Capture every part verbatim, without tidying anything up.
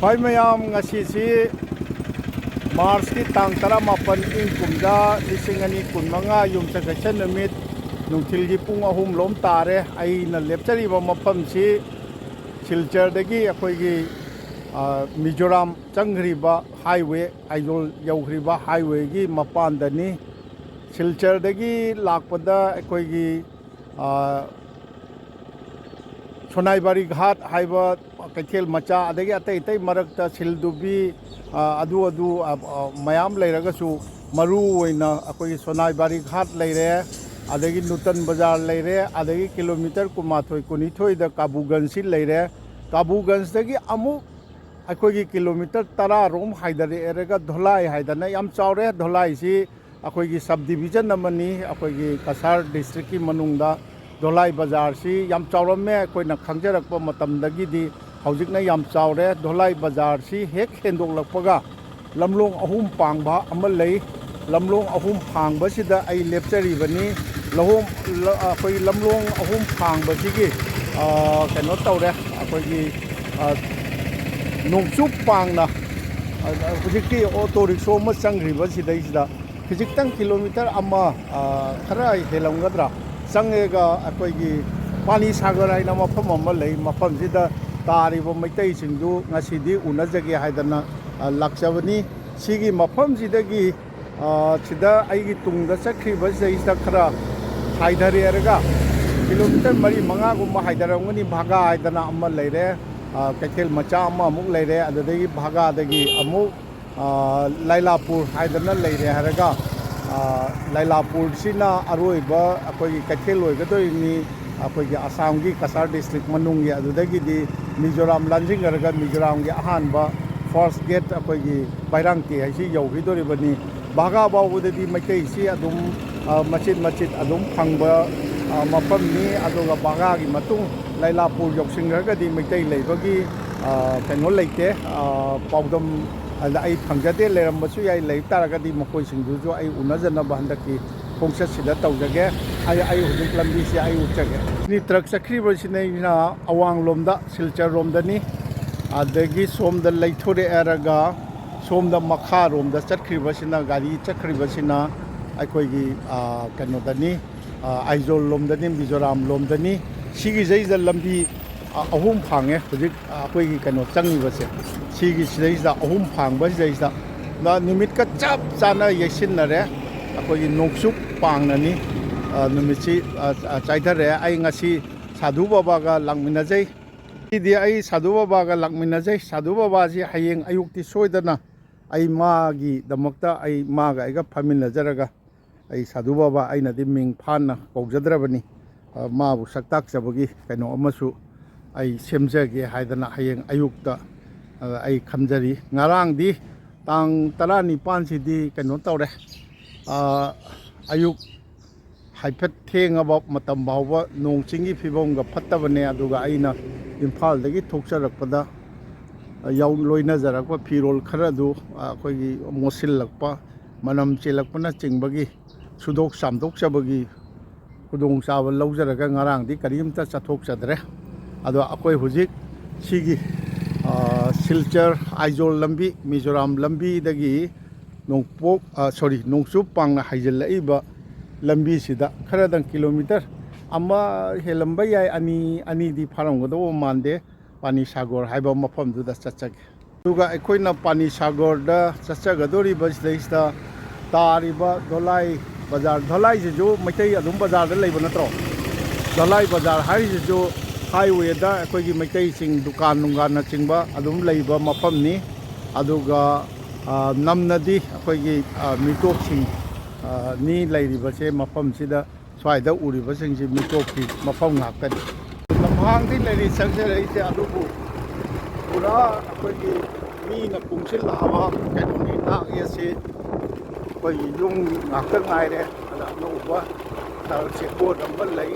ꯍꯣꯏ ꯃꯌꯥꯝ, ꯉꯁꯤꯁꯤ ꯃꯥꯔꯆꯀꯤ ꯇꯥꯡ ꯇꯔꯥꯃꯥꯄꯟ, ꯏꯪ ꯀꯨꯝꯖꯥ ꯂꯤꯁꯤꯡ ꯑꯅꯤ ꯀꯨꯟꯃꯉꯥ, ꯌꯨꯝꯁꯀꯩꯁ ꯅꯨꯃꯤꯠ, ꯅꯨꯡꯊꯤꯜꯒꯤ ꯄꯨꯡ ꯑꯍꯨꯝ ꯂꯣꯝ ꯇꯥꯔꯦ꯫ ꯑꯩꯅ ꯂꯦꯞꯆꯔꯤꯕ ꯃꯐꯝꯁꯤ ꯁꯤꯜꯆꯔꯗꯒꯤ ꯑꯩꯈꯣꯏꯒꯤ, ꯑ, ꯃꯤꯖꯣꯔꯥꯝ ꯆꯪꯈ꯭ꯔꯤꯕ ꯍꯥꯏꯋꯦ, ꯑꯥꯏꯖꯣꯜ ꯌꯧꯈ꯭ꯔꯤꯕ ꯍꯥꯏꯋꯦꯒꯤ ꯃꯄꯥꯟꯗꯅꯤ꯫ ꯁꯤꯜꯆꯔꯗꯒꯤ ꯂꯥꯛꯄꯗ ꯑꯩꯈꯣꯏꯒꯤ, ꯑ, ꯁꯣꯅꯥꯏꯕꯥꯔꯤ ꯘꯥꯠ ꯍꯥꯏꯕ ꯀꯩꯊꯦꯜ ꯃꯆꯥ, ꯑꯗꯒꯤ ꯑꯇꯩ ꯑꯇꯩ ꯃꯔꯛꯇ ꯁꯤꯜꯗꯨꯕꯤ, ꯑ, ꯑꯗꯨ ꯑꯗꯨ, ꯑ, ꯑ, ꯃꯌꯥꯝ ꯂꯩꯔꯒꯁꯨ, ꯃꯔꯨ ꯑꯣꯏꯅ ꯑꯩꯈꯣꯏꯒꯤ ꯁꯣꯅꯥꯏꯕꯥꯔꯤ ꯘꯥꯠ ꯂꯩꯔꯦ, ꯑꯗꯒꯤ ꯅꯨꯇꯟ ꯕꯖꯥꯔ ꯂꯩꯔꯦ, ꯑꯗꯒꯤ ꯀꯤꯂꯣꯃꯤꯇꯔ ꯀꯨꯟꯃꯥꯊꯣꯏ, ꯀꯨꯟꯅꯤꯊꯣꯏꯗ ꯀꯥꯕꯨꯒꯟꯖꯁꯤ ꯂꯩꯔꯦ꯫ ꯀꯥꯕꯨꯒꯟꯖꯗꯒꯤ ꯑꯃꯨꯛ ꯑꯩꯈꯣꯏꯒꯤ ꯀꯤꯂꯣꯃꯤꯇꯔ ꯇꯔꯥ ꯔꯣꯝ ꯍꯥꯏꯗꯔꯛꯑꯦꯔꯒ ꯙꯣꯂꯥꯏ ꯍꯥꯏꯗꯅ ꯌꯥꯝ ꯆꯥꯎꯔꯦ꯫ ꯙꯣꯂꯥꯏꯁꯤ ꯑꯩꯈꯣꯏꯒꯤ sub division ꯑꯃꯅꯤ꯫ ꯑꯩꯈꯣꯏꯒꯤ ꯀꯁꯥꯔ district ꯀꯤ ꯃꯅꯨꯡꯗ ꯙꯣꯂꯥꯏ ꯕꯖꯥꯔꯁꯤ ꯌꯥꯝ ꯆꯥꯎꯔꯝꯃꯦ꯫ ꯑꯩꯈꯣꯏꯅ ꯈꯪꯖꯔꯛꯄ ꯃꯇꯝꯗꯒꯤꯗꯤ ꯍꯧꯖꯤꯛꯅ ꯌꯥꯝ ꯆꯥꯎꯔꯦ꯫ ꯙꯣꯂꯥꯏ ꯕꯖꯥꯔꯁꯤ ꯍꯦꯛ ꯍꯦꯟꯗꯣꯛꯂꯛꯄꯒ ꯂꯝꯂꯣꯡ ꯑꯍꯨꯝ ꯄꯥꯡꯕ ꯑꯃ ꯂꯩ꯫ ꯂꯝꯂꯣꯡ ꯑꯍꯨꯝ ꯐꯥꯡꯕꯁꯤꯗ ꯑꯩ ꯂꯦꯞꯆꯔꯤꯕꯅꯤ꯫ ꯂꯍꯣꯡ-, ꯂ-, ꯑꯩꯈꯣꯏ ꯂꯝꯂꯣꯡ ꯑꯍꯨꯝ ꯐꯥꯡꯕꯁꯤꯒꯤ, ꯑ, ꯀꯩꯅꯣ ꯇꯧꯔꯦ, ꯑꯩꯈꯣꯏꯒꯤ, ꯑ, ꯅꯣꯡꯆꯨꯞ ꯄꯥꯡꯅ, ꯑ, ꯍꯧꯖꯤꯛꯀꯤ ꯑꯣꯇꯣ ꯔꯤꯛꯁꯣ ꯑꯃ ꯆꯪꯈ꯭ꯔꯤꯕ ꯁꯤꯗꯩꯁꯤꯗ ꯈꯤꯖꯤꯛꯇꯪ ꯀꯤꯂꯣꯃꯤꯇꯔ ꯑꯃ, ꯑ, ꯈꯔ ꯍꯦꯜꯂꯝꯒꯗ꯭ꯔꯥ, ꯆꯪꯉꯒ ꯑꯩꯈꯣꯏꯒꯤ ꯄꯥꯅꯤ ꯁꯥꯒꯔ ꯍꯥꯏꯅ ꯃꯐꯝ ꯑꯃ ꯂꯩ꯫ ꯃꯐꯝꯁꯤꯗ ꯇꯥꯔꯤꯕ ꯃꯩꯇꯩꯁꯤꯡꯗꯨ ꯉꯁꯤꯗꯤ ꯎꯅꯖꯒꯦ ꯍꯥꯏꯗꯅ, ꯑ, ꯂꯥꯛꯆꯕꯅꯤ꯫ ꯁꯤꯒꯤ ꯃꯐꯝꯁꯤꯗꯒꯤ, ꯑ, ꯁꯤꯗ ꯑꯩꯒꯤ ꯇꯨꯡꯗ ꯆꯠꯈ꯭ꯔꯤꯕ ꯁꯤꯗꯩꯁꯤꯗ ꯈꯔ ꯍꯥꯏꯊꯔꯦꯔꯒ ꯀꯤꯂꯣꯃꯤꯇꯔ ꯃꯔꯤ ꯃꯉꯥꯒꯨꯝꯕ ꯍꯥꯏꯊꯔꯝꯒꯅꯤ꯫ ꯚꯥꯒꯥ ꯍꯥꯏꯗꯅ ꯑꯃ ꯂꯩꯔꯦ, ꯑ, ꯀꯩꯊꯦꯜ ꯃꯆꯥ ꯑꯃ ꯑꯃꯨꯛ ꯂꯩꯔꯦ꯫ ꯑꯗꯨꯗꯒꯤ ꯚꯥꯒꯥꯗꯒꯤ ꯑꯃꯨꯛ, ꯑ, ꯂꯥꯏꯂꯥꯄꯨꯔ ꯍꯥꯏꯗꯅ ꯂꯩꯔꯦ ꯍꯥꯏꯔꯒ, ꯑ, ꯂꯥꯏꯂꯥꯄꯨꯔꯁꯤꯅ ꯑꯔꯣꯏꯕ ꯑꯩꯈꯣꯏꯒꯤ ꯀꯩꯊꯦꯜ ꯑꯣꯏꯒꯗꯣꯔꯤꯕꯅꯤ꯫ ꯑꯩꯈꯣꯏꯒꯤ ꯑꯁꯥꯝꯒꯤ ꯀꯁꯥꯔ district ꯃꯅꯨꯡꯒꯤ, ꯑꯗꯨꯗꯒꯤꯗꯤ ꯃꯤꯖꯣꯔꯥꯝ ꯂꯥꯟꯖꯤꯡꯈ꯭ꯔꯒ ꯃꯤꯖꯣꯔꯥꯝꯒꯤ ꯑꯍꯥꯟꯕ first gate ꯑꯩꯈꯣꯏꯒꯤ ꯕꯥꯏꯔꯥꯡꯇꯦ ꯍꯥꯏꯁꯤ ꯌꯧꯈꯤꯗꯣꯔꯤꯕꯅꯤ꯫ ꯚꯥꯒꯥ ꯐꯥꯎꯕꯗꯗꯤ ꯃꯩꯇꯩꯁꯤ ꯑꯗꯨꯝ, ꯑ, ꯃꯆꯤꯠ ꯃꯆꯤꯠ ꯑꯗꯨꯝ ꯐꯪꯕ, ꯑ, ꯃꯐꯝꯅꯤ꯫ ꯑꯗꯨꯒ ꯚꯥꯒꯥꯒꯤ ꯃꯇꯨꯡ ꯂꯥꯏꯂꯥꯄꯨꯔ ꯌꯧꯁꯤꯟꯈ꯭ꯔꯒꯗꯤ ꯃꯩꯇꯩ ꯂꯩꯕꯒꯤ, ꯑ, ꯀꯩꯅꯣ ꯂꯩꯇꯦ, ꯑ, ꯄꯥꯎꯗꯝ ꯑꯗ ꯑꯩ ꯐꯪꯖꯗꯦ꯫ ꯂꯩꯔꯝꯕꯁꯨ ꯌꯥꯏ, ꯂꯩ ꯇꯥꯔꯒꯗꯤ ꯃꯈꯣꯏꯁꯤꯡꯗꯨꯁꯨ ꯑꯩ ꯎꯅꯖꯅꯕ ꯍꯟꯗꯛꯀꯤ ꯈꯣꯡꯆꯠꯁꯤꯗ ꯇꯧꯖꯒꯦ꯫ ꯑꯩ, ꯑꯩ ꯍꯧꯖꯤꯛ ꯂꯝꯕꯤꯁꯦ ꯑꯩ ꯎꯠꯆꯒꯦ꯫ ꯁꯤ ꯇ꯭ꯔꯛ ꯆꯠꯈ꯭ꯔꯤꯕꯁꯤꯅ ꯑꯋꯥꯡꯂꯣꯝꯗ, ꯁꯤꯜꯆꯔ ꯔꯣꯝꯗꯅꯤ꯫ ꯑꯗꯒꯤ ꯁꯣꯝꯗ ꯂꯩꯊꯣꯔꯛꯑꯔꯒ ꯁꯣꯝꯗ ꯃꯈꯥꯔꯣꯝꯗ ꯆꯠꯈ꯭ꯔꯤꯕꯁꯤꯅ, ꯒꯥꯔꯤ ꯆꯠꯈ꯭ꯔꯤꯕꯁꯤꯅ ꯑꯩꯈꯣꯏꯒꯤ, ꯑ, ꯀꯩꯅꯣꯗꯅꯤ, ꯑ, ꯑꯥꯏꯖꯣꯜ ꯂꯣꯝꯗꯅꯤ, ꯃꯤꯖꯣꯔꯥꯝ ꯂꯣꯝꯗꯅꯤ꯫ ꯁꯤꯒꯤꯁꯤꯗꯩꯁꯤꯗ ꯂꯝꯕꯤ, ꯑ, ꯑꯍꯨꯝ ꯐꯥꯡꯉꯦ ꯍꯧꯖꯤꯛ, ꯑ, ꯑꯩꯈꯣꯏꯒꯤ ꯀꯩꯅꯣ ꯆꯪꯉꯤꯕꯁꯦ꯫ ꯁꯤꯒꯤ ꯁꯤꯗꯩꯁꯤꯗ ꯑꯍꯨꯝ ꯐꯥꯡꯕ ꯁꯤꯗꯩꯁꯤꯗ ꯅ-, ꯅꯨꯃꯤꯠꯀ ꯆꯞ ꯆꯥꯅ ꯌꯩꯁꯤꯟꯅꯔꯦ꯫ ꯑꯩꯈꯣꯏꯒꯤ ꯅꯣꯡꯆꯨꯞ ꯄꯥꯡꯅꯅꯤ, ꯑ, ꯅꯨꯃꯤꯠꯁꯤ, ꯑ, ꯑ, ꯆꯥꯏꯊꯔꯦ꯫ ꯑꯩ ꯉꯁꯤ ꯁꯥꯙꯨ ꯕꯕꯥꯒ ꯂꯥꯛꯃꯤꯟꯅꯖꯩ꯫ ꯁꯤꯗꯤ ꯑꯩ ꯁꯥꯙꯨ ꯕꯕꯥꯒ ꯂꯥꯛꯃꯤꯟꯅꯖꯩ꯫ ꯁꯥꯙꯨ ꯕꯕꯥꯁꯤ ꯍꯌꯦꯡ ꯑꯌꯨꯛꯇꯤ ꯁꯣꯏꯗꯅ ꯑꯩ ꯃꯥꯒꯤꯗꯃꯛꯇ ꯑꯩ ꯃꯥꯒ ꯑꯩꯒ ꯐꯝꯃꯤꯟꯅꯖꯔꯒ ꯑꯩ ꯁꯥꯙꯨ ꯕꯕꯥ ꯑꯩꯅꯗꯤ ꯃꯤꯡ ꯐꯥꯅ ꯀꯧꯖꯗ꯭ꯔꯕꯅꯤ꯫ ꯑ, ꯃꯥꯕꯨ ꯁꯛ ꯇꯥꯛꯆꯕꯒꯤ ꯀꯩꯅꯣ ꯑꯃꯁꯨ ꯑꯩ ꯁꯦꯝꯖꯒꯦ ꯍꯥꯏꯗꯅ ꯍꯌꯦꯡ ꯑꯌꯨꯛꯇ, ꯑ, ꯑꯩ ꯈꯟꯖꯔꯤ꯫ ꯉꯔꯥꯡꯗꯤ ꯇꯥꯡ ꯇꯔꯥꯅꯤꯄꯥꯟꯁꯤꯗꯤ ꯀꯩꯅꯣ ꯇꯧꯔꯦ꯫ ꯑ, ꯑꯌꯨꯛ ꯍꯥꯏꯐꯦꯠ ꯊꯦꯡꯉꯕ ꯃꯇꯝ ꯐꯥꯎꯕ ꯅꯣꯡ ꯆꯤꯡꯒꯤ ꯐꯤꯕꯝꯒ ꯐꯠꯇꯕꯅꯦ꯫ ꯑꯗꯨꯒ ꯑꯩꯅ ꯏꯝꯐꯥꯜꯗꯒꯤ ꯊꯣꯛꯆꯔꯛꯄꯗ, ꯑ, ꯌꯥꯎ-, ꯂꯣꯏꯅꯖꯔꯛꯄ ꯐꯤꯔꯣꯜ ꯈꯔ ꯑꯗꯨ, ꯑ, ꯑꯩꯈꯣꯏꯒꯤ ꯃꯣꯠꯁꯤꯜꯂꯛꯄ, ꯃꯅꯝ ꯆꯦꯜꯂꯛꯄꯅꯆꯤꯡꯕꯒꯤ ꯁꯨꯗꯣꯛ ꯆꯥꯝꯊꯣꯛꯆꯕꯒꯤ ꯈꯨꯗꯣꯡꯆꯥꯕ ꯂꯧꯖꯔꯒ ꯉꯔꯥꯡꯗꯤ ꯀꯔꯤꯝꯇ ꯆꯠꯊꯣꯛꯆꯗ꯭ꯔꯦ꯫ ꯑꯗꯣ ꯑꯩꯈꯣꯏ ꯍꯧꯖꯤꯛ ꯁꯤꯒꯤ, ꯑ, ꯁꯤꯜꯆꯔ ꯑꯥꯏꯖꯣꯜ ꯂꯝꯕꯤ, ꯃꯤꯖꯣꯔꯥꯝ ꯂꯝꯕꯤꯗꯒꯤ ꯅꯣꯡꯄꯣꯛ, ꯑ, sorry, ꯅꯣꯡꯆꯨꯞ ꯄꯥꯡꯅ ꯍꯥꯏꯖꯤꯜꯂꯛꯏꯕ ꯂꯝꯕꯤꯁꯤꯗ ꯈꯔꯗꯪ ꯀꯤꯂꯣꯃꯤꯇꯔ ꯑꯃ ꯍꯦꯜꯂꯝꯕ ꯌꯥꯏ, ꯑꯅꯤ, ꯑꯅꯤꯗꯤ ꯐꯥꯔꯝꯒꯗꯧꯕ ꯃꯥꯟꯗꯦ꯫ ꯄꯥꯅꯤ ꯁꯥꯒꯣꯔ ꯍꯥꯏꯕ ꯃꯐꯝꯗꯨꯗ ꯆꯠꯆꯒꯦ꯫ ꯑꯗꯨꯒ ꯑꯩꯈꯣꯏꯅ ꯄꯥꯅꯤ ꯁꯥꯒꯣꯔꯗ ꯆꯠꯆꯒꯗꯧꯔꯤꯕ ꯁꯤꯗꯩꯁꯤꯗ ꯇꯥꯔꯤꯕ ꯙꯣꯂꯥꯏ ꯕꯖꯥꯔ, ꯙꯣꯂꯥꯏꯁꯤꯁꯨ ꯃꯩꯇꯩ ꯑꯗꯨꯝ ꯕꯖꯥꯔꯗ ꯂꯩꯕ ꯅꯠꯇ꯭ꯔꯣ? ꯙꯣꯂꯥꯏ ꯕꯖꯥꯔ ꯍꯥꯏꯔꯤꯁꯤꯁꯨ ꯍꯥꯏꯋꯦꯗ ꯑꯩꯈꯣꯏꯒꯤ ꯃꯩꯇꯩꯁꯤꯡ ꯗꯨꯀꯥꯟ ꯅꯨꯡꯒꯥꯟꯅꯆꯤꯡꯕ ꯑꯗꯨꯝ ꯂꯩꯕ ꯃꯐꯝꯅꯤ꯫ ꯑꯗꯨꯒ, ꯑ, ꯅꯝꯅꯗꯤ ꯑꯩꯈꯣꯏꯒꯤ, ꯑ, ꯃꯤꯇꯣꯞꯁꯤꯡ, ꯑ, ꯅꯤ ꯂꯩꯔꯤꯕꯁꯦ ꯃꯐꯝꯁꯤꯗ꯫ ꯁ꯭ꯋꯥꯏꯗ ꯎꯔꯤꯕꯁꯤꯡꯁꯤ ꯃꯤꯇꯣꯞꯀꯤ ꯃꯐꯝ ꯉꯥꯛꯇꯅꯤ꯫ ꯂꯝꯍꯥꯡꯗꯤ ꯂꯩꯔꯤ ꯆꯪꯖꯔꯛꯏꯁꯦ, ꯑꯗꯨꯕꯨ ꯄꯨꯔꯥ ꯑꯩꯈꯣꯏꯒꯤ ꯃꯤꯅ ꯀꯨꯡꯁꯤꯜꯂꯛꯑꯕ ꯀꯩꯅꯣꯅꯤ꯫ ꯅꯥꯛ ꯌꯦꯠꯁꯤ ꯑꯩꯈꯣꯏꯒꯤ ꯌꯨꯝ ꯉꯥꯛꯇ ꯉꯥꯏꯔꯦ꯫ ꯑꯗ ꯑꯅꯧꯕ ꯆꯦꯛꯀꯣꯟ ꯑꯃ ꯂꯩ꯫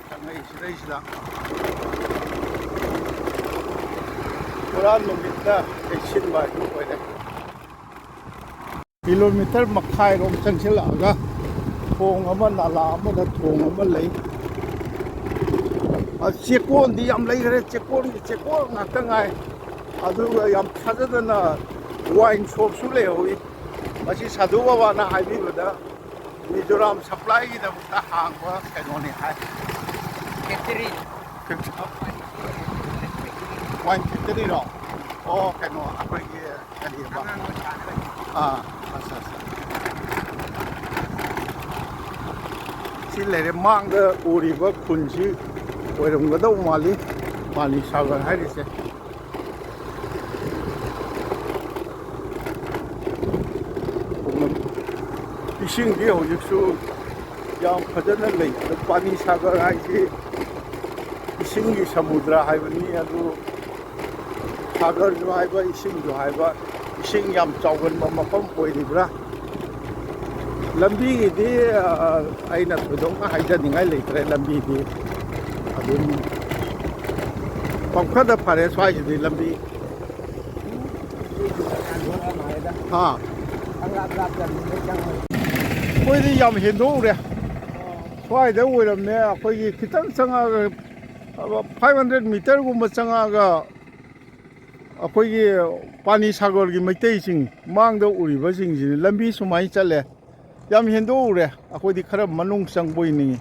ꯆꯪꯉꯛꯏ ꯁꯤꯗꯩꯁꯤꯗ ꯄꯨꯔꯥ ꯅꯨꯃꯤꯠꯅ ꯂꯩꯁꯤꯟꯕ ꯍꯥꯏꯗꯨ ꯑꯣꯏꯔꯦ꯫ ꯀꯤꯂꯣꯃꯤꯇꯔ ꯃꯈꯥꯏꯔꯣꯝ ꯆꯪꯁꯤꯜꯂꯛꯑꯒ ꯊꯣꯡ ꯑꯃ, ꯅꯥꯂꯥ ꯑꯃꯗ ꯊꯣꯡ ꯑꯃ ꯂꯩ꯫ ꯑ, ꯆꯦꯛꯀꯣꯟꯗꯤ ꯌꯥꯝ ꯂꯩꯈ꯭ꯔꯦ, ꯆꯦꯛꯀꯣꯟꯒꯤ ꯆꯦꯛꯀꯣꯟ ꯉꯥꯛꯇ ꯉꯥꯏ꯫ ꯑꯗꯨꯒ ꯌꯥꯝ ꯊꯥꯖꯗꯅ ꯋꯥꯏꯟ ꯁꯣꯞꯁꯨ ꯂꯩꯍꯧꯋꯤ꯫ ꯃꯁꯤ ꯁꯥꯙꯨ ꯕꯕꯥꯅ ꯍꯥꯏꯕꯤꯕꯗ ꯃꯤꯖꯣꯔꯥꯝ ꯁꯄ꯭ꯂꯥꯏꯒꯤꯗꯃꯛꯇ ꯍꯥꯡꯕ ꯀꯩꯅꯣꯅꯤ ꯍꯥꯏ꯫ ꯐꯦꯛꯇꯔꯤ꯫ ꯐꯦꯛ-, ꯋꯥꯏꯟ ꯐꯦꯛꯇꯔꯤꯔꯣ? ꯑꯣ, ꯀꯩꯅꯣ, ꯑꯩꯈꯣꯏꯒꯤ ꯀꯔꯤꯕ? ꯑꯉꯥꯡꯕ ꯁꯥꯔꯒ꯫ ꯑꯥ, ꯑꯠꯆꯥ, ꯑꯠꯆꯥ꯫ ꯁꯤ ꯂꯩꯔꯦ, ꯃꯥꯡꯗ ꯎꯔꯤꯕ ꯈꯨꯟꯁꯤ ꯑꯣꯏꯔꯝꯒꯗꯧ ꯃꯥꯜꯂꯤ, ꯄꯥꯅꯤ ꯁꯥꯒꯔ ꯍꯥꯏꯔꯤꯁꯦ꯫ ꯏꯁꯤꯡꯗꯤ ꯍꯧꯖꯤꯛꯁꯨ ꯌꯥꯝ ꯐꯖꯅ ꯂꯩ꯫ ꯄꯥꯅꯤ ꯁꯥꯒꯔ ꯍꯥꯏꯁꯤ ꯏꯁꯤꯡꯒꯤ ꯁꯃꯨꯗ꯭ꯔ ꯍꯥꯏꯕꯅꯤ꯫ ꯑꯗꯨ ꯁꯥꯒꯔꯁꯨ ꯍꯥꯏꯕ, ꯏꯁꯤꯡꯁꯨ ꯍꯥꯏꯕ, ꯏꯁꯤꯡ ꯌꯥꯝ ꯆꯥꯎꯒꯟꯕ ꯃꯐꯝ ꯑꯣꯏꯔꯤꯕ꯭ꯔꯥ? ꯂꯝꯕꯤꯒꯤꯗꯤ, ꯑ, ꯑꯩꯅ ꯊꯣꯏꯗꯣꯛꯅ ꯍꯥꯏꯖꯅꯤꯡꯉꯥꯏ ꯂꯩꯇ꯭ꯔꯦ꯫ ꯂꯝꯕꯤꯗꯤ ꯑꯗꯨꯝ ꯄꯪꯐꯗ ꯐꯔꯦ ꯁ꯭ꯋꯥꯏꯁꯤꯗꯤ ꯂꯝꯕꯤ꯫ ꯍꯥ? ꯑꯩꯈꯣꯏꯗꯤ ꯌꯥꯝ ꯍꯦꯟꯗꯣꯛꯎꯔꯦ꯫ ꯁ꯭ꯋꯥꯏꯗ ꯑꯣꯏꯔꯝꯃꯦ, ꯑꯩꯈꯣꯏꯒꯤ ꯈꯤꯇꯪ ꯆꯪꯉꯛꯑꯒ, ꯐꯥꯏꯚ ꯍꯟꯗ꯭ꯔꯦꯠ ꯃꯤꯇꯔꯒꯨꯝꯕ ꯆꯪꯉꯛꯑꯒ ꯑꯩꯈꯣꯏꯒꯤ ꯄꯥꯅꯤ ꯁꯥꯒꯔꯒꯤ ꯃꯩꯇꯩꯁꯤꯡ ꯃꯥꯡꯗ ꯎꯔꯤꯕꯁꯤꯡꯁꯤꯅ ꯂꯝꯕꯤ ꯁꯨꯃꯥꯏꯅ ꯆꯠꯂꯦ꯫ ꯌꯥꯝ ꯍꯦꯟꯗꯣꯛꯎꯔꯦ꯫ ꯑꯩꯈꯣꯏꯗꯤ ꯈꯔ ꯃꯅꯨꯡ ꯆꯪꯕꯣꯏ ꯅꯤꯡꯉꯤ꯫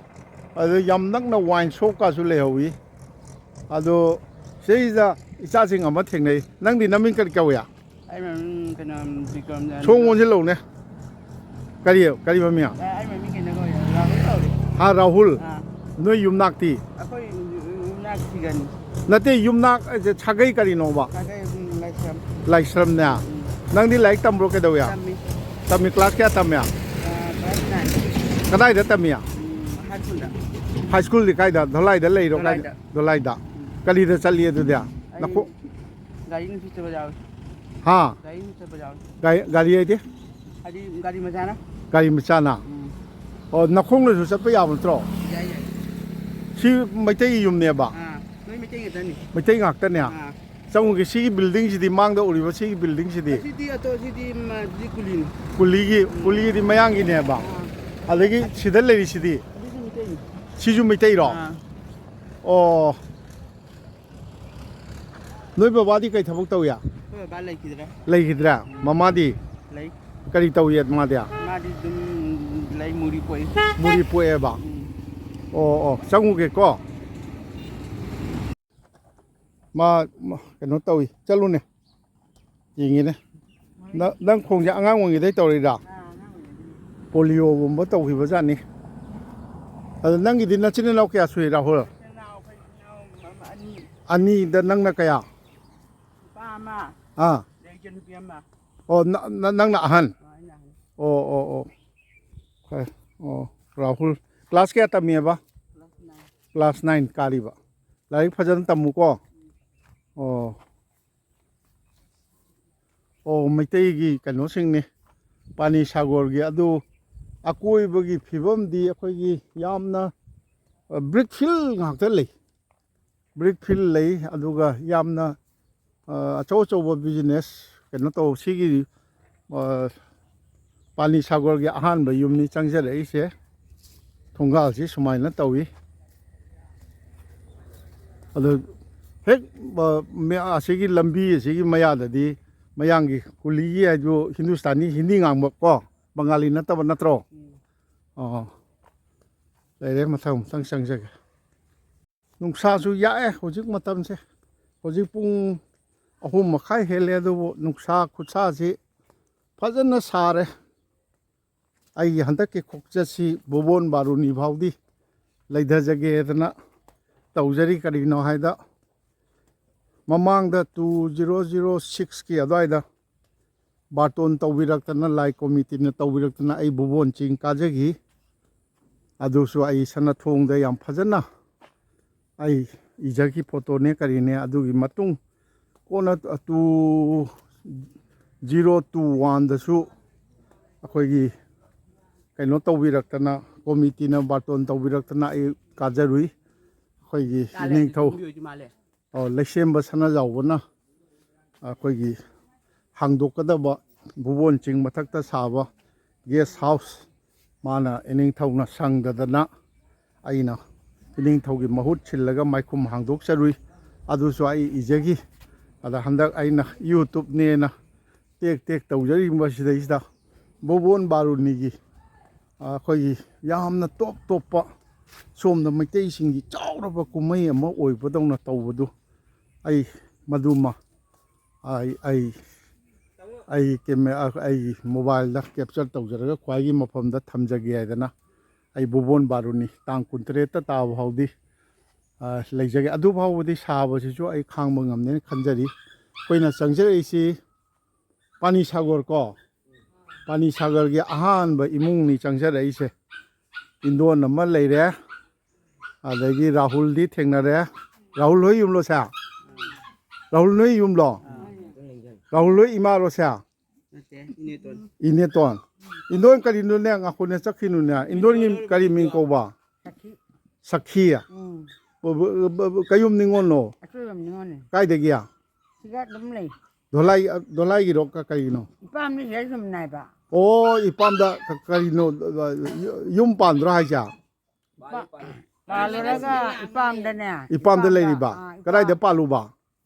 ꯑꯗꯨ ꯌꯥꯝ ꯅꯛꯅ ꯋꯥꯏꯟ ꯁꯣꯞꯀꯥꯁꯨ ꯂꯩꯍꯧꯋꯤ꯫ ꯑꯗꯣ ꯁꯤꯗꯩꯁꯤꯗ ꯏꯆꯥꯁꯤꯡ ꯑꯃ ꯊꯦꯡꯅꯩ꯫ ꯅꯪꯗꯤ ꯅꯃꯤꯡ ꯀꯔꯤ ꯀꯧꯏ? ꯑꯩ ꯃꯃꯤꯡ ꯀꯩꯅꯣ, ꯕꯤꯀ꯭ꯔꯝꯖꯟ꯫ ꯁꯣꯝ ꯑꯣꯟꯁꯤꯜꯂꯛꯎꯅꯦ꯫ ꯀꯔꯤ, ꯀꯔꯤ ꯃꯃꯤꯡ? ꯑ, ꯑꯩ ꯃꯃꯤꯡ ꯀꯩꯅꯣ ꯀꯧꯋꯦ, ꯔꯥꯍꯨꯜ ꯀꯧꯋꯦ꯫ ꯍꯥ, ꯔꯥꯍꯨꯜ? ꯑꯥ꯫ ꯅꯣꯏ ꯌꯨꯝꯅꯥꯛꯇꯤ? ꯑꯩꯈꯣꯏ ꯌꯨꯝꯅꯥꯛ ꯁꯤꯒꯅꯤ꯫ ꯅꯠꯇꯦ, ꯌꯨꯝꯅꯥꯛ ꯍꯥꯏꯁꯦ ꯁꯥꯒꯩ ꯀꯔꯤꯅꯣꯕ? ꯁꯥꯒꯩ, ꯎꯝ, ꯂꯥꯏꯁ꯭ꯔꯝ꯫ ꯂꯥꯏꯁ꯭ꯔꯝꯅꯦ? ꯎꯝ꯫ ꯅꯪꯗꯤ ꯂꯥꯏꯔꯤꯛ ꯇꯝꯕ꯭ꯔꯣ, ꯀꯩꯗꯧꯋꯦ? ꯇꯝꯃꯤ꯫ ꯇꯝꯃꯤ, ꯀ꯭ꯂꯥꯁ ꯀꯌꯥ ꯇꯝꯃꯤ? ꯑ, ꯀ꯭ꯂꯥꯁ ꯅꯥꯏꯟ꯫ ꯀꯗꯥꯏꯗ ꯇꯝꯃꯤ? ꯎꯝ, ꯍꯥꯏ ꯁ꯭ꯀꯨꯜꯗ꯫ ꯍꯥꯏ ꯁ꯭ꯀꯨꯜꯗꯤ ꯀꯥꯏꯗ? ꯙꯣꯂꯥꯏꯗ ꯂꯩꯔꯣ? ꯀꯥꯏꯗ? ꯙꯣꯂꯥꯏꯗ꯫ ꯎꯝ꯫ ꯀꯔꯤꯗ ꯆꯠꯂꯤ ꯑꯗꯨꯗꯤ? ꯑꯩ ꯅꯈꯣ-, ꯒꯥꯔꯤ ꯅꯨꯡꯁꯤ ꯆꯠꯄ ꯌꯥꯎꯋꯤ꯫ ꯍꯥ? ꯒꯥꯔꯤ ꯅꯨꯡꯁꯤ ꯆꯠꯄ ꯌꯥꯎꯋꯤ꯫ ꯒꯥꯔꯤ, ꯒꯥꯔꯤ ꯍꯥꯏꯗꯤ? ꯍꯥꯏꯗꯤ ꯒꯥꯔꯤ ꯃꯆꯥꯅ꯫ ꯒꯥꯔꯤ ꯃꯆꯥꯅ? ꯎꯝ꯫ ꯑꯣ, ꯅꯈꯣꯡꯅꯁꯨ ꯆꯠꯄ ꯌꯥꯕ ꯅꯠꯇ꯭ꯔꯣ? ꯌꯥꯏ, ꯌꯥꯏ꯫ ꯁꯤ ꯃꯩꯇꯩꯒꯤ ꯌꯨꯝꯅꯦꯕ? ꯑꯥ, ꯂꯣꯏ ꯃꯩꯇꯩ ꯉꯥꯛꯇꯅꯤ꯫ ꯃꯩꯇꯩ ꯉꯥꯛꯇꯅꯦ? ꯑꯥ꯫ ꯆꯪꯉꯨꯒꯦ, ꯁꯤꯒꯤ ꯕꯤꯜꯗꯤꯡꯁꯤꯗꯤ, ꯃꯥꯡꯗ ꯎꯔꯤꯕ ꯁꯤꯒꯤ ꯕꯤꯜꯗꯤꯡꯁꯤꯗꯤ? ꯑꯁꯤꯗꯤ ꯑꯇꯣ-, ꯑꯁꯤꯗꯤ ꯃ-, ꯑꯁꯤꯗꯤ ꯀꯨꯂꯤꯅꯤ꯫ ꯀꯨꯂꯤꯒꯤ, ꯎꯝ꯫ ꯀꯨꯂꯤꯒꯤꯗꯤ ꯃꯌꯥꯡꯒꯤꯅꯦꯕ? ꯑꯥ꯫ ꯑꯗꯒꯤ ꯁꯤꯗ ꯂꯩꯔꯤꯁꯤꯗꯤ? ꯑꯗꯨꯁꯨ ꯃꯩꯇꯩꯅꯤ꯫ ꯁꯤꯁꯨ ꯃꯩꯇꯩꯔꯣ? ꯑꯥ꯫ ꯑꯣ, ꯅꯣꯏ ꯕꯕꯥꯗꯤ ꯀꯩ ꯊꯕꯛ ꯇꯧꯏ? ꯑꯩꯈꯣꯏ ꯕꯕꯥ ꯂꯩꯈꯤꯗ꯭ꯔꯦ꯫ ꯂꯩꯈꯤꯗ꯭ꯔꯦ? ꯃꯃꯥꯗꯤ? ꯂꯩ꯫ ꯀꯔꯤ ꯇꯧꯏ ꯃꯥꯗꯤ? ꯃꯥꯗꯤ ꯑꯗꯨꯝ ꯂꯩ, ꯃꯨꯔꯤ ꯄꯣꯛꯏ꯫ ꯃꯨꯔꯤ ꯄꯣꯛꯑꯦꯕ? ꯎꯝ꯫ ꯑꯣ, ꯑꯣ, ꯆꯪꯉꯨꯒꯦꯀꯣ꯫ ꯃꯥ, ꯃꯥ ꯀꯩꯅꯣ ꯇꯧꯏ, ꯆꯠꯂꯨꯅꯦ꯫ ꯌꯦꯡꯉꯤꯅꯦ꯫ ꯅ-, ꯅꯪ ꯈꯣꯡꯁꯦ ꯑꯉꯥꯡ ꯑꯣꯏꯔꯤꯉꯩꯗꯩ ꯇꯧꯔꯤꯔꯥ? ꯑꯥ, ꯑꯉꯥꯡ ꯑꯣꯏꯔꯤꯉꯩꯗꯩ꯫ ꯄꯣꯂꯤꯑꯣꯒꯨꯝꯕ ꯇꯧꯈꯤꯕꯖꯥꯠꯅꯤ꯫ ꯑꯗꯣ ꯅꯪꯒꯤꯗꯤ ꯅꯆꯤꯟ ꯅꯅꯥꯎ ꯀꯌꯥ ꯁꯨꯏ, ꯔꯥꯍꯨꯜ? ꯏꯆꯤꯟ ꯏꯅꯥꯎ ꯑꯩꯈꯣꯏ ꯏꯆꯤꯟ ꯏꯅꯥꯎ ꯑꯃ, ꯑꯅꯤ꯫ ꯑꯅꯤꯗ ꯅꯪꯅ ꯀꯌꯥ? ꯅꯨꯄꯥ ꯑꯃ꯫ ꯑꯥ꯫ ꯑꯗꯩ ꯏꯆꯟ ꯅꯨꯄꯤ ꯑꯃ꯫ ꯑꯣ, ꯅ-, ꯅ-, ꯅꯪꯅ ꯑꯍꯟ? ꯑꯥ, ꯑꯩꯅ ꯑꯍꯟ꯫ ꯑꯣ, ꯑꯣ, ꯑꯣ꯫ ꯐꯔꯦ꯫ ꯑꯣ, ꯔꯥꯍꯨꯜ꯫ ꯀ꯭ꯂꯥꯁ ꯀꯌꯥ ꯇꯝꯃꯤꯑꯕ? Class nine. ꯀ꯭ꯂꯥꯁ ꯅꯥꯏꯟ ꯀꯥꯔꯤꯕ꯫ ꯂꯥꯏꯔꯤꯛ ꯐꯖꯅ ꯇꯝꯃꯨꯀꯣ꯫ ꯑꯣ꯫ ꯑꯣ, ꯃꯩꯇꯩꯒꯤ ꯀꯩꯅꯣꯁꯤꯡꯅꯤ꯫ ꯄꯥꯅꯤ ꯁꯥꯒꯣꯔꯒꯤ ꯑꯗꯨ ꯑꯀꯣꯏꯕꯒꯤ ꯐꯤꯕꯝꯗꯤ ꯑꯩꯈꯣꯏꯒꯤ ꯌꯥꯝꯅ, ꯑ, ꯕ꯭ꯔꯤꯛ ꯐꯤꯜ ꯉꯥꯛꯇ ꯂꯩ꯫ ꯕ꯭ꯔꯤꯛ ꯐꯤꯜ ꯂꯩ, ꯑꯗꯨꯒ ꯌꯥꯝꯅ, ꯑ, ꯑꯆꯧ ꯑꯆꯧꯕ ꯕꯤꯖꯤꯅꯦꯁ ꯀꯩꯅꯣ ꯇꯧ-, ꯁꯤꯒꯤ, ꯑ, ꯄꯥꯅꯤ ꯁꯥꯒꯣꯔꯒꯤ ꯑꯍꯥꯟꯕ ꯌꯨꯝꯅꯤ ꯆꯪꯖꯔꯛꯏꯁꯦ꯫ ꯊꯣꯡꯒꯥꯜꯁꯤ ꯁꯨꯃꯥꯏꯅ ꯇꯧꯏ꯫ ꯑꯗꯨ ꯍꯦꯛ, ꯑ, ꯃ-, ꯑꯁꯤꯒꯤ ꯂꯝꯕꯤ ꯑꯁꯤꯒꯤ ꯃꯌꯥꯗꯗꯤ ꯃꯌꯥꯡꯒꯤ ꯀꯨꯂꯤꯒꯤ ꯍꯥꯏꯗꯨ ꯍꯤꯟꯗꯨꯁꯇꯥꯅꯤ, ꯍꯤꯟꯗꯤ ꯉꯥꯡꯕ ꯀꯣ, ꯕꯪꯒꯥꯂꯤ ꯅꯠꯇꯕ ꯅꯠꯇ꯭ꯔꯣ? ꯎꯝ꯫ ꯑꯣ, ꯂꯩꯔꯦ, ꯃꯊꯪ ꯑꯃꯨꯛꯇꯪ ꯆꯪꯖꯒꯦ꯫ ꯅꯨꯡꯁꯥꯁꯨ ꯌꯥꯛꯑꯦ ꯍꯧꯖꯤꯛ ꯃꯇꯝꯁꯦ꯫ ꯍꯧꯖꯤꯛ ꯄꯨꯡ ꯑꯍꯨꯝ ꯃꯈꯥꯏ ꯍꯦꯜꯂꯦ, ꯑꯗꯨꯕꯨ ꯅꯨꯡꯁꯥ ꯈꯨꯠꯁꯥꯁꯤ ꯐꯖꯅ ꯁꯥꯔꯦ꯫ ꯑꯩꯒꯤ ꯍꯟꯗꯛꯀꯤ ꯈꯣꯡꯆꯠꯁꯤ ꯚꯨꯕꯣꯟ ꯕꯥꯔꯨꯅꯤ ꯐꯥꯎꯗꯤ ꯂꯩꯊꯖꯒꯦꯗꯅ ꯇꯧꯖꯔꯤ꯫ ꯀꯔꯤꯒꯤꯅꯣ ꯍꯥꯏꯗ, ꯃꯃꯥꯡꯗ ꯇꯨ ꯖꯤꯔꯣ ꯖꯤꯔꯣ ꯁꯤꯛꯁꯀꯤ ꯑꯗꯨꯋꯥꯏꯗ ꯕꯥꯔꯇꯣꯟ ꯇꯧꯕꯤꯔꯛꯇꯅ, ꯂꯥꯏ ꯀꯣꯃꯤꯇꯤꯅ ꯇꯧꯕꯤꯔꯛꯇꯅ ꯑꯩ ꯚꯨꯕꯣꯟ ꯆꯤꯡ ꯀꯥꯖꯈꯤ꯫ ꯑꯗꯨꯁꯨ ꯑꯩ ꯁꯅꯥꯊꯣꯡꯗ ꯌꯥꯝ ꯐꯖꯅ ꯑꯩ ꯏꯖꯈꯤ, ꯐꯣꯇꯣꯅꯦ ꯀꯔꯤꯅꯦ꯫ ꯑꯗꯨꯒꯤ ꯃꯇꯨꯡ ꯀꯣꯟꯅ ꯇꯨ ꯖꯤꯔꯣ ꯇꯨ ꯋꯥꯟꯗꯁꯨ ꯑꯩꯈꯣꯏꯒꯤ ꯀꯩꯅꯣ ꯇꯧꯕꯤꯔꯛꯇꯅ, ꯀꯣꯃꯤꯇꯤꯅ ꯕꯥꯔꯇꯣꯟ ꯇꯧꯕꯤꯔꯛꯇꯅ ꯑꯩ ꯀꯥꯖꯔꯨꯏ꯫ ꯑꯩꯈꯣꯏꯒꯤ ꯏꯅꯤꯡꯊꯧ, ꯑꯣ, ꯂꯩꯁꯦꯝꯕ ꯁꯅꯥꯖꯥꯎꯕꯅ ꯑꯩꯈꯣꯏꯒꯤ ꯍꯥꯡꯗꯣꯛꯀꯗꯕ ꯚꯨꯕꯣꯟ ꯆꯤꯡ ꯃꯊꯛꯇ ꯁꯥꯕ ꯒꯦꯁ ꯍꯥꯎꯁ, ꯃꯥꯅ ꯏꯅꯤꯡꯊꯧꯅ ꯁꯪꯗꯗꯅ ꯑꯩꯅ ꯏꯅꯤꯡꯊꯧꯒꯤ ꯃꯍꯨꯠ ꯁꯤꯜꯂꯒ ꯃꯥꯏꯈꯨꯝ ꯍꯥꯡꯗꯣꯛꯆꯔꯨꯏ꯫ ꯑꯗꯨꯁꯨ ꯑꯩ ꯏꯖꯈꯤ꯫ ꯑꯗ ꯍꯟꯗꯛ ꯑꯩꯅ YouTubeꯅꯦꯅ ꯇꯦꯛ ꯇꯦꯛ ꯇꯧꯖꯔꯤꯕꯁꯤꯗꯩꯁꯤꯗ ꯕꯣꯕꯣꯟ ꯕꯥꯔꯨꯅꯤꯒꯤ, ꯑ, ꯑꯩꯈꯣꯏꯒꯤ ꯌꯥꯝꯅ ꯇꯣꯞ ꯇꯣꯞꯄ ꯁꯣꯝꯗ ꯃꯩꯇꯩꯁꯤꯡꯒꯤ ꯆꯥꯎꯔꯕ ꯀꯨꯝꯍꯩ ꯑꯃ ꯑꯣꯏꯕꯗꯧꯅ ꯇꯧꯕꯗꯨ ꯑꯩ ꯃꯗꯨꯃ ꯑꯩ, ꯑꯩ, ꯑꯩ ꯀꯦꯃꯦ-, ꯑꯩꯒꯤ mobileꯗ capture ꯇꯧꯖꯔꯒ ꯈ꯭ꯋꯥꯏꯒꯤ ꯃꯐꯝꯗ ꯊꯝꯖꯒꯦ ꯍꯥꯏꯗꯅ ꯑꯩ ꯕꯣꯕꯣꯟ ꯕꯥꯔꯨꯅꯤ ꯇꯥꯡ ꯀꯨꯟꯇꯔꯦꯠꯇ ꯇꯥꯕ ꯐꯥꯎꯗꯤ, ꯑ, ꯂꯩꯖꯒꯦ꯫ ꯑꯗꯨ ꯐꯥꯎꯕꯗꯤ ꯁꯥꯕꯁꯤꯁꯨ ꯑꯩ ꯈꯥꯡꯕ ꯉꯝꯅꯦꯅ ꯈꯟꯖꯔꯤ꯫ ꯑꯩꯈꯣꯏꯅ ꯆꯪꯖꯔꯛꯏꯁꯤ ꯄꯥꯅꯤ ꯁꯥꯒꯔ ꯀꯣ, ꯄꯥꯅꯤ ꯁꯥꯒꯔꯒꯤ ꯑꯍꯥꯟꯕ ꯏꯃꯨꯡꯅꯤ ꯆꯪꯖꯔꯛꯏꯁꯦ꯫ ꯏꯟꯗꯣꯟ ꯑꯃ ꯂꯩꯔꯦ, ꯑꯗꯒꯤ ꯔꯥꯍꯨꯜꯗꯤ ꯊꯦꯡꯅꯔꯦ꯫ ꯔꯥꯍꯨꯜ ꯍꯣꯏ ꯌꯨꯝꯂꯣ ꯁꯦ? ꯔꯥꯍꯨꯜ ꯅꯣꯏ ꯌꯨꯝꯂꯣ? ꯔꯥꯍꯨꯜ ꯍꯣꯏ ꯏꯃꯥꯔꯣ ꯁꯦ? ꯅꯠꯇꯦ, ꯏꯅꯦꯇꯣꯟ꯫ ꯏꯅꯦꯇꯣꯟ꯫ ꯏꯟꯗꯣꯟ ꯀꯔꯤꯅꯣꯅꯦ? ꯉꯥꯈꯣꯅꯦ ꯆꯠꯈꯤꯅꯨꯅꯦ꯫ ꯏꯟꯗꯣꯟꯒꯤ ꯀꯔꯤ ꯃꯤꯡ ꯀꯧꯕ? ꯁꯈꯤ꯫ ꯁꯈꯤ꯫ ꯎꯝ꯫ ꯕ-, ꯕ-, ꯕ-, ꯕ-, ꯀꯌꯨꯝ ꯅꯤꯉꯣꯜꯅꯣ? ꯑꯩꯈꯣꯏ ꯌꯨꯝ ꯅꯤꯉꯣꯜꯅꯦ꯫ ꯀꯥꯏꯗꯒꯤ? ꯁꯤꯗ ꯑꯗꯨꯝ ꯂꯩ꯫ ꯗꯣꯂꯥꯏ-, ꯗꯣꯂꯥꯏꯒꯤꯔꯣ ꯀ-, ꯀꯔꯤꯒꯤꯅꯣ? ꯏꯄꯥꯝꯅ ꯁꯤꯗ ꯁꯨꯝ ꯅꯥꯏꯕ꯫ ꯑꯣ, ꯏꯄꯥꯝꯗ ꯀ-, ꯀꯔꯤꯅꯣ, ꯌꯨꯝ ꯄꯥꯟꯗ꯭ꯔꯣ ꯍꯥꯏꯁꯦ? ꯏꯄꯥ-, ꯄꯥꯜꯂꯨꯔꯒ ꯏꯄꯥꯝꯗꯅꯦ꯫ ꯏꯄꯥꯝꯗ ꯂꯩꯔꯤꯕ? ꯑꯥ, ꯏꯄꯥꯝ-, ꯀꯗꯥꯏꯗ ꯄꯥꯜꯂꯨꯕ?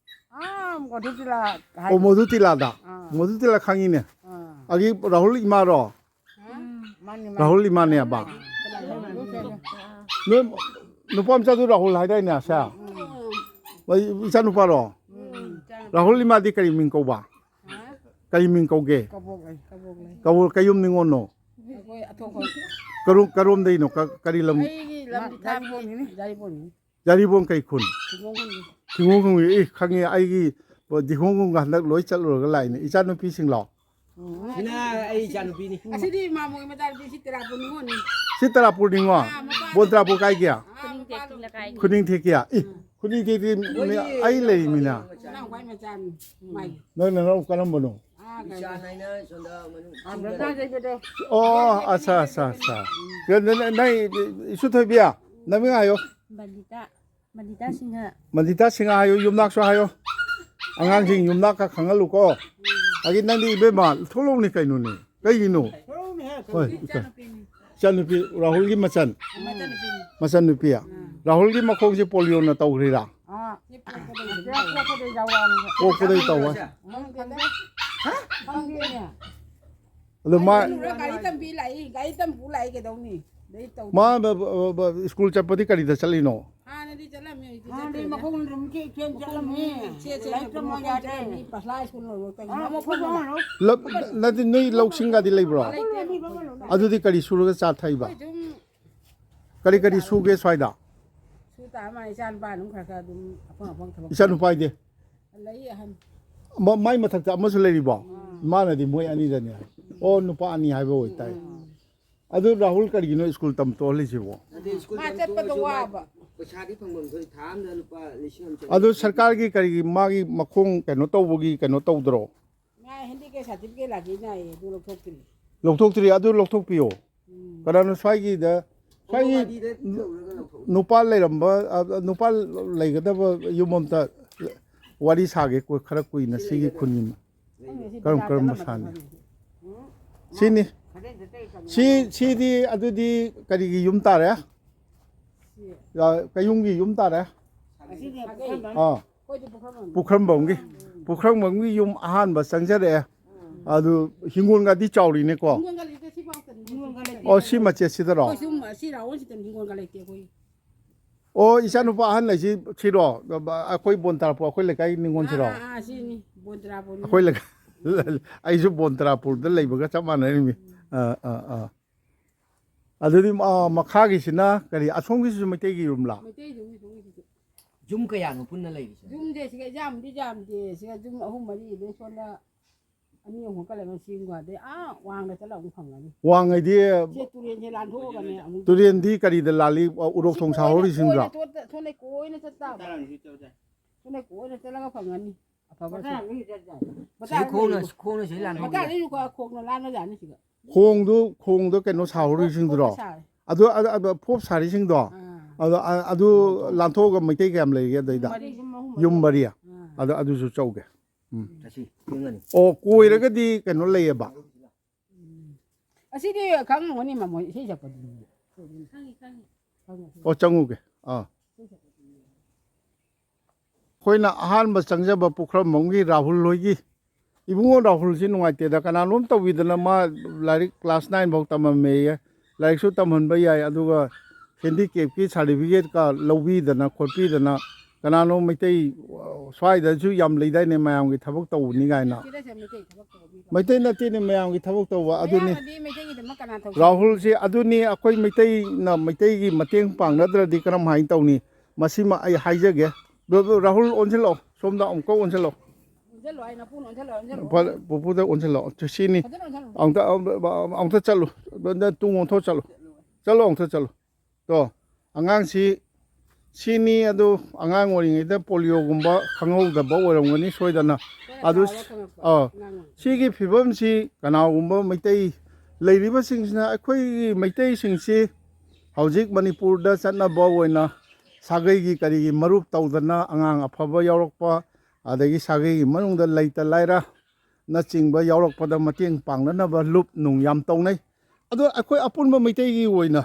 ꯑꯥ, ꯃꯣꯗꯨꯇꯤꯂꯥ ꯍꯥꯏ-, ꯑꯣ, ꯃꯣꯗꯨꯇꯤꯂꯥꯗ? ꯑꯥ꯫ ꯃꯣꯗꯨꯇꯤꯂꯥ ꯈꯪꯉꯤꯅꯦ꯫ ꯑꯥ꯫ ꯑꯗꯒꯤ ꯔꯥꯍꯨꯜ ꯏꯃꯥꯔꯣ? ꯎꯝ, ꯃꯥꯅꯤ, ꯃꯥꯅꯤ꯫ ꯔꯥꯍꯨꯜ ꯏꯃꯥꯅꯦꯕ? ꯀꯅꯥ? ꯅꯣꯏ ꯅꯨꯄꯥ ꯃꯆꯥꯗꯨ ꯔꯥꯍꯨꯜ ꯍꯥꯏꯗꯥꯏꯅꯦ, ꯁꯦ? ꯎꯝ꯫ ꯃꯣꯏ ꯏꯆꯥꯅꯨꯄꯥꯔꯣ? ꯎꯝ, ꯏꯆꯥꯅꯨꯄꯥ꯫ ꯔꯥꯍꯨꯜ ꯏꯃꯥꯗꯤ ꯀꯔꯤ ꯃꯤꯡ ꯀꯧꯕ? ꯍꯥ? ꯀꯔꯤ ꯃꯤꯡ ꯀꯧꯒꯦ? ꯀꯕꯣꯛ ꯂꯩ, ꯀꯕꯣꯛ ꯂꯩ꯫ ꯀꯕꯣꯛ ꯀꯌꯨꯝ ꯅꯤꯉꯣꯜꯅꯣ? ꯑꯩꯈꯣꯏ ꯑꯊꯣꯛꯄ꯫ ꯀꯔꯣꯝ-, ꯀꯔꯣꯝꯗꯩꯅꯣ? ꯀ-, ꯀꯔꯤ ꯂꯝ? ꯑꯩꯒꯤ ꯂꯝꯗꯤ ꯃꯥ-, ꯊꯥꯕꯅꯤ, ꯌꯥꯏꯔꯤꯄꯣꯛꯅꯤ꯫ ꯌꯥꯏꯔꯤꯄꯣꯛꯅꯤ꯫ ꯌꯥꯏꯔꯤꯕꯣꯡ ꯀꯩ ꯈꯨꯟ? ꯊꯤꯒꯣꯡ ꯈꯨꯟꯒꯤ꯫ ꯊꯤꯒꯣꯡ ꯈꯨꯟꯒꯤ꯫ ꯑꯦ, ꯈꯪꯉꯦ, ꯑꯩꯒꯤ ꯊꯤꯒꯣꯡ ꯈꯨꯟꯒ ꯍꯟꯗꯛ ꯂꯣꯏ ꯆꯠꯂꯨꯔꯒ ꯂꯥꯛꯏꯅꯦ꯫ ꯏꯆꯥꯅꯨꯄꯤꯁꯤꯡꯂꯣ? ꯎꯝ꯫ ꯁꯤꯅ ꯑꯩ ꯏꯆꯥꯅꯨꯄꯤꯅꯤ꯫ ꯑꯁꯤꯗꯤ ꯃꯥꯃꯣꯒꯤ ꯃꯆꯥꯅꯨꯄꯤ, ꯁꯤ ꯇꯔꯥꯄꯨꯔ ꯅꯤꯉꯣꯜꯅꯤ꯫ ꯁꯤ ꯇꯔꯥꯄꯨꯔ ꯅꯤꯉꯣꯜ? ꯑꯥ, ꯃꯄꯥ-, ꯕꯣꯟ ꯇꯔꯥꯄꯨꯔ ꯀꯥꯏꯒꯤ? ꯑꯥ, ꯈꯨꯅꯤꯡꯊꯦꯛ ꯃꯄꯥꯗꯣ꯫ ꯂꯩꯀꯥꯏ꯫ ꯈꯨꯅꯤꯡꯊꯦꯛꯀꯤ? ꯏ, ꯈꯨꯅꯤꯡꯊꯦꯛꯇꯤ ꯃꯤ-, ꯑꯩ ꯂꯩꯔꯤꯃꯤꯅ꯫ ꯏꯅꯥꯎꯄꯥꯏ ꯃꯆꯥꯅꯤ꯫ ꯃꯥꯏ꯫ ꯅꯣꯏ ꯅꯅꯥꯎ ꯀꯔꯝꯕꯅꯣ? ꯑꯥ, ꯏꯆꯥ ꯀꯩꯅꯣ꯫ ꯅꯥꯏꯅ ꯁꯣꯝꯗ ꯃꯅꯨꯡ ꯑꯥ, ꯆꯤꯡꯗ ꯂꯩ꯫ ꯕ꯭ꯔꯗꯔꯗꯩꯗꯨꯗ꯫ ꯑꯣ, ꯑꯠꯆꯥ, ꯑꯠꯆꯥ, ꯑꯠꯆꯥ꯫ ꯅ-, ꯅ-, ꯅ-, ꯅꯪ ꯏꯁꯨ ꯊꯣꯏꯕꯤ, ꯅꯃꯤꯡ ꯍꯥꯏꯌꯣ꯫ ꯕꯟꯗꯤꯇꯥ꯫ ꯃꯟꯗꯤꯇꯥ ꯁꯤꯡꯍ꯫ ꯃꯟꯗꯤꯇꯥ ꯁꯤꯡꯍ ꯍꯥꯏꯌꯨ, ꯌꯨꯝꯅꯥꯛꯁꯨ ꯍꯥꯏꯌꯨ꯫ ꯑꯉꯥꯡꯁꯤꯡ ꯌꯨꯝꯅꯥꯛꯀ ꯈꯪꯍꯜꯂꯨꯀꯣ꯫ ꯑꯗꯒꯤ ꯅꯪꯗꯤ ꯏꯕꯦꯝꯃ, ꯊꯣꯛꯂꯛꯎꯅꯦ ꯀꯩꯅꯣꯅꯦ꯫ ꯀꯩꯒꯤꯅꯣ? ꯍꯣꯏ, ꯏꯆꯥ-, ꯏꯆꯥꯅꯨꯄꯤ ꯔꯥꯍꯨꯜꯒꯤ ꯃꯆꯟ꯫ ꯃꯆꯟꯅꯨꯄꯤ꯫ ꯃꯆꯟꯅꯨꯄꯤ꯫ ꯔꯥꯍꯨꯜꯒꯤ ꯃꯈꯣꯡꯁꯦ ꯄꯣꯂꯤꯑꯣꯅ ꯇꯧꯈ꯭ꯔꯤꯔꯥ? ꯑꯥ, ꯄꯣꯛꯄꯗꯩ ꯌꯥꯎꯔꯛꯑꯕꯅꯦ꯫ ꯄꯣꯛꯄꯗꯩ ꯇꯧꯕ꯫ ꯈꯪꯗꯦꯅꯦ꯫ ꯑꯗꯨ ꯃꯥ ꯒꯥꯔꯤ ꯇꯝꯕꯤ ꯂꯥꯛꯏ, ꯒꯥꯔꯤ ꯇꯝꯕꯨ ꯂꯥꯛꯏ ꯀꯩꯗꯧꯅꯤ? ꯑꯗꯩ ꯇꯧ- ꯃꯥ ꯕ-, ꯕ-, ꯕ-, ꯁ꯭ꯀꯨꯜ ꯆꯠꯄꯗꯤ ꯀꯔꯤꯗ ꯆꯠꯂꯤꯅꯣ? ꯍꯥꯟꯅꯗꯤ ꯆꯠꯂꯝꯃꯦ, ꯍꯧꯖꯤꯛꯇꯤ ꯍꯥꯟꯅꯗꯤ ꯆꯠꯇ꯭ꯔꯦ꯫ ꯃꯈꯣꯡ ꯑꯗꯨꯝ ꯆꯦ-, ꯆꯦꯟ ꯆꯠꯂꯝꯃꯦ꯫ ꯆꯦ-, ꯆꯦ-, ꯂꯥꯏꯔꯤꯛ ꯇꯝꯃꯣ ꯃꯈꯣꯡ ꯌꯥꯗ꯭ꯔꯦ꯫ ꯆꯠꯂꯝꯃꯦ, ꯄꯥꯁꯂꯥ ꯁ꯭ꯀꯨꯜ ꯂꯣꯏꯔꯣ, ꯀꯩꯅꯣ ꯑꯥ, ꯑꯃ ꯐꯝꯕ ꯂꯥꯛ-, ꯂꯧ-, ꯅꯠꯇꯦ, ꯅꯣꯏ ꯂꯧꯁꯤꯡꯒꯗꯤ ꯂꯩꯕ꯭ꯔꯣ? ꯂꯩꯇꯦ꯫ ꯑꯗꯨꯗꯤ ꯀꯔꯤ ꯁꯨꯔꯒ ꯆꯥ ꯊꯛꯏꯕ? ꯑꯩꯈꯣꯏ ꯑꯗꯨꯝ ꯀꯔꯤ ꯀꯔꯤ ꯁꯨꯒꯦ ꯁ꯭ꯋꯥꯏꯗ? ꯁꯨ ꯇꯥ ꯃꯥꯜꯂꯦ, ꯏꯆꯥ ꯅꯨꯄꯥ ꯑꯗꯨꯝ ꯈꯔ ꯈꯔ ꯑꯗꯨꯝ ꯑꯐꯪ ꯑꯐꯪ ꯊꯕꯛ ꯏꯆꯥ ꯅꯨꯄꯥ ꯍꯥꯏꯗꯤ? ꯂꯩ ꯑꯍꯟ꯫ ꯃ-, ꯃꯥꯏ ꯃꯊꯛꯇ ꯑꯃꯁꯨ ꯂꯩꯔꯤꯕꯣ? ꯑꯥ꯫ ꯃꯥꯅꯗꯤ ꯃꯣꯏ ꯑꯅꯤꯗꯅꯦ꯫ ꯑꯣ, ꯅꯨꯄꯥ ꯑꯅꯤ ꯍꯥꯏꯕ ꯑꯣꯏꯇꯥꯏ꯫ ꯎꯝ꯫ ꯑꯗꯨ ꯔꯥꯍꯨꯜ ꯀꯔꯤꯒꯤꯅꯣ ꯁ꯭ꯀꯨꯜ ꯇꯝ ꯇꯣꯛꯍꯜꯂꯤꯁꯤꯕꯣ? ꯑꯗꯩ ꯁ꯭ꯀꯨꯜ ꯃꯥ ꯇꯝ ꯆꯠꯄꯗꯣ ꯇꯣꯛꯑꯁꯨ ꯃꯥ ꯋꯥꯕ꯫ ꯄꯩꯁꯥꯗꯤ ꯐꯪꯐꯝ ꯊꯣꯛꯏ, ꯊꯥ ꯑꯝꯗ ꯂꯨꯄꯥ ꯂꯤꯁꯤꯡ ꯑꯃ ꯆꯅꯤ꯫ ꯑꯗꯨ ꯁꯔꯀꯥꯔꯒꯤ ꯀꯔꯤꯒꯤ ꯃꯥꯒꯤ ꯃꯈꯣꯡ ꯀꯩꯅꯣ ꯇꯧꯕꯒꯤ ꯀꯩꯅꯣ ꯇꯧꯗ꯭ꯔꯣ? ꯃꯥ ꯍꯦꯟꯗꯤꯀꯦꯞ ꯁꯥꯔꯇꯤꯐꯤꯀꯦꯠ ꯂꯥꯛꯈꯤꯗꯥꯏꯌꯦ, ꯑꯗꯨ ꯂꯧꯊꯣꯛꯇ꯭ꯔꯤ꯫ ꯂꯧꯊꯣꯛꯇ꯭ꯔꯤ, ꯑꯗꯨ ꯂꯧꯊꯣꯛꯄꯤꯌꯣ꯫ ꯎꯝ꯫ ꯀꯅꯥꯅꯣ ꯁ꯭ꯋꯥꯏꯒꯤꯗ, ꯁ꯭ꯋꯥꯏꯒꯤ ꯒꯥꯔꯤꯗ ꯇꯧꯔꯒ ꯂꯧꯊꯣꯛ- ꯅꯨꯄꯥ ꯂꯩꯔꯝꯕ, ꯑ, ꯅꯨꯄꯥ ꯂꯩꯒꯗꯕ ꯌꯨꯝ ꯑꯝꯇ ꯋꯥꯔꯤ ꯁꯥꯒꯦ, ꯀꯣ-, ꯈꯔ ꯀꯨꯏꯅ ꯁꯤꯒꯤ ꯈꯨꯟꯒꯤ ꯈꯪꯗꯦ, ꯁꯤ ꯀꯔꯝ ꯕꯖꯥꯔ ꯀꯔꯝꯕ ꯆꯠꯂꯝꯃꯗꯤ ꯁꯥꯅꯤ? ꯐꯅꯤ꯫ ꯎꯝ꯫ ꯁꯤꯅꯤ꯫ ꯁꯤ, ꯁꯤꯗꯤ ꯑꯗꯨꯗꯤ ꯀꯔꯤꯒꯤ ꯌꯨꯝ ꯇꯥꯔꯦ? ꯁꯤ꯫ ꯑ, ꯀꯩꯌꯨꯝꯒꯤ ꯌꯨꯝ ꯇꯥꯔꯦ? ꯑꯁꯤꯅꯦ ꯄꯨꯈ꯭ꯔꯝꯕꯝ꯫ ꯑꯥ꯫ ꯑꯩꯈꯣꯏꯗꯤ ꯄꯨꯈ꯭ꯔꯝꯕꯝ꯫ ꯄꯨꯈ꯭ꯔꯝꯕꯝꯒꯤ꯫ ꯄꯨꯈ꯭ꯔꯝꯕꯝꯒꯤ ꯌꯨꯝ ꯑꯍꯥꯟꯕ ꯆꯪꯖꯔꯛꯑꯦ꯫ ꯎꯝ꯫ ꯑꯗꯨ ꯍꯤꯡꯒꯣꯜꯒꯗꯤ ꯆꯥꯎꯔꯤꯅꯦꯀꯣ? ꯍꯤꯡꯒꯣꯜꯒ ꯂꯩꯇꯦ, ꯁꯤꯐꯥꯎꯇꯅꯤ꯫ ꯍꯤꯡꯒꯣꯜꯒ ꯂꯩꯇꯦ꯫ ꯑꯣ, ꯁꯤ ꯃꯆꯦꯠꯁꯤꯗꯔꯣ? ꯑꯩꯈꯣꯏ ꯁꯨꯝ ꯑꯁꯤ ꯔꯥꯎꯟꯁꯤꯗꯅꯤ, ꯍꯤꯡꯒꯣꯜꯒ ꯂꯩꯇꯦ ꯑꯩꯈꯣꯏ꯫ ꯑꯣ, ꯏꯆꯥꯅꯨꯄꯥ ꯑꯍꯟ ꯍꯥꯏꯁꯤ ꯁꯤꯔꯣ? ꯑꯩꯈꯣꯏ ꯕꯣꯟ ꯇꯥꯔꯛꯄ ꯑꯩꯈꯣꯏ ꯂꯩꯀꯥꯏ ꯅꯤꯉꯣꯜꯁꯤꯔꯣ? ꯑꯥ, ꯑꯥ, ꯑꯥ, ꯁꯤꯅꯤ, ꯕꯣꯟ ꯇꯔꯥꯄꯨꯔꯅꯤ꯫ ꯑꯩꯈꯣꯏ ꯂꯩꯀꯥꯏ, ꯑꯩꯁꯨ ꯕꯣꯟ ꯇꯔꯥꯄꯨꯔꯗ ꯂꯩꯕꯒ ꯆꯞ ꯃꯥꯟꯅꯔꯤꯃꯤ꯫ ꯑꯥ, ꯑꯥ, ꯑꯥ꯫ ꯑꯗꯨꯗꯤ, ꯑꯥ, ꯃꯈꯥꯒꯤꯁꯤꯅ ꯀꯔꯤ? ꯑꯁꯣꯝꯒꯤꯁꯤꯁꯨ ꯃꯩꯇꯩꯒꯤ ꯌꯨꯝꯂꯥ? ꯃꯩꯇꯩ ꯌꯨꯝꯅꯤ, ꯁꯣꯝꯒꯤꯁꯤꯁꯨ꯫ ꯌꯨꯝ ꯀꯌꯥꯅꯣ ꯄꯨꯟꯅ ꯂꯩꯔꯤꯁꯦ? ꯌꯨꯝꯁꯦ ꯁꯤꯒ ꯌꯥꯝꯗꯤ ꯌꯥꯝꯗꯦ, ꯁꯤꯒ ꯌꯨꯝ ꯑꯍꯨꯝ ꯃꯔꯤ, ꯑꯗꯩ ꯁꯣꯝꯗ ꯑꯅꯤ ꯑꯍꯨꯝ ꯀ ꯂꯩꯔꯒ ꯁꯤ ꯌꯨꯝꯒ, ꯑꯗꯩ ꯑꯥ ꯋꯥꯡꯗ ꯆꯠꯂꯒ ꯑꯃꯨꯛ ꯐꯪꯒꯅꯤ꯫ ꯋꯥꯡꯉꯩꯗꯤ ꯁꯤ ꯇꯨꯔꯦꯟꯁꯦ ꯂꯥꯟꯊꯣꯛꯑꯒꯅꯦ ꯑꯃꯨꯛ꯫ ꯇꯨꯔꯦꯟꯗꯤ ꯀꯔꯤꯗ ꯂꯥꯜꯂꯤ? ꯎꯔꯣꯛ ꯁꯤ ꯊꯣꯡ ꯀꯣꯏꯅ, ꯁꯥꯍꯧꯔꯤꯁꯤꯡꯗ꯭ꯔꯣ? ꯀꯣꯏꯅ ꯆꯠ-, ꯁꯣꯝꯗ ꯀꯣꯏꯅ ꯆꯠ ꯇꯥꯕ꯫ ꯁꯣꯝꯗ ꯀꯣꯏꯅ ꯆꯠꯂꯒ ꯐꯪꯒꯅꯤ꯫ ꯑꯐꯕ ꯁꯤ ꯈꯣꯡꯅ, ꯁꯤ ꯈꯣꯡꯅ ꯁꯤ ꯂꯥꯟꯊꯣꯛꯑꯦ꯫ ꯃꯆꯥꯗꯩꯁꯨ ꯈꯔ ꯈꯣꯡꯅ ꯂꯥꯟꯕꯖꯥꯠꯅꯤ ꯁꯤꯒ꯫ ꯈꯣꯡꯗꯨ, ꯈꯣꯡꯗ ꯀꯩꯅꯣ ꯁꯥꯍꯧꯔꯤꯁꯤꯡꯗꯨꯔꯣ? ꯐꯣꯞ ꯁꯥꯔꯦ꯫ ꯑꯗꯨ, ꯑꯗꯨ, ꯑꯗꯨ ꯐꯣꯞ ꯁꯥꯔꯤꯁꯤꯡꯗꯣ? ꯑꯥ꯫ ꯑꯗꯨ, ꯑ-, ꯑꯗꯨ ꯂꯥꯟꯊꯣꯛꯑꯒ ꯃꯩꯇꯩ ꯀꯌꯥꯝ ꯂꯩꯔꯤꯒꯦ ꯑꯗꯩꯗ? ꯃꯔꯤ꯫ ꯌꯨꯝ ꯃꯔꯤ꯫ ꯑꯥ꯫ ꯑꯗꯨ, ꯑꯗꯨꯁꯨ ꯆꯧꯒꯦ꯫ ꯎꯝ꯫ ꯑꯁꯤ ꯌꯨꯝ ꯑꯅꯤ꯫ ꯑꯣ, ꯀꯣꯏꯔꯒꯗꯤ ꯀꯩꯅꯣ ꯂꯩꯌꯦꯕ? ꯎꯝ꯫ ꯑꯁꯤꯗꯤ ꯈꯪꯉꯝꯒꯅꯤ, ꯃꯃꯣꯏ ꯏꯁꯩ ꯁꯛꯄꯗꯨꯗꯤ꯫ ꯈꯪꯉꯤ, ꯈꯪꯉꯤ꯫ ꯈꯪꯉꯤ꯫ ꯑꯣ, ꯆꯪꯉꯨꯒꯦ꯫ ꯑꯥ꯫ ꯑꯩꯈꯣꯏꯅ ꯑꯍꯥꯟꯕ ꯆꯪꯖꯕ ꯄꯨꯈ꯭ꯔꯝꯕꯝꯒꯤ ꯔꯥꯍꯨꯜ ꯍꯣꯏꯒꯤ, ꯏꯕꯨꯡꯉꯣ ꯔꯥꯍꯨꯜꯁꯤ ꯅꯨꯡꯉꯥꯏꯇꯦꯗ, ꯀꯅꯥꯅꯣꯝ ꯇꯧꯕꯤꯗꯅ, ꯃꯥ ꯂꯥꯏꯔꯤꯛ ꯀ꯭ꯂꯥꯁ ꯅꯥꯏꯟ ꯐꯥꯎ ꯇꯝꯃꯝꯃꯦꯌꯦ꯫ ꯂꯥꯏꯔꯤꯛꯁꯨ ꯇꯝꯍꯟꯕ ꯌꯥꯏ, ꯑꯗꯨꯒ ꯍꯦꯟꯗꯤꯀꯦꯞꯀꯤ ꯁꯥꯔꯇꯤꯐꯤꯀꯦꯠꯀ ꯂꯧꯕꯤꯗꯅ ꯈꯣꯠꯄꯤꯗꯅ, ꯀꯅꯥꯅꯣ ꯃꯩꯇꯩ, ꯑ, ꯁ꯭ꯋꯥꯏꯗꯁꯨ ꯌꯥꯝ ꯂꯩꯗꯥꯏꯅꯦ, ꯃꯌꯥꯝꯒꯤ ꯊꯕꯛ ꯇꯧꯕꯅꯤ ꯀꯥꯏꯅ꯫ ꯁꯤꯗꯁꯦ ꯃꯩꯇꯩ ꯊꯕꯛ ꯇꯧꯕ ꯃꯤ ꯃꯩꯇꯩ ꯅꯠꯇꯦꯅꯦ, ꯃꯌꯥꯝꯒꯤ ꯊꯕꯛ ꯇꯧꯕ ꯑꯗꯨꯅꯤ꯫ ꯃꯌꯥꯝꯅꯗꯤ ꯃꯩꯇꯩꯒꯤꯗꯃꯛ ꯀꯅꯥ ꯇꯧꯖꯒꯦ? ꯔꯥꯍꯨꯜꯁꯦ ꯑꯗꯨꯅꯤ, ꯑꯩꯈꯣꯏ ꯃꯩꯇꯩꯅ ꯃꯩꯇꯩꯒꯤ ꯃꯇꯦꯡ ꯄꯥꯡꯅꯗ꯭ꯔꯗꯤ ꯀꯔꯝ ꯍꯥꯏꯅ ꯇꯧꯅꯤ? ꯃꯁꯤꯃ ꯑꯩ ꯍꯥꯏꯖꯒꯦ꯫ ꯕ꯭ꯔ-, ꯕ꯭ꯔ-, ꯔꯥꯍꯨꯜ ꯑꯣꯟꯁꯤꯜꯂꯛꯑꯣ, ꯁꯣꯝꯗ ꯑꯃꯨꯛꯀ ꯑꯣꯟꯁꯤꯜꯂꯛꯑꯣ꯫ ꯑꯣꯟꯁꯤꯜꯂꯣ, ꯑꯩ ꯅꯄꯨꯅ ꯑꯣꯟꯁꯤꯜꯂꯣ, ꯑꯣꯟꯁꯤꯜꯂꯣ꯫ ꯐ-, ꯄꯨꯄꯨꯗ ꯑꯣꯟꯁꯤꯜꯂꯛꯑꯣ꯫ ꯁꯤꯅꯤ꯫ ꯐꯖꯅ ꯑꯣꯟꯁꯤꯜꯂꯣ꯫ ꯑꯃꯨꯛꯇ, ꯑꯃꯨꯛꯇ ꯆꯠꯂꯨ꯫ ꯇꯨꯡ ꯑꯣꯟꯊꯣꯛ ꯆꯠꯂꯨ꯫ ꯆꯠꯂꯣ, ꯑꯃꯨꯛꯇ ꯆꯠꯂꯨ꯫ ꯇꯣ, ꯑꯉꯥꯡꯁꯤ ꯁꯤꯅꯤ꯫ ꯑꯗꯨ ꯑꯉꯥꯡ ꯑꯣꯏꯔꯤꯉꯩꯗ ꯄꯣꯂꯤꯑꯣꯒꯨꯝꯕ ꯈꯪꯍꯧꯗꯕ ꯑꯣꯏꯔꯝꯒꯅꯤ ꯁꯣꯏꯗꯅ꯫ ꯈꯔ ꯑꯗꯨ ꯆꯥꯎꯔ ꯈꯪꯉꯛꯄ ꯑꯥ, ꯑꯉꯥꯡ ꯑꯣꯏꯔꯤꯉꯩꯗ꯫ ꯁꯤꯒꯤ ꯐꯤꯕꯝꯁꯤ ꯀꯅꯥꯒꯨꯝꯕ ꯃꯩꯇꯩ ꯂꯩꯔꯤꯕꯁꯤꯡꯁꯤꯅ, ꯑꯩꯈꯣꯏꯒꯤ ꯃꯩꯇꯩꯁꯤꯡꯁꯤ ꯍꯧꯖꯤꯛ ꯃꯅꯤꯄꯨꯔꯗ ꯆꯠꯅꯕ ꯑꯣꯏꯅ ꯁꯥꯒꯩꯒꯤ ꯀꯔꯤꯒꯤ ꯃꯔꯨꯞ ꯇꯧꯗꯅ ꯑꯉꯥꯡ ꯑꯐꯕ ꯌꯥꯎꯔꯛꯄ, ꯑꯗꯒꯤ ꯁꯥꯒꯩꯒꯤ ꯃꯅꯨꯡꯗ ꯂꯩꯇ ꯂꯥꯏꯔ ꯅꯆꯤꯡꯕ ꯌꯥꯎꯔꯛꯄꯗ ꯃꯇꯦꯡ ꯄꯥꯡꯅꯅꯕ ꯂꯨꯞ ꯅꯨꯡ ꯌꯥꯝ ꯇꯧꯅꯩ꯫ ꯑꯗꯣ ꯑꯩꯈꯣꯏ ꯑꯄꯨꯟꯕ ꯃꯩꯇꯩꯒꯤ ꯑꯣꯏꯅ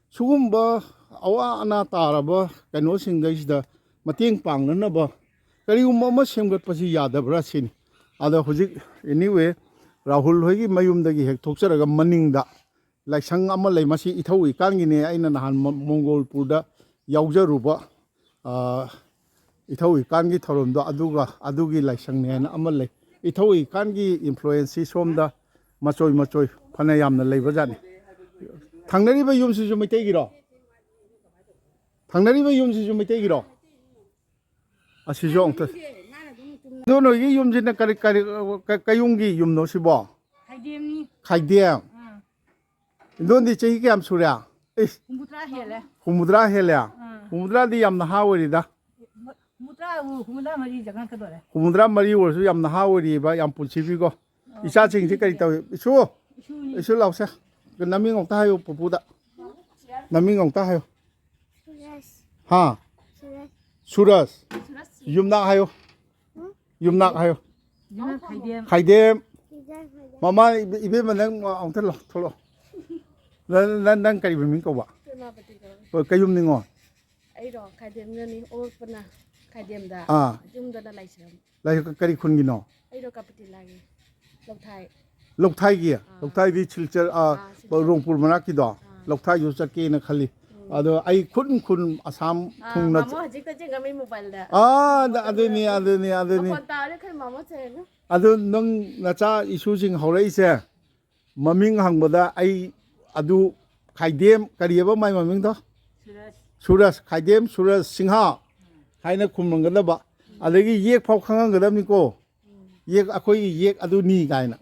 ꯁꯤꯒꯨꯝꯕ ꯑꯋꯥ ꯑꯅꯥ ꯇꯥꯔꯕ ꯀꯩꯅꯣꯁꯤꯡꯗꯩꯁꯤꯗ ꯃꯇꯦꯡ ꯄꯥꯡꯅꯅꯕ ꯀꯔꯤꯒꯨꯝꯕ ꯑꯃ ꯁꯦꯝꯒꯠꯄꯁꯤ ꯌꯥꯗꯕ꯭ꯔꯥ ꯁꯤꯅꯤ꯫ ꯑꯗꯣ ꯍꯧꯖꯤꯛ, anyway, ꯔꯥꯍꯨꯜ ꯍꯣꯏꯒꯤ ꯃꯌꯨꯝꯗꯒꯤ ꯍꯦꯛ ꯊꯣꯛꯆꯔꯒ ꯃꯅꯤꯡꯗ ꯂꯥꯏꯁꯪ ꯑꯃ ꯂꯩ꯫ ꯃꯁꯤ ꯏꯊꯧ ꯏꯀꯥꯟꯒꯤꯅꯦ, ꯑꯩꯅ ꯅꯍꯥꯟ ꯃ-, ꯃꯣꯡꯒꯣꯜꯄꯨꯔꯗ ꯌꯥꯎꯖꯔꯨꯕ, ꯑ, ꯏꯊꯧ ꯏꯀꯥꯟꯒꯤ ꯊꯧꯔꯝꯗꯣ, ꯑꯗꯨꯒ ꯑꯗꯨꯒꯤ ꯂꯥꯏꯁꯪꯅꯦ ꯍꯥꯏꯅ ꯑꯃ ꯂꯩ꯫ ꯏꯊꯧ ꯏꯀꯥꯟꯒꯤ influence ꯁꯤ ꯁꯣꯝꯗ ꯃꯆꯣꯏ ꯃꯆꯣꯏ ꯐꯅ ꯌꯥꯝꯅ ꯂꯩꯕꯖꯥꯠꯅꯤ꯫ ꯊꯪꯅꯔꯤꯕ ꯌꯨꯝꯁꯤꯁꯨ ꯃꯩꯇꯩꯒꯤꯔꯣ? ꯊꯪꯅꯔꯤꯕ ꯌꯨꯝꯁꯤꯁꯨ ꯃꯩꯇꯩꯒꯤꯔꯣ? ꯑꯁꯤꯁꯨ ꯑꯃꯨꯛꯇ꯫ ꯑꯗꯣ ꯅꯣꯏꯒꯤ ꯌꯨꯝꯁꯤꯅ ꯀꯔꯤ, ꯀꯔꯤ, ꯀ-, ꯀꯌꯨꯝꯒꯤ ꯌꯨꯝꯅꯣ ꯁꯤꯕꯣ? ꯈꯥꯏꯗꯦꯝꯅꯤ꯫ ꯈꯥꯏꯗꯦꯝ? ꯑꯥ꯫ ꯏꯟꯗꯣꯟꯗꯤ ꯆꯍꯤ ꯀꯌꯥꯝ ꯁꯨꯔꯦ? ꯏꯁ꯫ ꯍꯨꯝꯐꯨꯇꯔꯥ ꯍꯦꯜꯂꯦ꯫ ꯍꯨꯝꯐꯨꯇꯔꯥ ꯍꯦꯜꯂꯦ? ꯑꯥ꯫ ꯍꯨꯝꯐꯨꯇꯔꯥꯗꯤ ꯌꯥꯝ ꯅꯍꯥ ꯑꯣꯏꯔꯤꯗ꯫ ꯍꯨꯝꯐꯨꯇꯔꯥ, ꯍꯨꯝꯐꯨꯇꯔꯥ ꯃꯔꯤ ꯆꯪꯉꯛꯀꯗꯣꯔꯦ꯫ ꯍꯨꯝꯐꯨꯇꯔꯥ ꯃꯔꯤ ꯑꯣꯏꯔꯁꯨ ꯌꯥꯝ ꯅꯍꯥ ꯑꯣꯏꯔꯤꯕ, ꯌꯥꯝ ꯄꯨꯟꯁꯤꯕꯤꯀꯣ꯫ ꯑꯥ, ꯏꯆꯥꯁꯤꯡꯁꯤ ꯀꯔꯤ ꯄꯨꯟꯁꯤꯕꯤꯁꯦ꯫ ꯇꯧꯏ? ꯏꯁꯨ! ꯏꯁꯨꯅꯤ꯫ ꯏꯁꯨ ꯂꯥꯎꯁꯦ꯫ ꯅꯃꯤꯡ ꯑꯃꯨꯛꯇ ꯍꯥꯏꯌꯨ ꯄꯨꯄꯨꯗ꯫ ꯅꯃꯤꯡ ꯑꯃꯨꯛꯇ ꯍꯥꯏꯌꯨ꯫ ꯁꯨꯔꯦꯁ꯫ ꯍꯥ? ꯁꯨꯔꯦꯁ꯫ ꯁꯨꯔꯁ꯫ ꯁꯨꯔꯁ꯫ ꯌꯨꯝꯅꯥꯛ ꯍꯥꯏꯌꯨ꯫ ꯎꯝ? ꯌꯨꯝꯅꯥꯛ ꯍꯥꯏꯌꯨ꯫ ꯌꯨꯝꯅꯥꯛ ꯈꯥꯏꯗꯦꯝ꯫ ꯈꯥꯏꯗꯦꯝ꯫ ꯈꯥꯏꯗꯦꯝ, ꯈꯥꯏꯗꯦꯝ꯫ ꯃꯃꯥ, ꯏꯕꯦ-, ꯏꯕꯦꯝꯃ ꯅꯪ ꯑꯃꯨꯛꯇ ꯂꯥꯎ-, ꯊꯣꯛꯂꯛꯑꯣ꯫ ꯅꯪ, ꯅꯪ, ꯅꯪ ꯀꯔꯤ ꯃꯃꯤꯡ ꯀꯧꯕ? ꯁꯦꯅꯥꯄꯇꯤ ꯀꯧꯏ꯫ ꯍꯣꯏ, ꯀꯩ ꯌꯨꯝꯅꯤꯉꯣ? ꯑꯩꯔꯣ? ꯈꯥꯏꯗꯦꯝꯗꯅꯤ, ꯑꯣꯛꯄꯅ ꯈꯥꯏꯗꯦꯝꯗ꯫ ꯑꯥ꯫ ꯌꯨꯝꯗꯅ ꯂꯥꯏꯁ꯭ꯔꯝ꯫ ꯂꯥꯏ-, ꯀꯔꯤ ꯈꯨꯟꯒꯤꯅꯣ? ꯑꯩꯔꯣ? ꯀꯥꯄꯇꯤꯂꯥꯒꯤ꯫ ꯂꯧꯊꯥꯏ꯫ ꯂꯧꯊꯥꯏꯒꯤ? ꯑꯥ꯫ ꯂꯧꯊꯥꯏꯗꯤ ꯁꯤꯜꯆꯔ, ꯑꯥ, ꯑꯥ, ꯁꯤꯜꯆꯔ꯫ ꯔꯣꯡꯄꯨꯔ ꯃꯅꯥꯛꯀꯤꯗꯣ? ꯑꯥ꯫ ꯂꯧꯊꯥꯏꯁꯨ ꯆꯠꯀꯦꯅ ꯈꯜꯂꯤ꯫ ꯎꯝ꯫ ꯑꯗꯣ ꯑꯩ ꯈꯨꯟ ꯈꯨꯟ ꯑꯁꯥꯝ ꯑꯥ, ꯊꯨꯡꯅ ꯃꯥꯃꯣ ꯆ-, ꯍꯧꯖꯤꯛꯇ ꯆꯦꯟꯈ꯭ꯔꯃꯤ ꯃꯣꯕꯥꯏꯜꯗ꯫ ꯑꯥ, ꯃꯥꯃꯣ ꯑꯗꯨꯅꯤ, ꯇꯧꯔꯒ ꯑꯗꯨꯅꯤ, ꯑꯗꯨꯅꯤ꯫ ꯃꯈꯣꯟ ꯇꯥꯔꯦ ꯑꯩꯈꯣꯏ ꯃꯥꯃꯣ ꯆꯦꯟꯈ꯭ꯔꯦ꯫ ꯑꯗꯨ ꯅꯪ ꯅꯆꯥ ꯏꯁꯨꯁꯤꯡ ꯍꯧꯔꯛꯏꯁꯦ, ꯃꯃꯤꯡ ꯍꯪꯕꯗ ꯑꯩ ꯑꯗꯨ ꯈꯥꯏꯗꯦꯝ, ꯀꯔꯤꯑꯕ ꯃꯥꯏ ꯃꯃꯤꯡꯗꯣ? ꯁꯨꯔꯖ꯫ ꯁꯨꯔꯖ, ꯈꯥꯏꯗꯦꯝ ꯁꯨꯔꯖ ꯁꯤꯡꯍ ꯍꯥꯏꯅ ꯈꯨꯝꯂꯝꯒꯗꯕ꯫ ꯑꯗꯒꯤ ꯌꯦꯛ ꯐꯥꯎ ꯈꯪꯉꯝꯒꯗꯕꯅꯤꯀꯣ꯫ ꯎꯝ꯫ ꯌꯦꯛ, ꯑꯩꯈꯣꯏꯒꯤ ꯌꯦꯛ ꯑꯗꯨꯅꯤ ꯀꯥꯏꯅ꯫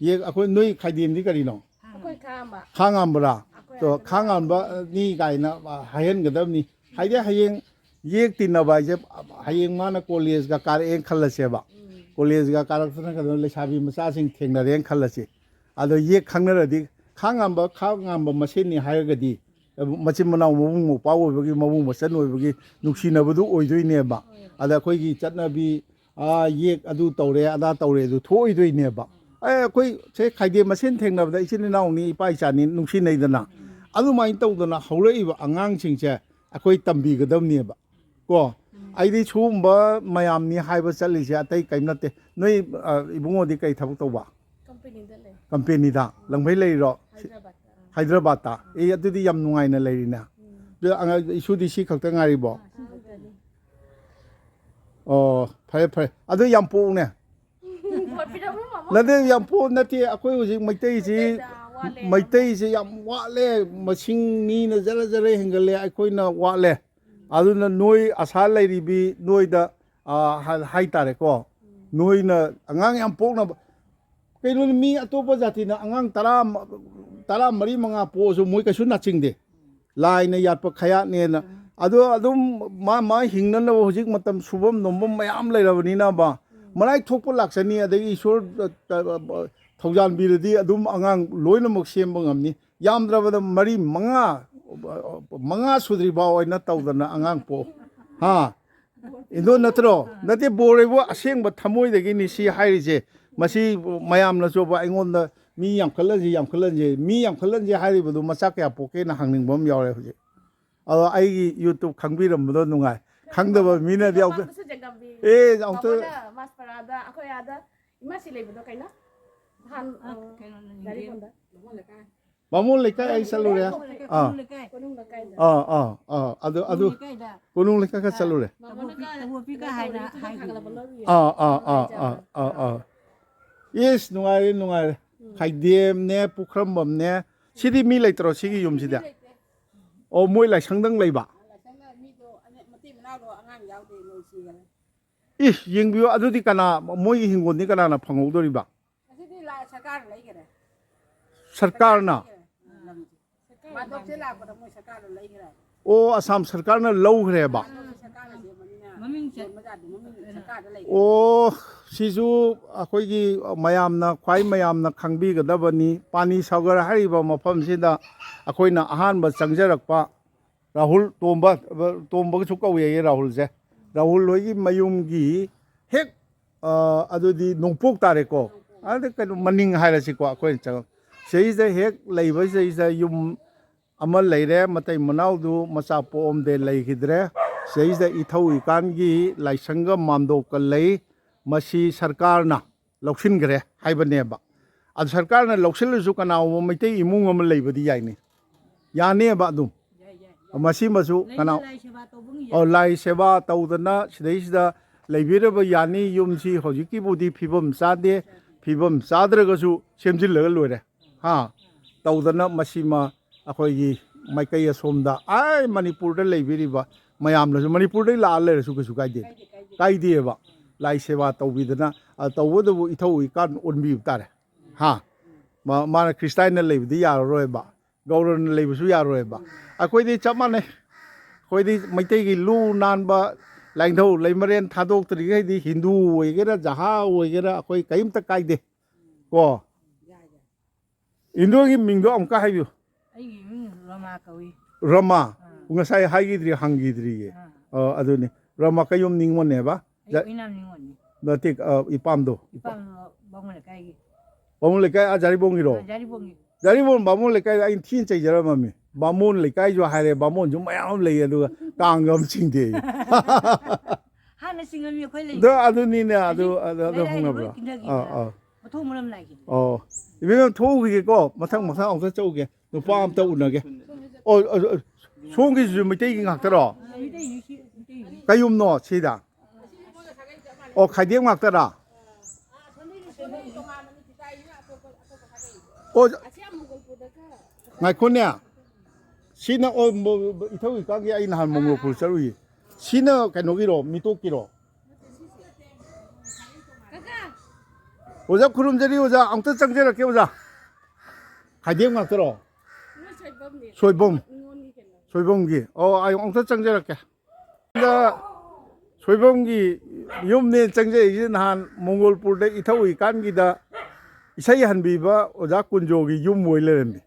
ꯌꯦꯛ, ꯑꯩꯈꯣꯏ, ꯅꯣꯏ ꯈꯥꯏꯗꯦꯝꯗꯤ ꯀꯔꯤꯅꯣ? ꯑꯩꯈꯣꯏ ꯈꯥꯡꯕ꯫ ꯈꯥꯡꯉꯥꯝꯕꯔꯥ? ꯑꯩꯈꯣꯏ ꯇꯣ, ꯑꯗꯨꯅ ꯈꯥꯡꯉꯥꯝꯕꯅꯤ ꯀꯥꯏꯅ, ꯑ, ꯍꯥꯏꯍꯟꯒꯗꯕꯅꯤ꯫ ꯍꯥꯏꯗꯤ ꯍꯌꯦꯡ ꯌꯦꯛ ꯇꯤꯟꯅꯕ ꯍꯥꯏꯁꯦ, ꯍꯌꯦꯡ ꯃꯥꯅ ꯀꯣꯂꯦꯖꯀ ꯀꯥꯔꯛꯑꯦꯅ ꯈꯜꯂꯁꯦꯕ꯫ ꯎꯝ꯫ ꯀꯣꯂꯦꯖꯀ ꯀꯥꯔꯛꯇꯅ ꯀꯩꯅꯣ ꯂꯩꯁꯥꯕꯤ ꯃꯆꯥꯁꯤꯡ ꯊꯦꯡꯅꯔꯦꯅ ꯈꯜꯂꯁꯤ꯫ ꯑꯗꯣ ꯌꯦꯛ ꯈꯪꯅꯔꯗꯤ ꯈꯥꯡꯉꯥꯝꯕ, ꯈꯥꯡꯉꯥꯝꯕ ꯃꯁꯦꯟꯅꯤ ꯍꯥꯏꯔꯒꯗꯤ ꯃꯆꯤꯟ ꯃꯅꯥꯎ ꯃꯕꯨꯡ ꯃꯧꯄ꯭ꯋꯥ ꯑꯣꯏꯕꯒꯤ, ꯃꯕꯨꯡ ꯃꯆꯟ ꯑꯣꯏꯕꯒꯤ ꯅꯨꯡꯁꯤꯅꯕꯗꯨ ꯑꯣꯏꯗꯣꯏꯅꯦꯕ꯫ ꯑꯗ ꯑꯩꯈꯣꯏꯒꯤ ꯆꯠꯅꯕꯤ, ꯑꯥ, ꯌꯦꯛ ꯑꯗꯨ ꯇꯧꯔꯦ, ꯑꯗꯥ ꯇꯧꯔꯦ ꯑꯗꯨ ꯊꯣꯛꯑꯣꯏꯗꯣꯏꯅꯦꯕ꯫ ꯑꯦ, ꯑꯩꯈꯣꯏ ꯁꯦ ꯈꯥꯏꯗꯦꯝ ꯃꯁꯦꯟ ꯊꯦꯡꯅꯕꯗ ꯏꯆꯤꯟ ꯏꯅꯥꯎꯅꯤ, ꯏꯄꯥ ꯏꯆꯥꯅꯤ, ꯅꯨꯡꯁꯤꯅꯩꯗꯅ꯫ ꯑꯗꯨꯃꯥꯏꯅ ꯇꯧꯗꯅ ꯍꯧꯔꯛꯏꯕ ꯑꯉꯥꯡꯁꯤꯡꯁꯦ ꯑꯩꯈꯣꯏ ꯇꯝꯕꯤꯒꯗꯕꯅꯦꯕ꯫ ꯀꯣ? ꯎꯝ꯫ ꯑꯩꯗꯤ ꯁꯤꯒꯨꯝꯕ ꯃꯌꯥꯝꯅꯤ ꯍꯥꯏꯕ ꯆꯠꯂꯤꯁꯦ ꯑꯇꯩ ꯀꯔꯤꯝ ꯅꯠꯇꯦ꯫ ꯅꯣꯏ, ꯑ, ꯏꯕꯨꯡꯉꯣꯗꯤ ꯀꯩ ꯊꯕꯛ ꯇꯧꯕ? ꯀꯝꯄꯦꯅꯤꯗ ꯂꯩ꯫ ꯀꯝꯄꯦꯅꯤꯗ? ꯑꯥ꯫ ꯂꯪꯐꯩ ꯂꯩꯔꯤꯔꯣ? ꯍꯥꯏꯗ꯭ꯔꯕꯥꯗꯇ꯫ ꯑꯥ꯫ ꯍꯥꯏꯗ꯭ꯔꯕꯥꯗꯇ? ꯑꯥ꯫ ꯑꯦ, ꯑꯗꯨꯗꯤ ꯌꯥꯝ ꯅꯨꯡꯉꯥꯏꯅ ꯂꯩꯔꯤꯅꯦ꯫ ꯎꯝ꯫ ꯑꯗꯨ ꯑꯉꯥꯡ ꯏꯁꯨꯗꯤ ꯁꯤ ꯈꯛꯇ ꯉꯥꯏꯔꯤꯕꯣ? ꯑꯥ, ꯁꯤ ꯈꯛꯇꯅꯤ꯫ ꯑꯣ, ꯐꯔꯦ, ꯐꯔꯦ꯫ ꯑꯗꯨ ꯌꯥꯝ ꯄꯣꯛꯎꯅꯦ꯫ ꯄꯣꯛꯄꯤꯔꯝꯃꯣ, ꯃꯥꯃꯣ꯫ ꯅꯠꯇꯦ, ꯌꯥꯝ ꯄꯣꯛ ꯅꯠꯇꯦ꯫ ꯑꯩꯈꯣꯏ ꯍꯧꯖꯤꯛ ꯃꯩꯇꯩꯁꯤ, ꯃꯩꯇꯩꯗ ꯋꯥꯠꯂꯦ ꯌꯥꯝ꯫ ꯃꯩꯇꯩꯁꯤ ꯌꯥꯝ ꯋꯥꯠꯂꯦ꯫ ꯃꯁꯤꯡ ꯃꯤꯅ ꯖꯔ ꯖꯔ ꯍꯦꯟꯒꯠꯂꯦ, ꯑꯩꯈꯣꯏꯅ ꯋꯥꯠꯂꯦ꯫ ꯑꯗꯨꯅ ꯅꯣꯏ ꯑꯁꯥ ꯂꯩꯔꯤꯕꯤ ꯅꯣꯏꯗ, ꯑ, ꯍꯥ-, ꯍꯥꯏꯇꯥꯔꯦꯀꯣ꯫ ꯅꯣꯏꯅ ꯑꯉꯥꯡ ꯌꯥꯝ ꯄꯣꯛꯅꯕ, ꯀꯩꯅꯣꯅꯤ, ꯃꯤ ꯑꯇꯣꯞꯄ ꯖꯥꯇꯤꯅ ꯑꯉꯥꯡ ꯇꯔꯥ, ꯇꯔꯥꯃꯔꯤ ꯃꯉꯥ ꯄꯣꯛꯑꯁꯨ ꯃꯣꯏ ꯀꯩꯁꯨ ꯅꯥꯆꯤꯡꯗꯦ꯫ ꯂꯥꯏꯅ ꯌꯥꯠꯄ ꯈꯌꯥꯠꯅꯦꯅ꯫ ꯑꯗꯣ ꯑꯗꯨꯝ ꯃꯥ ꯃꯥ ꯍꯤꯡꯅꯅꯕ ꯍꯧꯖꯤꯛ ꯃꯇꯝ ꯁꯨꯐꯝ ꯅꯣꯝꯐꯝ ꯃꯌꯥꯝ ꯂꯩꯔꯕꯅꯤꯅꯕ, ꯃꯔꯥꯏ ꯊꯣꯛꯄ ꯂꯥꯛꯆꯅꯤ꯫ ꯑꯗꯒꯤ ꯏꯁꯣꯔ, ꯑ, ꯑ, ꯊꯧꯖꯥꯟꯕꯤꯔꯗꯤ ꯑꯗꯨꯝ ꯑꯉꯥꯡ ꯂꯣꯏꯅꯃꯛ ꯁꯦꯝꯕ ꯉꯝꯅꯤ꯫ ꯌꯥꯝꯗ꯭ꯔꯕꯗ ꯃꯔꯤ, ꯃꯉꯥ, ꯃꯉꯥ ꯁꯨꯗ꯭ꯔꯤ ꯐꯥꯎ ꯑꯣꯏꯅ ꯇꯧꯗꯅ ꯑꯉꯥꯡ ꯄꯣꯛ-, ꯍꯥ? ꯏꯟꯗꯣ ꯅꯠꯇ꯭ꯔꯣ? ꯅꯠꯇꯦ, ꯕꯣꯔ ꯑꯩꯕꯨ ꯑꯁꯦꯡꯕ ꯊꯃꯣꯏꯗꯒꯤꯅꯤ ꯁꯤ ꯍꯥꯏꯔꯤꯁꯦ꯫ ꯃꯁꯤ ꯃꯌꯥꯝꯅꯁꯨꯕ ꯑꯩꯉꯣꯟꯗ ꯃꯤ ꯌꯥꯝꯈꯠꯂꯟꯁꯤ, ꯌꯥꯝꯈꯠꯂꯟꯁꯤ, ꯃꯤ ꯌꯥꯝꯈꯠꯂꯟꯁꯤ ꯍꯥꯏꯔꯤꯕꯗꯨ ꯃꯆꯥ ꯀꯌꯥ ꯄꯣꯛꯀꯦꯅ ꯍꯪꯅꯤꯡꯕ ꯑꯃ ꯌꯥꯎꯔꯦ ꯍꯧꯖꯤꯛ꯫ ꯑꯗꯣ ꯑꯩꯒꯤ YouTube ꯈꯪꯕꯤꯔꯝꯕꯗꯣ ꯅꯨꯡꯉꯥꯏ꯫ ꯈꯪꯗꯕ ꯃꯤꯅꯗꯤ ꯑꯃꯨꯛꯇ ꯃꯥꯡꯕꯁꯨ ꯖꯦꯡꯒꯝꯕꯤ꯫ ꯑꯦ, ꯑꯃꯨꯛꯇ ꯃꯥꯃꯣꯅ ꯃꯥꯁꯄꯔꯥꯗ ꯑꯩꯈꯣꯏ ꯑꯥꯗ ꯏꯃꯥꯁꯤ ꯂꯩꯕꯗꯣ ꯀꯩꯅꯣ? ꯅꯍꯥꯟ, ꯑ, ꯑ, ꯀꯩꯅꯣ, ꯒꯥꯔꯤ ꯅꯤꯡꯊꯦꯝ꯫ ꯐꯣꯟꯗ꯫ ꯕꯥꯃꯣꯟ ꯂꯩꯀꯥꯏ ꯑꯩ ꯆꯠꯂꯨꯔꯦ꯫ ꯑꯥ꯫ ꯀꯣꯅꯨꯡ ꯂꯩꯀꯥꯏꯗ꯫ ꯑꯥ, ꯑꯥ, ꯑꯥ꯫ ꯑꯗꯨ, ꯑꯗꯨ ꯀꯣꯅꯨꯡ ꯂꯩꯀꯥꯏꯗ꯫ ꯀꯣꯅꯨꯡ ꯂꯩꯀꯥꯏ ꯈꯔ ꯆꯠꯂꯨꯔꯦ꯫ ꯇꯕꯣꯄꯤ, ꯇꯕꯣꯄꯤꯀ ꯍꯥꯏꯅ ꯍꯥꯏꯈꯤꯕꯅꯤ꯫ ꯑꯥ, ꯑꯥ, ꯑꯥ, ꯑꯥ, ꯑꯥ, ꯑꯥ꯫ ꯏꯁ, ꯅꯨꯡꯉꯥꯏꯔꯦ, ꯅꯨꯡꯉꯥꯏꯔꯦ꯫ ꯎꯝ꯫ ꯈꯥꯏꯗꯦꯝꯅꯦ, ꯄꯨꯈ꯭ꯔꯝꯕꯝꯅꯦ꯫ ꯁꯤꯗꯤ ꯃꯤ ꯂꯩꯇ꯭ꯔꯣ ꯁꯤꯒꯤ ꯌꯨꯝꯁꯤꯗ? ꯃꯤ ꯂꯩꯇꯦ꯫ ꯑꯣ, ꯃꯣꯏ ꯂꯥꯏꯁꯪꯗꯪ ꯂꯩꯕ? ꯂꯥꯏꯁꯪꯗ ꯃꯤꯗꯣ ꯑꯅꯦ-, ꯃꯇꯩ ꯃꯅꯥꯎꯗꯣ ꯑꯉꯥꯡ ꯌꯥꯎꯗꯦ, ꯃꯣꯏ ꯁꯤꯈꯔꯦ꯫ ꯏꯁ, ꯌꯦꯡꯕꯤꯌꯨ꯫ ꯑꯗꯨꯗꯤ ꯀꯅꯥ, ꯃꯣꯏꯒꯤ ꯍꯤꯡꯒꯣꯜꯗꯤ ꯀꯅꯥꯅ ꯐꯪꯍꯧꯗꯣꯔꯤꯕ? ꯑꯁꯤꯗꯤ ꯂꯥ-, ꯁꯔꯀꯥꯔꯅ ꯂꯩꯈꯔꯦ꯫ ꯁꯔꯀꯥꯔꯅ? ꯂꯩꯈꯔꯦ꯫ ꯎꯝ, ꯂꯝꯁꯦ꯫ ꯃꯥꯗꯣꯛꯁꯦ ꯂꯥꯛꯄꯗ ꯃꯣꯏ ꯁꯔꯀꯥꯔꯅ ꯂꯩꯈꯔꯦ꯫ ꯑꯣ, ꯑꯁꯥꯝ ꯁꯔꯀꯥꯔꯅ ꯂꯧꯈ꯭ꯔꯦꯕ? ꯃꯥꯗꯣꯛꯁꯦ ꯁꯔꯀꯥꯔꯅ ꯁꯦꯝꯕꯅꯤꯅ ꯃꯃꯤꯡ ꯆꯠ-, ꯌꯣꯟꯕ ꯌꯥꯗꯦ, ꯃꯃꯤꯡ ꯁꯔꯀꯥꯔꯗ ꯂꯩꯈꯔꯦ꯫ ꯑꯣ, ꯁꯤꯁꯨ ꯑꯩꯈꯣꯏꯒꯤ ꯃꯌꯥꯝꯅ, ꯈ꯭ꯋꯥꯏ ꯃꯌꯥꯝꯅ ꯈꯪꯕꯤꯒꯗꯕꯅꯤ꯫ ꯄꯥꯅꯤ ꯁꯥꯒꯔ ꯍꯥꯏꯔꯤꯕ ꯃꯐꯝꯁꯤꯗ ꯑꯩꯈꯣꯏꯅ ꯑꯍꯥꯟꯕ ꯆꯪꯖꯔꯛꯄ ꯔꯥꯍꯨꯜ ꯇꯣꯝꯕ, ꯇꯣꯝꯕꯒꯁꯨ ꯀꯧꯏ ꯍꯥꯏꯌꯦ ꯔꯥꯍꯨꯜꯁꯦ꯫ ꯔꯥꯍꯨꯜ ꯍꯣꯏꯒꯤ ꯃꯌꯨꯝꯒꯤ ꯍꯦꯛ, ꯑ, ꯑꯗꯨꯗꯤ ꯅꯣꯡꯄꯣꯛ ꯇꯥꯔꯦꯀꯣ꯫ ꯑꯗ ꯀꯩꯅꯣ ꯃꯅꯤꯡ ꯍꯥꯏꯔꯁꯤꯀꯣ, ꯑꯩꯈꯣꯏꯅ ꯆꯪꯉꯛ-, ꯁꯤꯗꯩꯁꯤꯗ ꯍꯦꯛ ꯂꯩꯕ, ꯁꯤꯗꯩꯁꯤꯗ ꯌꯨꯝ ꯑꯃ ꯂꯩꯔꯦ, ꯃꯇꯩ ꯃꯅꯥꯎꯗꯨ ꯃꯆꯥ ꯄꯣꯛꯑꯝꯗꯦ, ꯂꯩꯈꯤꯗ꯭ꯔꯦ꯫ ꯁꯤꯗꯩꯁꯤꯗ ꯏꯊꯧ ꯏꯀꯥꯟꯒꯤ ꯂꯥꯏꯁꯪꯒ ꯃꯥꯝꯗꯣꯞꯀ ꯂꯩ꯫ ꯃꯁꯤ ꯁꯔꯀꯥꯔꯅ ꯂꯧꯁꯤꯟꯈ꯭ꯔꯦ ꯍꯥꯏꯕꯅꯦꯕ꯫ ꯑꯗꯨ ꯁꯔꯀꯥꯔꯅ ꯂꯧꯁꯤꯜꯂꯁꯨ ꯀꯅꯥꯒꯨꯝꯕ ꯃꯩꯇꯩ ꯏꯃꯨꯡ ꯑꯃ ꯂꯩꯕꯗꯤ ꯌꯥꯏꯅꯦ, ꯌꯥꯅꯦꯕ ꯑꯗꯨꯝ꯫ ꯃꯁꯤꯃꯁꯨ ꯂꯩꯅ ꯀꯅꯥ-, ꯂꯥꯏ ꯁꯦꯕꯥ ꯇꯧꯕꯒꯤ ꯑꯣ, ꯂꯥꯏ ꯁꯦꯕꯥ ꯇꯧꯗꯅ ꯁꯤꯗꯩꯁꯤꯗ ꯂꯩꯕꯤꯔꯕ ꯌꯥꯅꯤ꯫ ꯌꯨꯝꯁꯤ ꯍꯧꯖꯤꯛꯀꯤꯕꯨꯗꯤ ꯐꯤꯕꯝ ꯆꯥꯗꯦ, ꯐꯤꯕꯝ ꯆꯥꯗ꯭ꯔꯒꯁꯨ ꯁꯦꯝꯖꯤꯜꯂꯒ ꯂꯣꯏꯔꯦ꯫ ꯍꯥ? ꯇꯧꯗꯅ ꯃꯁꯤꯃ ꯑꯩꯈꯣꯏꯒꯤ ꯃꯥꯏꯀꯩ ꯑꯁꯣꯝꯗ, ꯑꯥ, ꯃꯅꯤꯄꯨꯔꯗ ꯂꯩꯕꯤꯔꯤꯕ ꯃꯌꯥꯝꯅꯁꯨ, ꯃꯅꯤꯄꯨꯔꯗꯩ ꯂꯥꯛꯑ ꯂꯩꯔꯁꯨ ꯀꯩꯁꯨ ꯀꯥꯏꯗꯦ, ꯀꯥꯏꯗꯦꯕ꯫ ꯂꯥꯏ ꯁꯦꯕꯥ ꯇꯧꯕꯤꯗꯅ, ꯑ, ꯇꯧꯕꯇꯕꯨ ꯏꯊꯧ ꯏꯀꯥꯟ ꯑꯣꯟꯕꯤꯕ ꯇꯥꯔꯦ꯫ ꯍꯥ? ꯃꯥ-, ꯃꯥꯅ ꯈ꯭ꯔꯤꯁꯇꯥꯏꯟꯅ ꯂꯩꯕꯗꯤ ꯌꯥꯔꯔꯣꯏꯕ, ꯒꯧꯔꯅ ꯂꯩꯕꯁꯨ ꯌꯥꯔꯣꯏꯕ꯫ ꯑꯩꯈꯣꯏꯗꯤ ꯆꯞ ꯃꯥꯟꯅꯩ꯫ ꯑꯩꯈꯣꯏꯗꯤ ꯃꯩꯇꯩꯒꯤ ꯂꯨ ꯅꯥꯟꯕ ꯂꯥꯏꯅꯤꯡꯊꯧ ꯂꯩꯃꯔꯦꯟ ꯊꯥꯗꯣꯛꯇ꯭ꯔꯤꯈꯩꯗꯤ ꯍꯤꯟꯗꯨ ꯑꯣꯏꯒꯦꯔꯥ, ꯖꯍꯥ ꯑꯣꯏꯒꯦꯔꯥ, ꯑꯩꯈꯣꯏ ꯀꯔꯤꯝꯇ ꯀꯥꯏꯗꯦ꯫ ꯀꯣ? ꯏꯟꯗꯣꯒꯤ ꯃꯤꯡꯗꯣ ꯑꯃꯨꯛꯀ ꯍꯥꯏꯕꯤꯌꯨ꯫ ꯑꯩꯒꯤ ꯃꯤꯡ ꯔꯣꯃꯥ ꯀꯧꯏ꯫ ꯔꯣꯃꯥ? ꯑꯥ꯫ ꯉꯁꯥꯏ ꯍꯥꯏꯈꯤꯗ꯭ꯔꯤ, ꯍꯪꯈꯤꯗ꯭ꯔꯤꯌꯦ꯫ ꯑꯥ꯫ ꯑꯣ, ꯑꯗꯨꯅꯤ꯫ ꯔꯣꯃꯥ ꯀꯩꯌꯨꯝ ꯅꯤꯉꯣꯜꯅꯦꯕ? ꯑꯩ ꯖ-, ꯑꯣꯏꯅꯥꯝ ꯅꯤꯉꯣꯜꯅꯤ꯫ ꯅꯠꯇꯦ, ꯑ, ꯏꯄꯥꯝꯗꯣ꯫ ꯏꯄꯥꯝꯗꯣ ꯕꯥꯃꯣꯟ ꯂꯩꯀꯥꯏꯒꯤ꯫ ꯕꯥꯃꯣꯟ ꯂꯩꯀꯥꯏ, ꯑꯥ, ꯖꯥꯔꯤꯕꯣꯡꯒꯤꯔꯣ? ꯑꯥ, ꯖꯥꯔꯤꯕꯣꯡꯒꯤ꯫ ꯖꯥꯔꯤꯕꯣꯡ ꯕꯥꯃꯣꯟ ꯂꯩꯀꯥꯏ ꯑꯩꯅ ꯊꯤꯅ ꯆꯩꯖꯔꯝꯃꯝꯃꯤ꯫ ꯕꯥꯃꯣꯟ ꯂꯩꯀꯥꯏꯁꯨ ꯍꯥꯏꯔꯦ, ꯕꯥꯃꯣꯟꯁꯨ ꯃꯌꯥꯝ ꯑꯃ ꯂꯩ, ꯑꯗꯨꯒ ꯀꯥꯡꯒ ꯑꯃ ꯆꯤꯡꯗꯦ꯫ ꯍꯥꯟꯅ ꯆꯤꯡꯉꯝꯃꯤ ꯑꯩꯈꯣꯏ ꯂꯩ꯫ ꯑꯗꯣ ꯑꯗꯨꯅꯤꯅꯦ, ꯑꯗꯨ, ꯍꯧꯖꯤꯛ ꯑꯗꯨ, ꯑꯗꯨ ꯂꯩꯔꯛ ꯍꯥꯏꯁꯦ ꯍꯣꯡꯅꯕ꯭ꯔꯣ? ꯂꯣꯏ ꯀꯤꯟꯊꯈꯤꯕ꯫ ꯑꯥ, ꯑꯥ꯫ ꯃꯊꯣꯡ ꯃꯔꯝ ꯅꯥꯏꯈꯤꯕ꯫ ꯑꯣ꯫ ꯏꯕꯦꯝꯃ, ꯊꯣꯛꯎꯈꯤꯒꯦꯀꯣ, ꯃꯊꯪ, ꯃꯊꯪ ꯑꯃꯨꯛꯇ ꯆꯠꯎꯒꯦ꯫ ꯅꯨꯄꯥ ꯑꯝꯇ ꯎꯅꯒꯦ꯫ ꯑꯣ, ꯑꯣ, ꯑꯣ, ꯁꯣꯝꯒꯤꯁꯤꯁꯨ ꯃꯩꯇꯩꯒꯤ ꯉꯥꯛꯇꯔꯣ? ꯃꯩꯇꯩ ꯌꯨꯝꯁꯤ, ꯃꯩꯇꯩ ꯌꯨꯝꯁꯤ꯫ ꯀꯩꯌꯨꯝꯅꯣ ꯁꯤꯗ? ꯑꯣ, ꯈꯥꯏꯗꯦꯝ ꯉꯥꯛꯇꯔꯥ? ꯑꯣ, ꯉꯥꯏꯈꯣꯅꯦ꯫ ꯁꯤꯅ, ꯑꯣ, ꯃꯣ-, ꯏꯊꯧ ꯏꯀꯥꯒꯤ ꯑꯩ ꯅꯍꯥꯟ ꯃꯣꯡꯒꯣꯜꯄꯨꯔ ꯆꯠꯂꯨꯏ꯫ ꯁꯤꯅ ꯀꯩꯅꯣꯒꯤꯔꯣ, ꯃꯤꯇꯣꯛꯀꯤꯔꯣ? ꯑꯣꯖꯥ ꯈꯨꯔꯨꯝꯖꯔꯤ, ꯑꯣꯖꯥ꯫ ꯑꯝꯇ ꯆꯪꯖꯔꯛꯀꯦ, ꯑꯣꯖꯥ꯫ ꯈꯥꯏꯗꯦꯝ ꯉꯥꯛꯇꯔꯣ? ꯁꯣꯏꯕꯝ꯫ ꯁꯣꯏꯕꯝꯒꯤ꯫ ꯑꯣ, ꯑꯩ ꯑꯃꯨꯛꯇ ꯆꯪꯖꯔꯛꯀꯦ꯫ ꯗ ꯁꯣꯏꯕꯝꯒꯤ ꯌꯨꯝꯅꯦ ꯆꯪꯖꯔꯛꯏꯁꯦ꯫ ꯅꯍꯥꯟ ꯃꯣꯡꯒꯣꯜꯄꯨꯔꯗ ꯏꯊꯧ ꯏꯀꯥꯟꯒꯤꯗ ꯏꯁꯩ ꯍꯟꯕꯤꯕ ꯑꯣꯖꯥ ꯀꯨꯟꯖꯣꯒꯤ ꯌꯨꯝ ꯑꯣꯏ ꯂꯩꯔꯝꯃꯤ꯫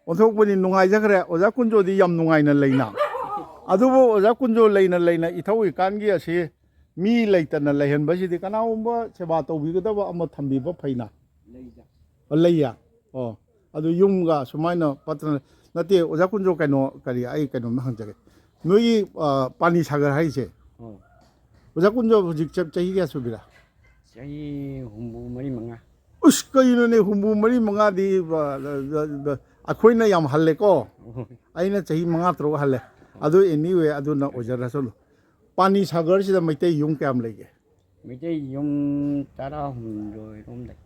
ꯑꯣꯟꯊꯣꯛꯄꯅꯤ, ꯅꯨꯡꯉꯥꯏꯖꯈ꯭ꯔꯦ꯫ ꯑꯣꯖꯥ ꯀꯨꯟꯖꯣꯗꯤ ꯌꯥꯝ ꯅꯨꯡꯉꯥꯏꯅ ꯂꯩꯅ꯫ ꯑꯗꯨꯕꯨ ꯑꯣꯖꯥ ꯀꯨꯟꯖꯣ ꯂꯩꯅ ꯂꯩꯅ ꯏꯊꯧ ꯏꯀꯥꯟꯒꯤ ꯑꯁꯤ ꯃꯤ ꯂꯩꯇꯅ ꯂꯩꯍꯟꯕꯁꯤꯗꯤ, ꯀꯅꯥꯒꯨꯝꯕ ꯁꯦꯕꯥ ꯇꯧꯕꯤꯒꯗꯕ ꯑꯃ ꯊꯝꯕꯤꯕ ꯐꯩꯅ꯫ ꯂꯩꯗ꯫ ꯑꯣ, ꯂꯩꯌꯦ? ꯑꯣ, ꯑꯗꯨ ꯌꯨꯝꯒ ꯁꯨꯃꯥꯏꯅ ꯄꯠꯇꯅ, ꯅꯠꯇꯦ, ꯑꯣꯖꯥ ꯀꯨꯟꯖꯣ, ꯀꯩꯅꯣ, ꯀꯔꯤ, ꯑꯩ ꯀꯩꯅꯣꯝ ꯍꯪꯖꯒꯦ꯫ ꯅꯣꯏꯒꯤ, ꯑ, ꯄꯥꯅꯤ ꯁꯥꯒꯔ ꯍꯥꯏꯁꯦ, ꯑꯣ꯫ ꯑꯣꯖꯥ ꯀꯨꯟꯖꯣ ꯍꯧꯖꯤꯛ ꯆ-, ꯆꯍꯤ ꯀꯌꯥ ꯁꯨꯕꯤꯔꯥ? ꯆꯍꯤ ꯍꯨꯝꯐꯨ ꯃꯔꯤ ꯃꯉꯥ꯫ ꯎꯁ, ꯀꯩꯅꯣꯅꯦ, ꯍꯨꯝꯐꯨ ꯃꯔꯤ ꯃꯉꯥꯗꯤ, ꯑ, ꯑ, ꯑ, ꯑꯩꯈꯣꯏꯅ ꯌꯥꯝ ꯍꯜꯂꯦꯀꯣ꯫ ꯑꯣ꯫ ꯑꯩꯅ ꯆꯍꯤ ꯃꯉꯥ ꯇꯔꯨꯛ ꯍꯜꯂꯦ꯫ ꯑꯗꯨ anyway, ꯑꯗꯨꯅ ꯑꯣꯏꯖꯔꯁꯅꯨ꯫ ꯄꯥꯅꯤ ꯁꯥꯒꯔꯁꯤꯗ ꯃꯩꯇꯩ ꯌꯨꯝ ꯀꯌꯥꯝ ꯂꯩꯒꯦ? ꯃꯩꯇꯩ ꯌꯨꯝ ꯇꯔꯥꯍꯨꯝꯗꯣꯏ ꯔꯣꯝ ꯂꯩ꯫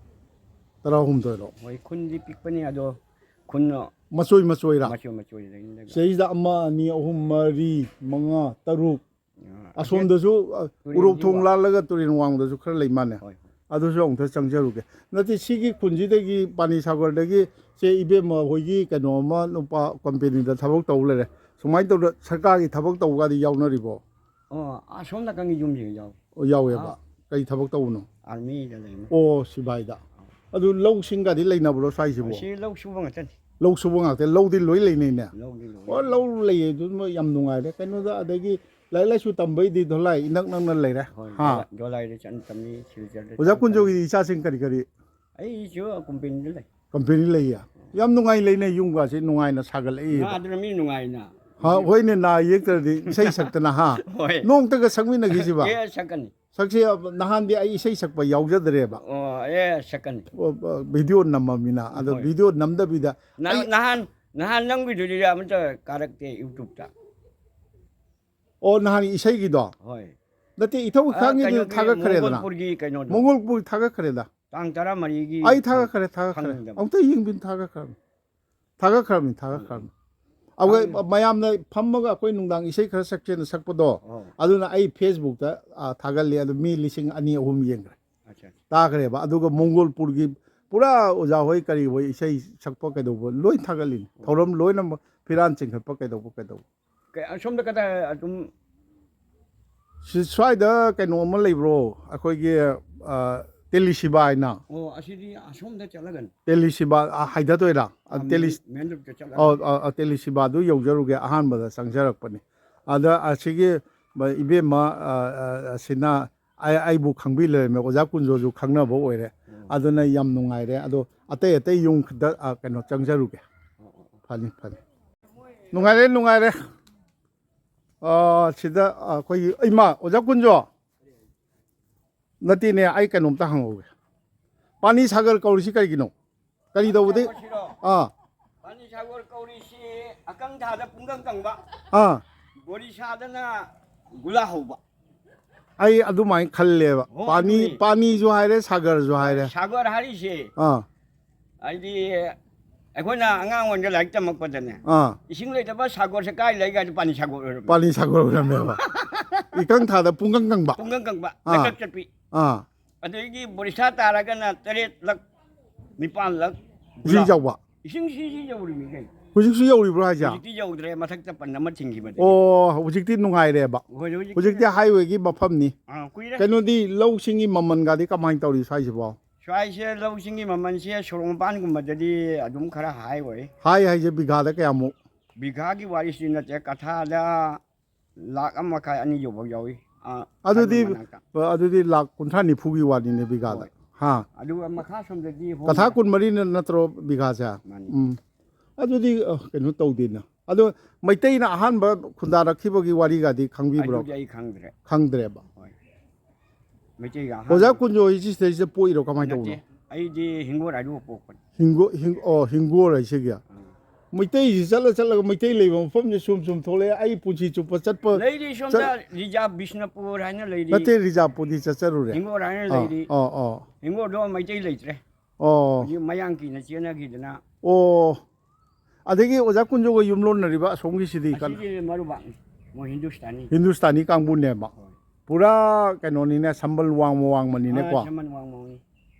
ꯇꯔꯥꯍꯨꯝꯗꯣꯏꯔꯣ? ꯍꯣꯏ, ꯈꯨꯟꯗꯤ ꯄꯤꯛꯄꯅꯤ, ꯑꯗꯣ ꯈꯨꯟ ꯃꯆꯣꯏ ꯃꯆꯣꯏꯔꯥ? ꯃꯆꯣꯏ ꯃꯆꯣꯏ ꯂꯩ, ꯂꯩ꯫ ꯁꯤꯗꯩꯁꯤꯗ ꯑꯃ, ꯑꯅꯤ, ꯑꯍꯨꯝ, ꯃꯔꯤ, ꯃꯉꯥ, ꯇꯔꯨꯛ꯫ ꯑꯥ, ꯑꯁꯣꯝꯗꯁꯨ, ꯑ, ꯇꯨꯔꯦꯟꯁꯤ ꯎꯔꯣꯛ ꯊꯣꯡ ꯋꯥ-, ꯂꯥꯜꯂꯒ ꯇꯨꯔꯦꯟ ꯋꯥꯡꯗꯁꯨ ꯈꯔ ꯂꯩ ꯃꯥꯜꯂꯦ꯫ ꯍꯣꯏ, ꯍꯣꯏ꯫ ꯑꯗꯨꯁꯨ ꯑꯃꯨꯛꯇ ꯆꯪꯖꯔꯨꯒꯦ꯫ ꯅꯠꯇꯦ, ꯁꯤꯒꯤ ꯈꯨꯟꯁꯤꯗꯒꯤ, ꯄꯥꯅꯤ ꯁꯥꯒꯔꯗꯒꯤ ꯆꯦ ꯏꯕꯦꯝꯃ ꯍꯣꯏꯒꯤ ꯀꯩꯅꯣ ꯑꯃ, ꯅꯨꯄꯥ ꯀꯝꯄꯦꯅꯤꯗ ꯊꯕꯛ ꯇꯧ ꯂꯩꯔꯦ꯫ ꯁꯨꯃꯥꯏꯅ ꯇꯧꯗꯅ ꯁꯔꯀꯥꯔꯒꯤ ꯊꯕꯛ ꯇꯧꯕꯒꯗꯤ ꯌꯥꯎꯅꯔꯤꯕꯣ? ꯑꯣ, ꯑꯁꯣꯝ ꯅꯥꯀꯟꯒꯤ ꯌꯨꯝꯁꯤꯡ ꯌꯥꯎꯏ꯫ ꯑꯣ, ꯌꯥꯎꯋꯦꯕ꯫ ꯑꯥ꯫ ꯀꯔꯤ ꯊꯕꯛ ꯇꯧꯕꯅꯣ? ꯑꯥꯔꯃꯤꯗ ꯂꯩꯕꯅꯤ꯫ ꯑꯣ, ꯁꯤꯕꯥꯏꯗ꯫ ꯑꯗꯨ ꯂꯧꯁꯤꯡꯒꯗꯤ ꯂꯩꯅꯕ꯭ꯔꯣ ꯁ꯭ꯋꯥꯏꯁꯤꯕꯨ? ꯑꯁꯤ ꯂꯧ ꯁꯨꯕ ꯉꯥꯛꯇꯅꯤ꯫ ꯂꯧ ꯁꯨꯕ ꯉꯥꯛꯇ, ꯂꯧꯗꯤ ꯂꯣꯏ ꯂꯩꯅꯩꯅꯦ? ꯂꯧꯗꯤ ꯂꯣꯏ ꯑꯣ, ꯂꯩ꯫ ꯂꯧ ꯂꯩꯌꯦ, ꯑꯗꯨꯃ ꯌꯥꯝ ꯅꯨꯡꯉꯥꯏꯔꯦ꯫ ꯀꯩꯅꯣꯗ, ꯑꯗꯒꯤ ꯂꯥꯏꯔꯤꯛ ꯂꯥꯏꯁꯨ ꯇꯝꯕꯩꯗꯤ ꯙꯣꯂꯥꯏ ꯏꯅꯛ ꯅꯛꯅ ꯂꯩꯔꯦ꯫ ꯍꯣꯏ, ꯍꯥ? ꯙꯣꯂꯥꯏ-, ꯙꯣꯂꯥꯏꯗ ꯆꯠꯅ ꯇꯝꯃꯤ, ꯁꯤꯜꯆꯔꯗ ꯑꯣꯖꯥ ꯆꯠꯅ ꯀꯨꯟꯖꯣꯒꯤꯗꯤ ꯇꯝꯃꯤ꯫ ꯏꯆꯥꯁꯤꯡ ꯀꯔꯤ ꯀꯔꯤ? ꯑꯩꯁꯨ ꯀꯝꯄꯦꯅꯤꯗ ꯂꯩ꯫ ꯀꯝꯄꯦꯅꯤ ꯂꯩꯌꯦ? ꯌꯥꯝ ꯅꯨꯡꯉꯥꯏ ꯂꯩꯅꯦ, ꯌꯨꯝꯒꯥꯁꯦ ꯅꯨꯡꯉꯥꯏꯅ ꯁꯥꯒꯠꯂꯛꯏꯕ꯫ ꯉꯥꯗꯨꯅ ꯃꯤ ꯅꯨꯡꯉꯥꯏꯅ꯫ ꯍꯥ, ꯍꯣꯏꯅꯦ, ꯅꯥ ꯌꯦꯛꯇ꯭ꯔꯗꯤ ꯏꯁꯩ ꯁꯛꯇꯅ, ꯍꯥ? ꯍꯣꯏ꯫ ꯅꯣꯡꯇꯒ ꯁꯛꯃꯤꯟꯅꯈꯤꯁꯤꯕ? ꯑꯦ, ꯁꯛꯀꯅꯤ꯫ ꯁꯛꯁꯤ, ꯅꯍꯥꯟꯗꯤ ꯑꯩ ꯏꯁꯩ ꯁꯛꯄ ꯌꯥꯎꯖꯗ꯭ꯔꯦꯕ꯫ ꯑꯣ, ꯑꯦ, ꯁꯛꯀꯅꯤ꯫ ꯑꯣ, ꯑ, ꯚꯤꯗꯤꯑꯣ ꯅꯝꯃꯃꯤꯅ꯫ ꯑꯗꯣ ꯍꯣꯏ꯫ ꯚꯤꯗꯤꯑꯣ ꯅꯝꯗꯕꯤꯗ ꯅꯍꯥꯟ ꯑꯩ ꯅꯍꯥꯟ ꯅꯍꯥꯟ ꯅꯝꯈꯤꯗꯨꯗꯤ ꯑꯃꯇ ꯀꯥꯔꯛꯇꯦ YouTube-ꯇ꯫ ꯑꯣ, ꯅꯍꯥꯟ ꯏꯁꯩꯒꯤꯗꯣ? ꯍꯣꯏ꯫ ꯅꯠꯇꯦ, ꯏꯊꯧ ꯑ, ꯈꯥꯡꯒꯤꯗꯨ ꯀꯩꯅꯣꯒꯤ ꯊꯥꯒꯠꯈ꯭ꯔꯦꯗꯅ꯫ ꯃꯣꯡꯒꯣꯜꯄꯨꯔꯒꯤ ꯀꯩꯅꯣꯗꯣ꯫ ꯃꯣꯡꯒꯣꯜꯄꯨꯔ ꯊꯥꯒꯠꯈ꯭ꯔꯦꯗ꯫ ꯇꯥꯡ ꯇꯔꯥꯃꯔꯤꯒꯤ ꯑꯩ ꯊꯥꯒꯠꯈ꯭ꯔꯦ, ꯊꯥꯒꯠꯈ꯭ꯔꯦ꯫ ꯐꯪꯗꯕ꯫ ꯑꯃꯨꯛꯇ ꯌꯦꯡꯕꯤꯅ ꯊꯥꯒꯠꯈ꯭ꯔꯕꯅꯤ꯫ ꯊꯥꯒꯠꯈ꯭ꯔꯕꯅꯤ, ꯊꯥꯒꯠꯈ꯭ꯔꯕꯅꯤ꯫ ꯑꯩꯈꯣꯏ ꯈꯪꯉꯦ꯫ ꯃꯌꯥꯝꯅ ꯐꯝꯃꯒ ꯑꯩꯈꯣꯏ ꯅꯨꯡꯗꯥꯡ ꯏꯁꯩ ꯈꯔ ꯁꯛꯁꯦꯅ ꯁꯛꯄꯗꯣ, ꯑꯣ꯫ ꯑꯗꯨꯅ ꯑꯩ Facebook-ꯇ, ꯑ, ꯊꯥꯒꯠꯂꯤ꯫ ꯑꯗꯨ ꯃꯤ ꯂꯤꯁꯤꯡ ꯑꯅꯤ ꯑꯍꯨꯝ ꯌꯦꯡꯈ꯭ꯔꯦ꯫ ꯑꯠꯆꯥ꯫ ꯇꯥꯈ꯭ꯔꯦꯕ꯫ ꯑꯗꯨꯒ ꯃꯣꯡꯒꯣꯜꯄꯨꯔꯒꯤ ꯄꯨꯔꯥ ꯑꯣꯖꯥ ꯍꯣꯏ ꯀꯔꯤ ꯍꯣꯏ ꯏꯁꯩ ꯁꯛꯄ ꯀꯩꯗꯧꯕ ꯂꯣꯏ ꯊꯥꯒꯠꯂꯤꯅꯤ꯫ ꯊꯧꯔꯝ ꯂꯣꯏꯅꯃꯛ, ꯐꯤꯔꯥꯟ ꯆꯤꯡꯈꯠꯄ ꯀꯩꯗꯧꯕ ꯀꯩꯗꯧꯕ꯫ ꯀꯩ-, ꯑꯁꯣꯝꯗ ꯀꯗꯥꯏ ꯑꯗꯨꯝ? ꯁꯤ ꯁ꯭ꯋꯥꯏꯗ ꯀꯩꯅꯣ ꯑꯃ ꯂꯩꯕ꯭ꯔꯣ? ꯑꯩꯈꯣꯏꯒꯤ, ꯑ, ꯇꯦꯂꯤꯁꯤꯕꯥ ꯍꯥꯏꯅ꯫ ꯑꯣ, ꯑꯁꯤꯗꯤ ꯑꯁꯣꯝꯗ ꯆꯠꯂꯒꯅꯤ꯫ ꯇꯦꯂꯤꯁꯤꯕꯥ, ꯑ, ꯍꯥꯏꯊꯗꯣꯏꯔꯥ? ꯑ, ꯑ, ꯇꯦꯂꯤꯁ-, ꯃꯦꯟ ꯔꯣꯗꯇ ꯆꯠꯂꯒ꯫ ꯑ, ꯑ, ꯑ, ꯇꯦꯂꯤꯁꯤꯕꯥꯗꯨ ꯌꯧꯖꯔꯨꯒꯦ꯫ ꯑꯍꯥꯟꯕꯗ ꯆꯪꯖꯔꯛꯄꯅꯤ꯫ ꯑꯗ ꯑꯁꯤꯒꯤ ꯏꯕꯦꯝꯃ, ꯑ, ꯑ, ꯑꯁꯤꯅ ꯑꯩ, ꯑꯩꯕꯨ ꯈꯪꯕꯤ ꯂꯩꯔꯝꯃꯦ꯫ ꯑꯣꯖꯥ ꯀꯨꯟꯖꯣꯁꯨ ꯈꯪꯅꯕ ꯑꯣꯏꯔꯦ꯫ ꯑꯗꯨꯅ ꯌꯥꯝ ꯅꯨꯡꯉꯥꯏꯔꯦ꯫ ꯑꯗꯣ ꯑꯇꯩ ꯑꯇꯩ ꯌꯨꯝꯗ, ꯑ, ꯀꯩꯅꯣ ꯆꯪꯖꯔꯨꯒꯦ꯫ ꯐꯅꯤ, ꯐꯅꯤ꯫ ꯅꯨꯡꯉꯥꯏꯔꯦ, ꯅꯨꯡꯉꯥꯏꯔꯦ꯫ ꯑ, ꯁꯤꯗ, ꯑ, ꯑꯩꯈꯣꯏꯒꯤ, ꯏꯃꯥ, ꯑꯣꯖꯥ ꯀꯨꯟꯖꯣ꯫ ꯅꯠꯇꯦꯅꯦ, ꯑꯩ ꯀꯩꯅꯣꯝꯇ ꯍꯪꯍꯧꯒꯦ꯫ ꯄꯥꯅꯤ ꯁꯥꯒꯔ ꯀꯧꯔꯤꯁꯤ ꯀꯔꯤꯒꯤꯅꯣ? ꯀꯔꯤ ꯇꯧꯕꯗꯤ? ꯑꯥ꯫ ꯄꯥꯅꯤ ꯁꯥꯒꯔ ꯀꯧꯔꯤꯁꯤ ꯑꯀꯪ ꯊꯥꯗ ꯄꯨꯡꯀꯪ ꯀꯪꯕ, ꯑꯥ꯫ ꯕꯣꯔꯤ ꯁꯥꯗꯅ ꯒꯨꯂꯥ ꯍꯧꯕ꯫ ꯑꯩ ꯑꯗꯨꯃꯥꯏꯅ ꯈꯜꯂꯦꯕ꯫ ꯍꯣꯏ, ꯄꯥꯅꯤ, ꯑꯗꯨꯅꯤ꯫ ꯄꯥꯅꯤꯁꯨ ꯍꯥꯏꯔꯦ, ꯁꯥꯒꯔꯁꯨ ꯍꯥꯏꯔꯦ꯫ ꯁꯥꯒꯔ ꯍꯥꯏꯔꯤꯁꯦ, ꯑꯥ꯫ ꯍꯥꯏꯗꯤ, ꯑꯩꯈꯣꯏꯅ ꯑꯉꯥꯡ ꯑꯣꯏꯅ ꯂꯥꯏꯔꯤꯛ ꯇꯝꯃꯛꯄꯗꯅꯦ, ꯑꯥ꯫ ꯏꯁꯤꯡ ꯂꯩꯇꯕ ꯁꯥꯒꯔꯁꯦ ꯀꯥꯏ ꯂꯩ ꯀꯥꯏꯗ ꯄꯥꯅꯤ ꯁꯥꯒꯔ ꯑꯣꯏꯔꯝꯃꯦ꯫ ꯄꯥꯅꯤ ꯁꯥꯒꯔ ꯑꯣꯏꯔꯝꯃꯦꯕ꯫ ꯏꯀꯪ ꯊꯥꯗ ꯄꯨꯡꯀꯪ ꯀꯪꯕ꯫ ꯄꯨꯡꯀꯪ ꯀꯪꯕ, ꯑꯥ꯫ ꯂꯩꯀꯛ ꯆꯠꯄꯤ꯫ ꯑꯥ꯫ ꯑꯗꯒꯤ ꯕꯣꯔꯤꯁꯥ ꯇꯥꯔꯒꯅ ꯇꯔꯦꯠꯂꯛ, ꯅꯤꯄꯥꯜꯂꯛ ꯏꯁꯤꯡ ꯆꯥꯎꯕ꯫ ꯏꯁꯤꯡ ꯁꯤꯁꯤ ꯌꯧꯔꯤꯃꯤ ꯀꯩꯅꯣ꯫ ꯍꯧꯖꯤꯛꯁꯨ ꯌꯧꯔꯤꯕ꯭ꯔꯣ ꯍꯥꯏꯁꯦ? ꯍꯧꯖꯤꯛꯇꯤ ꯌꯧꯗ꯭ꯔꯦ, ꯃꯊꯛꯇ ꯄꯟ ꯑꯃ ꯊꯤꯡꯈꯤꯕꯗꯒꯤ꯫ ꯑꯣ, ꯍꯧꯖꯤꯛꯇꯤ ꯅꯨꯡꯉꯥꯏꯔꯦꯕ꯫ ꯍꯣꯏ, ꯍꯧꯖꯤꯛꯇꯤ ꯍꯧꯖꯤꯛꯇꯤ highway-ꯒꯤ ꯃꯐꯝꯅꯤ꯫ ꯑꯥ, ꯀꯨꯏꯔꯦ꯫ ꯀꯩꯅꯣꯗꯤ, ꯂꯧꯁꯤꯡꯒꯤ ꯃꯃꯜꯒꯗꯤ ꯀꯃꯥꯏꯅ ꯇꯧꯔꯤ ꯁ꯭ꯋꯥꯏꯁꯤꯕꯣ? ꯁ꯭ꯋꯥꯏꯁꯦ ꯂꯧꯁꯤꯡꯒꯤ ꯃꯃꯜꯁꯦ ꯁꯣꯔꯣꯛ ꯃꯄꯥꯟꯒꯨꯝꯕꯗꯗꯤ ꯑꯗꯨꯝ ꯈꯔ high ꯑꯣꯏ꯫ High ꯍꯥꯏꯁꯦ ꯕꯤꯘꯥꯗ ꯀꯌꯥꯃꯨꯛ? ꯕꯤꯘꯥꯒꯤ ꯋꯥꯔꯤꯁꯤ ꯅꯠꯇꯦ, ꯀꯊꯥꯗ ꯂꯥꯛ ꯑꯃ ꯃꯈꯥꯏ, ꯑꯅꯤ ꯌꯧꯕ ꯌꯥꯎꯏ꯫ ꯑꯥ, ꯑꯗꯨꯗꯤ, ꯍꯥꯏꯕ ꯃꯅꯥꯛꯇ꯫ ꯑꯗꯨꯗꯤ ꯂꯥꯛ ꯀꯨꯟꯊ꯭ꯔꯥ ꯅꯤꯐꯨꯒꯤ ꯋꯥꯅꯤꯅꯦ ꯕꯤꯘꯥꯗ꯫ ꯍꯣꯏ꯫ ꯑꯥ꯫ ꯑꯗꯨꯒ ꯃꯈꯥ ꯁꯣꯝꯗꯗꯤ ꯍꯣꯝ ꯀꯊꯥ ꯀꯨꯟꯃꯔꯤꯅ ꯅꯠꯇ꯭ꯔꯣ ꯕꯤꯘꯥꯁꯦ? ꯃꯥꯅꯤ꯫ ꯎꯝ꯫ ꯑꯗꯨꯗꯤ ꯑ, ꯀꯩꯅꯣ ꯇꯧꯗꯦꯅ꯫ ꯑꯗꯣ ꯃꯩꯇꯩꯅ ꯑꯍꯥꯟꯕ ꯈꯨꯟꯗꯥꯔꯛꯈꯤꯕꯒꯤ ꯋꯥꯔꯤꯒꯗꯤ ꯈꯪꯕꯤꯕ꯭ꯔꯣ? ꯑꯗꯨꯗꯤ ꯑꯩ ꯈꯪꯗ꯭ꯔꯦ꯫ ꯈꯪꯗ꯭ꯔꯦꯕ꯫ ꯍꯣꯏ꯫ ꯃꯩꯇꯩꯒꯤ ꯑꯍꯥꯟꯕ ꯑꯣꯖꯥ ꯀꯨꯟꯖꯣ ꯍꯣꯏꯁꯤ ꯁꯤꯗꯩꯁꯤꯗ ꯄꯣꯛꯏꯔꯣ, ꯀꯃꯥꯏꯅ ꯅꯠꯇꯦ꯫ ꯇꯧꯕꯅꯣ? ꯑꯩꯗꯤ ꯍꯤꯡꯒꯣꯜ ꯑꯗꯨ ꯄꯣꯛꯄꯅꯤ꯫ ꯍꯤꯡꯒꯣ ꯍꯤꯡ ꯑꯣ ꯍꯤꯡꯒꯣꯜ ꯍꯥꯏꯁꯤꯒꯤ꯫ ꯃꯩꯇꯩꯁꯤ ꯆꯠꯂ ꯆꯠꯂꯒ ꯃꯩꯇꯩ ꯂꯩꯕ ꯃꯐꯝꯁꯦ ꯁꯨꯝ ꯁꯨꯝ ꯊꯣꯛꯂꯛꯑꯦ꯫ ꯑꯩ ꯄꯨꯟꯁꯤ ꯆꯨꯞꯄ ꯆꯠꯄ ꯂꯩꯔꯤ ꯁꯣꯝꯗ ꯔꯤꯖꯥꯕ ꯕꯤꯁꯅꯨꯄꯨꯔ ꯍꯥꯏꯅ ꯂꯩꯔꯤ꯫ ꯅꯠꯇꯦ, ꯔꯤꯖꯥꯕꯄꯨꯗꯤ ꯆꯠꯆꯔꯨꯔꯦ꯫ ꯍꯤꯡꯒꯣꯜ ꯍꯥꯏꯅ ꯑꯥ, ꯂꯩꯔꯤ꯫ ꯑꯥ, ꯑꯥ꯫ ꯍꯤꯡꯒꯣꯜꯗꯣ ꯃꯩꯇꯩ ꯂꯩꯇ꯭ꯔꯦ꯫ ꯑꯣ꯫ ꯍꯧꯖꯤꯛ ꯃꯌꯥꯡ ꯀꯤꯅ ꯆꯦꯟꯅꯈꯤꯗꯅ꯫ ꯑꯣ꯫ ꯑꯗꯒꯤ ꯑꯣꯖꯥ ꯀꯨꯟꯖꯣꯒ ꯌꯨꯝ ꯂꯣꯟꯅꯔꯤꯕ ꯑꯁꯣꯝꯒꯤꯁꯤꯗꯤ ꯀꯅꯥ? ꯑꯁꯤꯒꯤ ꯃꯔꯨꯕꯥꯛꯅꯤ꯫ ꯃꯣꯏ ꯍꯤꯟꯗꯨꯁꯇꯥꯅꯤ꯫ ꯍꯤꯟꯗꯨꯁꯇꯥꯅꯤ ꯀꯥꯡꯕꯨꯅꯦꯕ꯫ ꯍꯣꯏ꯫ ꯄꯨꯔꯥ ꯀꯩꯅꯣꯅꯤꯅꯦ, ꯁꯝꯕꯜ ꯋꯥꯡꯃ ꯋꯥꯡꯃꯅꯤꯅꯦꯀꯣ꯫ ꯑꯥ, ꯁꯝꯕꯜ ꯋꯥꯡꯃ ꯋꯥꯡꯃꯅꯤ꯫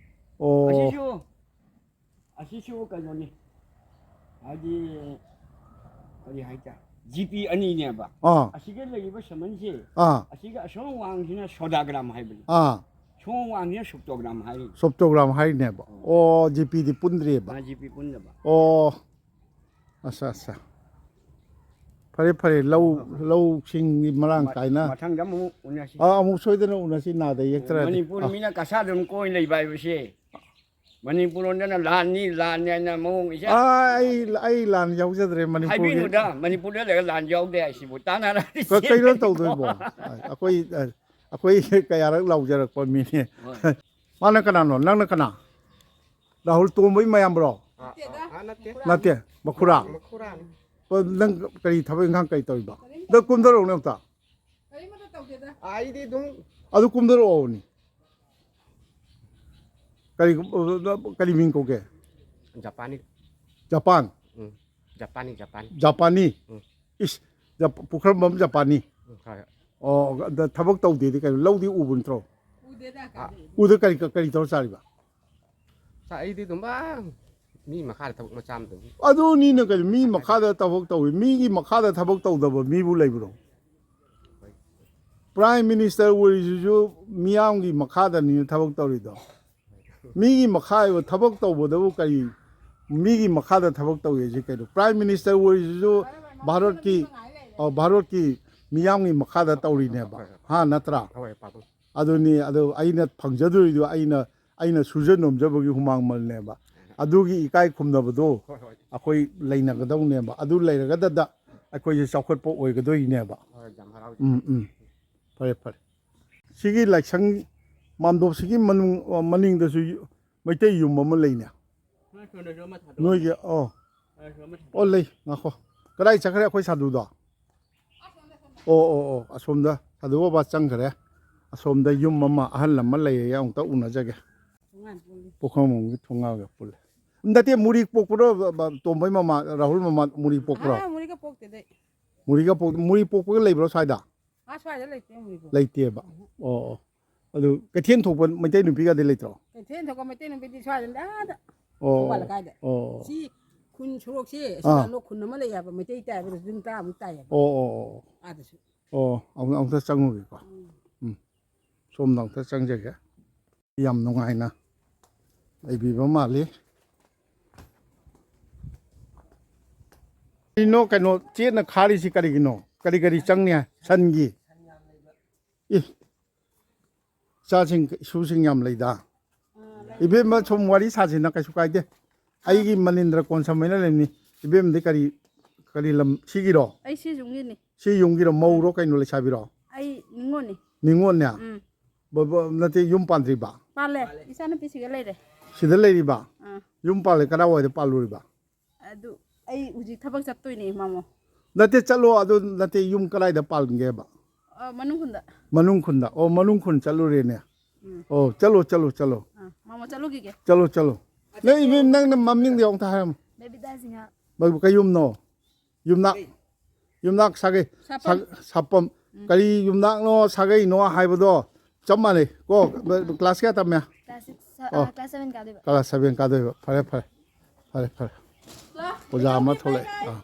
ꯑꯣ꯫ ꯑꯁꯤꯁꯨ ꯑꯁꯤꯁꯨ ꯀꯩꯅꯣꯅꯤ꯫ ꯍꯥꯏꯗꯤ ꯀꯔꯤ ꯍꯥꯏꯇꯥꯔꯦ? ꯖꯤꯄꯤ ꯑꯅꯤꯅꯦꯕ꯫ ꯑꯥ꯫ ꯑꯁꯤꯒ ꯂꯩꯔꯤꯕ ꯁꯃꯟꯁꯦ, ꯑꯥ꯫ ꯑꯁꯤꯒ ꯑꯁꯣꯝ ꯋꯥꯡꯁꯤꯅ ꯁꯣꯗꯥꯒ꯭ꯔꯥꯝ ꯍꯥꯏꯕꯅꯤ꯫ ꯑꯥ꯫ ꯁꯣꯝ ꯋꯥꯡꯁꯤꯅ ꯁꯨꯛꯇꯣꯒ꯭ꯔꯥꯝ ꯍꯥꯏꯔꯤ꯫ ꯁꯣꯞꯇꯣꯒ꯭ꯔꯥꯝ ꯍꯥꯏꯔꯤꯅꯦꯕ꯫ ꯑꯣ, ꯖꯤꯄꯤꯗꯤ ꯄꯨꯟꯗ꯭ꯔꯤꯑꯕ꯫ ꯃꯥ ꯖꯤꯄꯤ ꯄꯨꯟꯗꯕ꯫ ꯑꯣ꯫ ꯑꯁꯥ, ꯑꯁꯥ꯫ ꯐꯔꯦ, ꯐꯔꯦ꯫ ꯂꯧ, ꯂꯧꯁꯤꯡꯗꯤ ꯃꯔꯥꯡ ꯃ- ꯀꯥꯏꯅ꯫ ꯃꯊꯪꯗ ꯑꯃꯨꯛ ꯎꯅꯁꯤ꯫ ꯑꯥ, ꯑꯃꯨꯛ ꯁꯣꯏꯗꯅ ꯎꯅꯁꯤ, ꯅꯥꯗ ꯌꯦꯛꯇ꯭ꯔꯗꯤ꯫ ꯃꯅꯤꯄꯨꯔ ꯑꯥ꯫ ꯃꯤꯅ ꯀꯁꯥꯗ ꯑꯗꯨꯝ ꯀꯣꯏ ꯂꯩꯕ ꯍꯥꯏꯕꯁꯦ꯫ ꯃꯅꯤꯄꯨꯔ ꯂꯣꯟꯗꯅ ꯂꯥꯟꯅꯤ, ꯂꯥꯟꯅꯤ ꯍꯥꯏꯅ ꯃꯑꯣꯡ ꯏꯁꯥ ꯑꯥ, ꯑꯩ, ꯑꯩ ꯂꯥꯟ ꯌꯥꯎꯖꯗ꯭ꯔꯦ ꯃꯅꯤꯄꯨꯔꯒꯤ꯫ ꯍꯥꯏꯕꯤꯅꯨꯗ, ꯃꯅꯤꯄꯨꯔꯗ ꯂꯩꯔꯒ ꯂꯥꯟ ꯌꯥꯎꯗꯦ ꯍꯥꯏꯁꯤꯕꯨ ꯇꯥꯟꯅꯔꯗꯤ ꯀ-, ꯀꯩꯅꯣ ꯆꯦꯟꯕꯤꯅꯤꯀꯣ꯫ ꯇꯧꯗꯣꯏꯕꯣ? ꯑꯩꯈꯣꯏ, ꯑꯩꯈꯣꯏ ꯀꯌꯥꯔꯛ ꯂꯥꯎꯖꯔꯛꯄ ꯃꯤꯅꯦ꯫ ꯍꯣꯏ꯫ ꯃꯥꯅ ꯀꯅꯥꯅꯣ? ꯅꯪꯅ ꯀꯅꯥ? ꯔꯥꯍꯨꯜ ꯇꯣꯝꯕꯒꯤ ꯃꯌꯥꯝꯕ꯭ꯔꯣ? ꯅꯠꯇꯦꯗ꯫ ꯅꯠꯇꯦ, ꯃꯈꯨꯔꯥ꯫ ꯃꯈꯨꯔꯥꯅꯤ꯫ ꯑꯣ, ꯅꯪ ꯀꯔꯤ ꯊꯕꯛ ꯏꯪꯈꯥꯡ ꯀꯔꯤ ꯇꯧꯔꯤꯕ? ꯅꯪ ꯀꯨꯝꯊꯔꯛꯎꯅꯦ ꯑꯝꯇ꯫ ꯀꯔꯤꯃꯠꯇ ꯇꯧꯗꯦꯗ꯫ ꯑꯩꯗꯤ ꯑꯗꯨꯝ ꯑꯗꯨ ꯀꯨꯝꯊꯔꯛꯑꯣꯅꯤ꯫ ꯀꯔꯤ, ꯀꯔꯤ ꯃꯤꯡ ꯀꯧꯒꯦ? ꯖꯄꯥꯅꯤ꯫ ꯖꯄꯥꯟ? ꯎꯝ꯫ ꯖꯄꯥꯅꯤ, ꯖꯄꯥꯅꯤ꯫ ꯖꯄꯥꯅꯤ? ꯎꯝ꯫ ꯏꯁ, ꯖꯞ-, ꯄꯨꯈ꯭ꯔꯝꯕꯝ ꯖꯄꯥꯅꯤ? ꯎꯝ, ꯍꯣꯏ, ꯍꯣꯏ꯫ ꯑꯣ, ꯑꯗ ꯊꯕꯛ ꯇꯧꯗꯦꯗꯤ ꯀꯩꯅꯣ? ꯂꯧꯗꯤ ꯎꯕ ꯅꯠꯇ꯭ꯔꯣ? ꯑ, ꯎꯗ ꯀꯔꯤ, ꯀꯔꯤ ꯇꯧꯔ ꯆꯥꯔꯤꯕ? ꯁꯥ-, ꯑꯩꯗꯤ ꯑꯗꯨꯝ, ꯑꯥ, ꯃꯤ ꯃꯈꯥꯗ ꯊꯕꯛ ꯃꯆꯥ ꯑꯃ ꯇꯧꯏ꯫ ꯑꯗꯨꯅꯤꯅ ꯀꯩꯅꯣ, ꯃꯤ ꯃꯈꯥꯗ ꯊꯕꯛ ꯇꯧꯏ, ꯃꯤꯒꯤ ꯃꯈꯥꯗ ꯊꯕꯛ ꯇꯧꯗꯕ ꯃꯤꯕꯨ ꯂꯩꯕ꯭ꯔꯣ? ꯄ꯭ꯔꯥꯏꯝ ꯃꯤꯅꯤꯁꯇꯔ ꯑꯣꯏꯔꯤꯁꯤꯁꯨ ꯃꯤꯌꯥꯝꯒꯤ ꯃꯈꯥꯗꯅꯤꯅ ꯊꯕꯛ ꯇꯧꯔꯤꯗꯣ꯫ ꯃꯤꯒꯤ ꯃꯈꯥ, ꯊꯕꯛ ꯇꯧꯕꯗꯕꯨ ꯀꯔꯤ, ꯃꯤꯒꯤ ꯃꯈꯥꯗ ꯊꯕꯛ ꯇꯧꯏ ꯍꯥꯏꯁꯦ ꯀꯩꯅꯣ? ꯄ꯭ꯔꯥꯏꯝ ꯃꯤꯅꯤꯁꯇꯔ ꯑꯣꯏꯔꯤꯁꯤꯁꯨ ꯚꯥꯔꯠꯀꯤ, ꯑ, ꯚꯥꯔꯠꯀꯤ ꯃꯤꯌꯥꯝꯒꯤ ꯃꯈꯥꯗ ꯇꯧꯔꯤꯅꯦꯕ, ꯍꯥ, ꯅꯠꯇ꯭ꯔꯥ? ꯍꯣꯏ, ꯄꯥꯕꯨꯡ꯫ ꯑꯗꯨꯅꯤ, ꯑꯗꯨ ꯑꯩꯅ ꯐꯪꯖꯗꯣꯔꯤꯗꯨ, ꯑꯩꯅ, ꯑꯩꯅ ꯁꯨꯖ ꯅꯣꯝꯖꯕꯒꯤ ꯍꯨꯃꯥꯡ ꯃꯜꯅꯦꯕ꯫ ꯑꯗꯨꯒꯤ ꯏꯀꯥꯏ ꯈꯨꯝꯅꯕꯗꯣ ꯍꯣꯏ, ꯍꯣꯏ꯫ ꯑꯩꯈꯣꯏ ꯂꯩꯅꯒꯗꯧꯅꯦꯕ꯫ ꯑꯗꯨ ꯂꯩꯔꯒꯗꯗ ꯑꯩꯈꯣꯏꯁꯦ ꯆꯥꯎꯈꯠꯄ ꯑꯣꯏꯒꯗꯣꯏꯅꯦꯕ꯫ ꯍꯣꯏ, ꯌꯥꯝ ꯍꯔꯥꯎꯖꯩ꯫ ꯎꯝ, ꯎꯝ꯫ ꯐꯔꯦ, ꯐꯔꯦ꯫ ꯁꯤꯒꯤ ꯂꯥꯏꯁꯪ ꯃꯥꯝꯗꯣꯞꯁꯤꯒꯤ ꯃꯅꯨꯡ, ꯃꯅꯤꯡꯗꯁꯨ ꯌꯨ-, ꯃꯩꯇꯩ ꯌꯨꯝ ꯑꯃ ꯂꯩꯅꯦ꯫ ꯅꯣꯏ ꯁꯣꯝꯗꯁꯨ ꯑꯃ ꯊꯥꯗꯣꯛꯑꯣ꯫ ꯅꯣꯏꯒꯤ, ꯑꯣ꯫ ꯅꯣꯏꯁꯨ ꯑꯃ ꯊꯥꯗꯣꯛꯑꯣ꯫ ꯑꯣ, ꯂꯩ꯫ ꯉꯥꯏꯈꯣ꯫ ꯀꯗꯥꯏ ꯆꯠꯈ꯭ꯔꯦ ꯑꯩꯈꯣꯏ ꯁꯥꯗꯨꯗꯣ? ꯑꯣ, ꯑꯣ, ꯑꯣ꯫ ꯑꯁꯣꯝꯗ ꯁꯥꯗꯨ ꯕꯕꯥ ꯆꯪꯈ꯭ꯔꯦ꯫ ꯑꯁꯣꯝꯗ ꯌꯨꯝ ꯑꯃ, ꯑꯍꯜ ꯑꯃ ꯂꯩꯌꯦ, ꯑꯃꯨꯛꯇ ꯎꯅꯖꯒꯦ꯫ ꯊꯣꯡꯒꯥꯟ ꯄꯨꯜꯂꯤ꯫ ꯄꯨꯈ꯭ꯔꯝꯕꯝꯒꯤ ꯊꯣꯡꯒꯥꯟꯒ ꯄꯨꯜꯂꯦ꯫ ꯅꯠꯇꯦ, ꯃꯨꯔꯤ ꯄꯣꯛꯄ꯭ꯔꯣ, ꯕ-, ꯕ-, ꯇꯣꯝꯕꯩ ꯃꯃꯥ, ꯔꯥꯍꯨꯜ ꯃꯃꯥ ꯃꯨꯔꯤ ꯄꯣꯛꯄ꯭ꯔꯣ? ꯑꯥ, ꯃꯨꯔꯤꯒ ꯄꯣꯛꯇꯦꯗ ꯑꯩ꯫ ꯃꯨꯔꯤꯒ ꯄꯣꯛ-, ꯃꯨꯔꯤ ꯄꯣꯛꯄꯒ ꯂꯩꯕ꯭ꯔꯣ ꯁ꯭ꯋꯥꯏꯗ? ꯑꯥ, ꯁ꯭ꯋꯥꯏꯗ ꯂꯩꯇꯦ ꯃꯨꯔꯤ ꯄꯣꯛꯄ꯫ ꯂꯩꯇꯦꯕ꯫ ꯎꯝ꯫ ꯑꯣ, ꯑꯣ꯫ ꯑꯗꯨ ꯀꯩꯊꯦꯜ ꯊꯣꯛꯄ ꯃꯩꯇꯩ ꯅꯨꯄꯤꯒꯗꯤ ꯂꯩꯇ꯭ꯔꯣ? ꯀꯩꯊꯦꯜ ꯊꯣꯛꯄ ꯃꯩꯇꯩ ꯅꯨꯄꯤꯗꯤ ꯁ꯭ꯋꯥꯏꯗ ꯑꯥꯗ ꯑꯣ, ꯊꯧꯕꯥꯜ ꯂꯩꯀꯥꯏꯗ꯫ ꯑꯣ꯫ ꯁꯤ ꯈꯨꯟ ꯁꯣꯔꯣꯛꯁꯦ, ꯑꯥ꯫ ꯁꯤꯗ ꯂꯣꯛ ꯈꯨꯟ ꯑꯃ ꯂꯩ ꯍꯥꯏꯕ, ꯃꯩꯇꯩ ꯇꯥꯏ ꯍꯥꯏꯕꯗ ꯌꯨꯝ ꯇꯔꯥꯃꯨꯛ ꯇꯥꯏ ꯍꯥꯏꯕ꯫ ꯑꯣ, ꯑꯣ, ꯑꯣ꯫ ꯑꯥꯗꯁꯨ꯫ ꯑꯣ, ꯑꯃꯨꯛ-, ꯑꯃꯨꯛꯇ ꯆꯪꯉꯨꯒꯦꯀꯣ꯫ ꯎꯝ꯫ ꯎꯝ꯫ ꯁꯣꯝꯗ ꯑꯃꯨꯛꯇ ꯆꯪꯖꯒꯦ꯫ ꯌꯥꯝ ꯅꯨꯡꯉꯥꯏꯅ ꯂꯩꯕꯤꯕ ꯃꯥꯜꯂꯤ꯫ ꯀꯩꯅꯣ, ꯀꯩꯅꯣ, ꯆꯦꯠꯅ ꯈꯥꯔꯤꯁꯤ ꯀꯔꯤꯒꯤꯅꯣ? ꯀꯔꯤ ꯀꯔꯤ ꯆꯪꯅꯤ ꯍꯥꯏ? ꯁꯟꯒꯤ? ꯏ, ꯏꯆꯥꯁꯤꯡ, ꯏꯁꯨꯁꯤꯡ ꯌꯥꯝ ꯂꯩꯗ꯫ ꯏꯕꯦꯝꯃ, ꯁꯨꯝ ꯋꯥꯔꯤ ꯁꯥꯁꯤꯅ ꯀꯩꯁꯨ ꯀꯥꯏꯗꯦ꯫ ꯑꯩꯒꯤ ꯃꯅꯤꯟꯗ꯭ꯔ ꯀꯣꯟꯁꯝ ꯍꯥꯏꯅ ꯂꯩꯕꯅꯤ꯫ ꯏꯕꯦꯝꯃꯗꯤ ꯀꯔꯤ, ꯀꯔꯤ ꯂꯝ, ꯁꯤꯒꯤꯔꯣ? ꯑꯩ ꯁꯤ ꯌꯨꯝꯒꯤꯅꯤ꯫ ꯁꯤ ꯌꯨꯝꯒꯤꯔꯣ? ꯃꯧꯔꯣ ꯀꯩꯅꯣ, ꯂꯩꯁꯥꯕꯤꯔꯣ? ꯑꯩ ꯅꯤꯉꯣꯜꯅꯤ꯫ ꯅꯤꯉꯣꯜꯅꯦ? ꯎꯝ꯫ ꯕ-, ꯕ-, ꯅꯠꯇꯦ, ꯌꯨꯝ ꯄꯥꯟꯗ꯭ꯔꯤꯕ? ꯄꯥꯜꯂꯦ꯫ ꯏꯆꯥꯅꯨꯄꯤ ꯁꯤꯒ ꯂꯩꯔꯦ꯫ ꯁꯤꯗ ꯂꯩꯔꯤꯕ? ꯑꯥ꯫ ꯌꯨꯝ ꯄꯥꯜꯂꯦ, ꯀꯗꯥꯏꯋꯥꯏꯗ ꯄꯥꯜꯂꯨꯔꯤꯕ? ꯑꯗꯨ ꯑꯩ ꯍꯧꯖꯤꯛ ꯊꯕꯛ ꯆꯠꯇꯣꯏꯅꯦ, ꯃꯥꯃꯣ꯫ ꯅꯠꯇꯦ, ꯆꯠꯂꯣ, ꯑꯗꯨ ꯅꯠꯇꯦ, ꯌꯨꯝ ꯀꯗꯥꯏꯗ ꯄꯥꯟꯒꯦꯕ? ꯑ, ꯃꯅꯨꯡ ꯈꯨꯟꯗ꯫ ꯃꯅꯨꯡ ꯈꯨꯟꯗ꯫ ꯑꯣ, ꯃꯅꯨꯡ ꯈꯨꯟ ꯆꯠꯂꯨꯔꯦꯅꯦ꯫ ꯎꯝ꯫ ꯑꯣ, ꯆꯠꯂꯣ, ꯆꯠꯂꯣ, ꯆꯠꯂꯣ꯫ ꯑ, ꯃꯥꯃꯣ ꯆꯠꯂꯨꯈꯤꯒꯦ꯫ ꯆꯠꯂꯣ, ꯆꯠꯂꯣ꯫ ꯅꯪ ꯏꯕꯦꯝ, ꯅꯪꯅ ꯃꯃꯤꯡꯗꯤ ꯑꯃꯨꯛꯇ ꯍꯥꯏꯔꯝꯃꯨ꯫ ꯕꯦꯕꯤꯇꯥ ꯁꯤꯡꯍ꯫ ꯕ-, ꯀꯩ ꯌꯨꯝꯅꯣ? ꯌꯨꯝꯅꯥꯛ꯫ ꯌꯨꯝꯅꯥꯛ ꯁꯥꯒꯩ꯫ ꯁꯥꯄꯝ꯫ ꯁꯥ-, ꯁꯥꯄꯝ꯫ ꯎꯝ꯫ ꯀꯔꯤ ꯌꯨꯝꯅꯥꯛꯅꯣ, ꯁꯥꯒꯩꯅꯣ ꯍꯥꯏꯕꯗꯣ ꯆꯞ ꯃꯥꯟꯅꯩ ꯀꯣ꯫ ꯕ-, ꯀ꯭ꯂꯥꯁ ꯀꯌꯥ ꯇꯝꯃꯦ? ꯀ꯭ꯂꯥꯁ ꯁꯤꯛꯁ, ꯑ, ꯑꯣ꯫ ꯀ꯭ꯂꯥꯁ ꯁꯚꯦꯟ ꯀꯥꯗꯣꯏꯕ꯫ ꯀ꯭ꯂꯥꯁ ꯁꯚꯦꯟ ꯀꯥꯗꯣꯏꯕ꯫ ꯐꯔꯦ, ꯐꯔꯦ꯫ ꯐꯔꯦ, ꯐꯔꯦ꯫ ꯑꯣꯖꯥ ꯑꯃ ꯊꯣꯛꯂꯛꯑꯦ꯫ ꯑꯥ꯫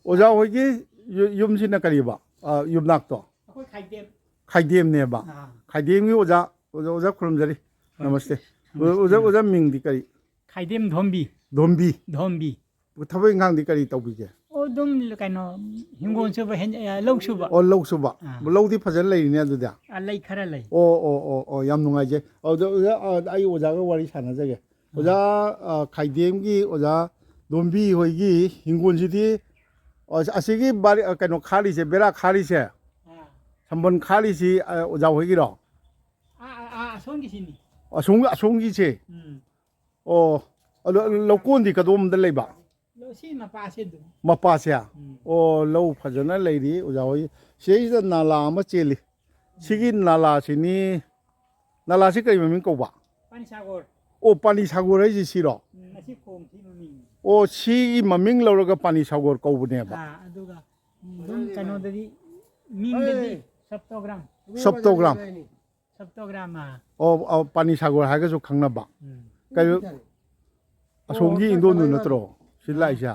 ꯑꯣꯖꯥ ꯍꯣꯏꯒꯤ ꯌꯨ-, ꯌꯨꯝꯁꯤꯅ ꯀꯔꯤꯕ? ꯑ, ꯌꯨꯝꯅꯥꯛꯇꯣ? ꯑꯩꯈꯣꯏ ꯈꯥꯏꯗꯦꯝ꯫ ꯈꯥꯏꯗꯦꯝꯅꯦꯕ? ꯑꯥ꯫ ꯈꯥꯏꯗꯦꯝꯒꯤ ꯑꯣꯖꯥ, ꯑꯣꯖꯥ, ꯑꯣꯖꯥ ꯈꯨꯔꯨꯝꯖꯔꯤ꯫ ꯍꯣꯏ꯫ ꯅꯃꯁꯇꯦ꯫ ꯅꯃꯁꯇꯦ꯫ ꯑꯣꯖꯥ, ꯑꯣꯖꯥ ꯃꯤꯡꯗꯤ ꯀꯔꯤ? ꯈꯥꯏꯗꯦꯝ ꯙꯣꯝꯕꯤ꯫ ꯙꯣꯝꯕꯤ? ꯙꯣꯝꯕꯤ꯫ ꯊꯕꯛ ꯏꯪꯈꯥꯡꯗꯤ ꯀꯔꯤ ꯇꯧꯕꯤꯒꯦ? ꯑꯣ, ꯑꯗꯨꯝ ꯀꯩꯅꯣ, ꯍꯤꯡꯒꯣꯜ ꯁꯨꯕ, ꯍꯦꯟ-, ꯑ, ꯂꯧ ꯁꯨꯕ꯫ ꯑꯣ, ꯂꯧ ꯁꯨꯕ꯫ ꯑꯥ꯫ ꯂꯧꯗꯤ ꯐꯖꯅ ꯂꯩꯔꯤꯅꯦ ꯑꯗꯨꯗꯤ꯫ ꯑꯥ, ꯂꯩ ꯈꯔ ꯂꯩ꯫ ꯑꯣ, ꯑꯣ, ꯑꯣ, ꯑꯣ, ꯌꯥꯝ ꯅꯨꯡꯉꯥꯏꯖꯩ꯫ ꯑꯗꯨꯗ ꯑꯣꯖꯥ, ꯑ, ꯑꯩ ꯑꯣꯖꯥꯒ ꯋꯥꯔꯤ ꯁꯥꯟꯅꯖꯒꯦ꯫ ꯑꯣꯖꯥ, ꯑꯥ, ꯑ, ꯈꯥꯏꯗꯦꯝꯒꯤ ꯑꯣꯖꯥ ꯗꯣꯝꯕꯤ ꯍꯣꯏꯒꯤ ꯍꯤꯡꯒꯣꯜꯁꯤꯗꯤ, ꯑ, ꯑꯁꯤꯒꯤ ꯕꯥꯔꯤ-, ꯑ, ꯀꯩꯅꯣ ꯈꯥꯔꯤꯁꯦ, ꯕꯦꯔꯥ ꯈꯥꯔꯤꯁꯦ, ꯑꯥ꯫ ꯁꯝꯕꯜ ꯈꯥꯔꯤꯁꯤ, ꯑ, ꯑꯣꯖꯥ ꯍꯣꯏꯒꯤꯔꯣ? ꯑꯥ, ꯑꯥ, ꯑꯥ, ꯑꯁꯣꯝꯒꯤꯁꯤꯅꯤ꯫ ꯑꯁꯣꯝ-, ꯑꯁꯣꯝꯒꯤꯁꯦ? ꯎꯝ꯫ ꯑꯣ, ꯑꯗꯣ ꯂꯧꯀꯣꯟꯗꯤ ꯀꯗꯣꯝꯗ ꯂꯩꯕ? ꯂꯧ-, ꯁꯤ ꯃꯄꯥꯁꯦ ꯑꯗꯨꯝ꯫ ꯃꯄꯥꯁꯦ? ꯎꯝ꯫ ꯑꯣ, ꯂꯧ ꯐꯖꯅ ꯂꯩꯔꯤ, ꯑꯣꯖꯥ ꯍꯣꯏ꯫ ꯁꯤꯗꯩꯁꯤꯗ ꯅꯥꯂꯥ ꯑꯃ ꯆꯦꯜꯂꯤ꯫ ꯁꯤꯒꯤ ꯅꯥꯂꯥꯁꯤꯅꯤ, ꯅꯥꯂꯥꯁꯤ ꯀꯔꯤ ꯃꯃꯤꯡ ꯀꯧꯕ? ꯄꯥꯅꯤ ꯁꯥꯒꯣꯔ꯫ ꯑꯣ, ꯄꯥꯅꯤ ꯁꯥꯒꯣꯔ ꯍꯥꯏꯁꯤ ꯁꯤꯔꯣ? ꯎꯝ, ꯑꯁꯤ ꯈꯣꯡꯁꯤ ꯃꯃꯤꯡ꯫ ꯑꯣ, ꯁꯤꯒꯤ ꯃꯃꯤꯡ ꯂꯧꯔꯒ ꯄꯥꯅꯤ ꯁꯥꯒꯣꯔ ꯀꯧꯕꯅꯦꯕ꯫ ꯑꯥ, ꯑꯗꯨꯒ, ꯎꯝ, ꯑꯗꯨꯝ ꯀꯩꯅꯣꯗꯗꯤ, ꯃꯤꯡꯗꯗꯤ ꯑꯦ꯫ ꯁꯞꯇꯣꯒ꯭ꯔꯥꯝ꯫ ꯁꯞꯇꯣꯒ꯭ꯔꯥꯝ꯫ ꯁꯞꯇꯣꯒ꯭ꯔꯥꯝ, ꯑꯥ꯫ ꯑꯣ, ꯑꯣ, ꯄꯥꯅꯤ ꯁꯥꯒꯣꯔ ꯍꯥꯏꯔꯒꯁꯨ ꯈꯪꯅꯕ꯫ ꯎꯝ꯫ ꯀꯩꯅꯣ, ꯑꯁꯣꯝꯒꯤ ꯏꯟꯗꯣꯟꯗꯨ ꯅꯠꯇ꯭ꯔꯣ ꯁꯤ ꯂꯥꯛꯏꯁꯦ?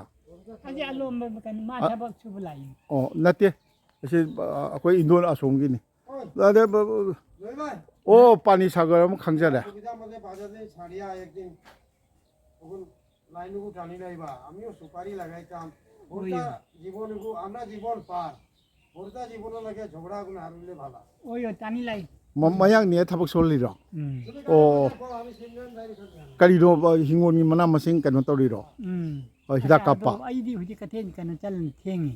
ꯑꯁꯤ ꯑꯂꯣꯝꯕ ꯀꯩꯅꯣ, ꯃꯥ ꯑ-, ꯊꯕꯛ ꯁꯨꯕ ꯂꯥꯛꯏ꯫ ꯑꯣ, ꯅꯠꯇꯦ꯫ ꯑꯁꯤ, ꯑ, ꯑꯩꯈꯣꯏ ꯏꯟꯗꯣꯟ ꯑꯁꯣꯝꯒꯤꯅꯤ꯫ ꯑꯗ, ꯕ-, ꯕ-, ꯑꯣ, ꯄꯥꯅꯤ ꯁꯥꯒꯔ ꯑꯃ ꯈꯪꯖꯔꯦ꯫ লাইনগু টানি লাইবা, আমিও সুপারি লাগাইতাম। ওই। ওটা জীবনগু, আমরা জীবন পার। ওরতা জীবন লাগে ঝগড়াগুলো হারলে ভালা। ꯃ-, ꯃꯌꯥꯡꯅꯦ ꯊꯕꯛ ꯁꯨꯍꯜꯂꯤꯔꯣ? ꯎꯝ꯫ ꯑꯣ꯫ ꯀꯔꯤꯅꯣ, ꯍꯤꯡꯒꯣꯜꯒꯤ ꯃꯅꯥ ꯃꯁꯤꯡ ꯀꯩꯅꯣ ꯇꯧꯔꯤꯔꯣ? ꯎꯝ꯫ ꯑꯣ, ꯍꯤꯗꯥꯛ ꯑꯁ, ꯑꯗꯣ ꯀꯥꯞꯄ? ꯑꯩꯗꯤ ꯍꯧꯖꯤꯛ ꯀꯩꯊꯦꯜ ꯀꯩꯅꯣ ꯆꯠꯂꯅꯤ, ꯊꯦꯡꯉꯤ꯫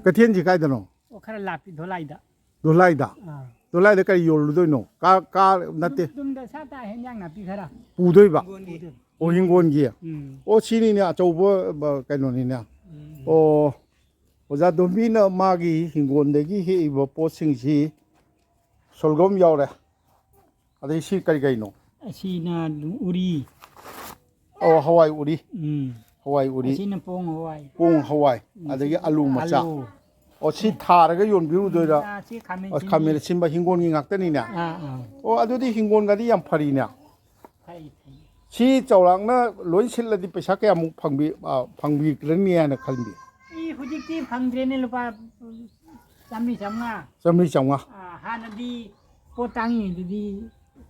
ꯀꯩꯊꯦꯜꯁꯤ ꯀꯥꯏꯗꯅꯣ? ꯑꯣ, ꯈꯔ ꯂꯥꯞꯄꯤ, ꯙꯣꯂꯥꯏꯗ꯫ ꯙꯣꯂꯥꯏꯗ? ꯑꯥ꯫ ꯙꯣꯂꯥꯏꯗ ꯀꯔꯤ ꯌꯣꯜꯂꯨꯗꯣꯏꯅꯣ? ꯀꯥ-, ꯀꯥ-, ꯅꯠꯇꯦ꯫ ꯌꯨꯝꯗ ꯁꯥ ꯇꯥ ꯍꯦꯟꯖꯥꯡ ꯅꯥꯄꯤ ꯈꯔ꯫ ꯄꯨꯗꯣꯏꯕ? ꯍꯤꯡꯒꯣꯜꯒꯤ꯫ ꯑꯣ, ꯍꯤꯡꯒꯣꯜꯒꯤ? ꯎꯝ꯫ ꯑꯣ, ꯁꯤꯅꯤꯅꯦ ꯑꯆꯧꯕ, ꯕ-, ꯀꯩꯅꯣꯅꯤꯅꯦ꯫ ꯎꯝ꯫ ꯑꯣ, ꯑꯣꯖꯥ ꯗꯣꯝꯕꯤꯅ ꯃꯥꯒꯤ ꯍꯤꯡꯒꯣꯜꯗꯒꯤ ꯍꯦꯛꯏꯕ ꯄꯣꯠꯁꯤꯡꯁꯤ ꯁꯣꯜꯒꯣꯝ ꯌꯥꯎꯔꯦ꯫ ꯑꯗꯩ ꯁꯤ ꯀꯔꯤ ꯀꯔꯤꯅꯣ? ꯑꯁꯤꯅ ꯎꯔꯤ꯫ ꯑꯣ, ꯍꯋꯥꯏ ꯎꯔꯤ꯫ ꯎꯝ꯫ ꯍꯋꯥꯏ ꯎꯔꯤ꯫ ꯑꯁꯤꯅ ꯄꯣꯡ ꯍꯋꯥꯏ꯫ ꯄꯣꯡ ꯍꯋꯥꯏ꯫ ꯎꯝ꯫ ꯑꯗꯒꯤ ꯑꯂꯨ ꯃꯆꯥ꯫ ꯑꯂꯨ꯫ ꯑꯣ, ꯁꯤ ꯊꯥꯔꯒ ꯌꯣꯟꯕꯤꯔꯨꯗꯣꯏꯔꯥ? ꯎꯝ, ꯑꯥ, ꯁꯤ ꯈꯥꯃꯦꯟ ꯑꯁ, ꯈꯥꯃꯦꯟ ꯑꯁꯤꯟꯕꯤ꯫ ꯑꯁꯤꯟꯕ ꯍꯤꯡꯒꯣꯜꯒꯤ ꯉꯥꯛꯇꯅꯤꯅꯦ? ꯑꯥ, ꯑꯥ꯫ ꯑꯣ, ꯑꯗꯨꯗꯤ ꯍꯤꯡꯒꯣꯜꯒꯗꯤ ꯌꯥꯝ ꯐꯔꯤꯅꯦ? ꯐꯩ, ꯐꯩ꯫ ꯁꯤ ꯆꯥꯎꯔꯥꯛꯅ ꯂꯣꯏ ꯁꯤꯠꯂꯗꯤ ꯄꯩꯁꯥ ꯀꯌꯥꯃꯨꯛ ꯐꯪꯕꯤ-, ꯑ, ꯐꯪꯕꯤꯒꯅꯤ ꯍꯥꯏꯅ ꯈꯜꯂꯤ? ꯏ, ꯍꯧꯖꯤꯛꯇꯤ ꯐꯪꯗ꯭ꯔꯦꯅꯦ, ꯂꯨꯄꯥ ꯆꯥꯝꯃꯔꯤ ꯆꯥꯝꯃꯉꯥ꯫ ꯆꯥꯝꯃꯔꯤ ꯆꯥꯝꯃꯉꯥ? ꯑ, ꯍꯥꯟꯅꯗꯤ ꯄꯣꯠ ꯇꯥꯡꯉꯤꯉꯩꯗꯗꯤ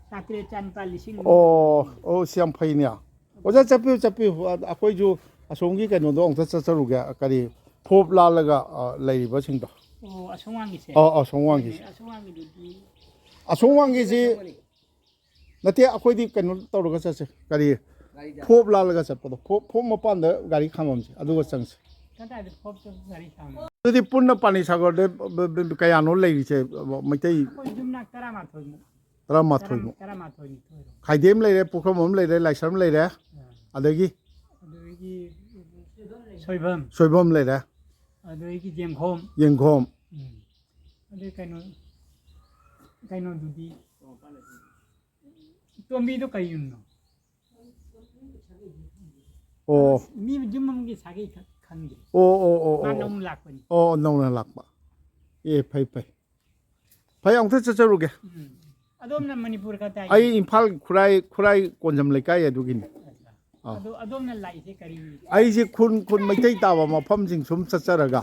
ꯆꯥꯇ꯭ꯔꯦꯠ, ꯆꯥꯅꯤꯄꯥꯜ, ꯂꯤꯁꯤꯡ ꯑꯣ, ꯑꯣ, ꯁꯤ ꯌꯥꯝ ꯐꯩꯅꯦ꯫ ꯑꯣꯖꯥ, ꯆꯠꯄꯤꯌꯨ, ꯆꯠꯄꯤꯌꯨ꯫ ꯑ-, ꯑꯩꯈꯣꯏꯁꯨ ꯑꯁꯣꯝꯒꯤ ꯀꯩꯅꯣꯗꯣ ꯑꯃꯨꯛꯇ ꯆꯠꯆꯔꯨꯒꯦ꯫ ꯀꯔꯤ, ꯐꯣꯞ ꯂꯥꯜꯂꯒ, ꯑ, ꯂꯩꯔꯤꯕꯁꯤꯡꯗꯣ꯫ ꯑꯣ, ꯑꯁꯣꯝ ꯋꯥꯡꯒꯤꯁꯦ꯫ ꯑ, ꯑꯁꯣꯝ ꯋꯥꯡꯒꯤꯁꯦ꯫ ꯑꯁꯣꯝ ꯋꯥꯡꯒꯤꯗꯨꯗꯤ ꯑꯁꯣꯝ ꯋꯥꯡꯒꯤꯁꯤ ꯅꯠꯇꯦ, ꯑꯩꯈꯣꯏꯗꯤ ꯀꯩꯅꯣ ꯇꯧꯔꯒ ꯆꯠꯁꯦ꯫ ꯀꯔꯤ? ꯐꯣꯞ ꯂꯥꯜꯂꯒ ꯆꯠꯄꯗꯣ꯫ ꯐꯣꯞ, ꯐꯣꯞ ꯃꯄꯥꯟꯗ ꯒꯥꯔꯤ ꯈꯥꯝꯃꯝꯁꯦ, ꯑꯗꯨꯒ ꯆꯪꯁꯦ꯫ ꯀꯗꯥꯏꯗ ꯐꯣꯞꯇ ꯒꯥꯔꯤ ꯈꯥꯝꯃꯤ? ꯑꯗꯨꯗꯤ ꯄꯨꯟꯅ ꯄꯥꯅꯤ ꯁꯥꯒꯔꯗ ꯕ-, ꯕ-, ꯕ-, ꯀꯌꯥꯅꯣ ꯂꯩꯔꯤꯁꯦ? ꯃꯩꯇꯩ ꯑꯩꯈꯣꯏ ꯌꯨꯝꯅꯥꯛ ꯇꯔꯥꯃꯥꯊꯣꯏꯃꯨꯛ꯫ ꯇꯔꯥꯃꯥꯊꯣꯏꯃꯨꯛ꯫ ꯇꯔꯥꯃꯥꯊꯣꯏꯅꯤꯊꯣꯏꯔꯣ꯫ ꯈꯥꯏꯗꯦꯝ ꯂꯩꯔꯦ, ꯄꯨꯈ꯭ꯔꯝꯕꯝ ꯂꯩꯔꯦ, ꯂꯥꯏꯁ꯭ꯔꯝ ꯂꯩꯔꯦ, ꯑꯥ꯫ ꯑꯗꯒꯤ ꯑꯗꯨꯗꯒꯤ ꯁꯣꯏꯕꯝ꯫ ꯁꯣꯏꯕꯝ ꯂꯩꯔꯦ, ꯑꯗꯨꯗꯒꯤ ꯖꯦꯡꯈꯣꯝ꯫ ꯌꯦꯡꯈꯣꯝ꯫ ꯎꯝ꯫ ꯑꯗꯩ ꯀꯩꯅꯣ, ꯀꯩꯅꯣꯗꯨꯗꯤ, ꯇꯣꯝꯕꯤꯗꯣ ꯀꯩ ꯌꯨꯝꯅꯣ? ꯑꯣ꯫ ꯃꯤ ꯌꯨꯝ ꯑꯃꯒꯤ ꯁꯥꯒꯩ ꯈꯛ ꯈꯪꯗꯦ꯫ ꯑꯣ, ꯑꯣ, ꯑꯣ, ꯃꯥ ꯑꯣ꯫ ꯅꯧꯅ ꯂꯥꯛꯄꯅꯤ꯫ ꯑꯣ, ꯅꯧꯅ ꯂꯥꯛꯄ꯫ ꯑꯦ, ꯐꯩ, ꯐꯩ꯫ ꯐꯩ, ꯑꯃꯨꯛꯇ ꯆꯠꯆꯔꯨꯒꯦ꯫ ꯎꯝ꯫ ꯑꯗꯣꯝꯅ ꯃꯅꯤꯄꯨꯔ ꯀꯗꯥꯏ? ꯑꯩ ꯏꯝꯐꯥꯜ ꯈꯨꯔꯥꯏ, ꯈꯨꯔꯥꯏ ꯀꯣꯟꯖꯝ ꯂꯩꯀꯥꯏ ꯑꯗꯨꯒꯤꯅꯤ꯫ ꯑꯥ꯫ ꯑꯗꯣ ꯑꯗꯣꯝꯅ ꯂꯥꯛꯏꯁꯦ ꯀꯔꯤ? ꯑꯩꯁꯦ ꯈꯨꯟ, ꯈꯨꯟ ꯃꯩꯇꯩ ꯇꯥꯕ ꯃꯐꯝꯁꯤꯡ ꯁꯨꯝ ꯆꯠꯆꯔꯒ,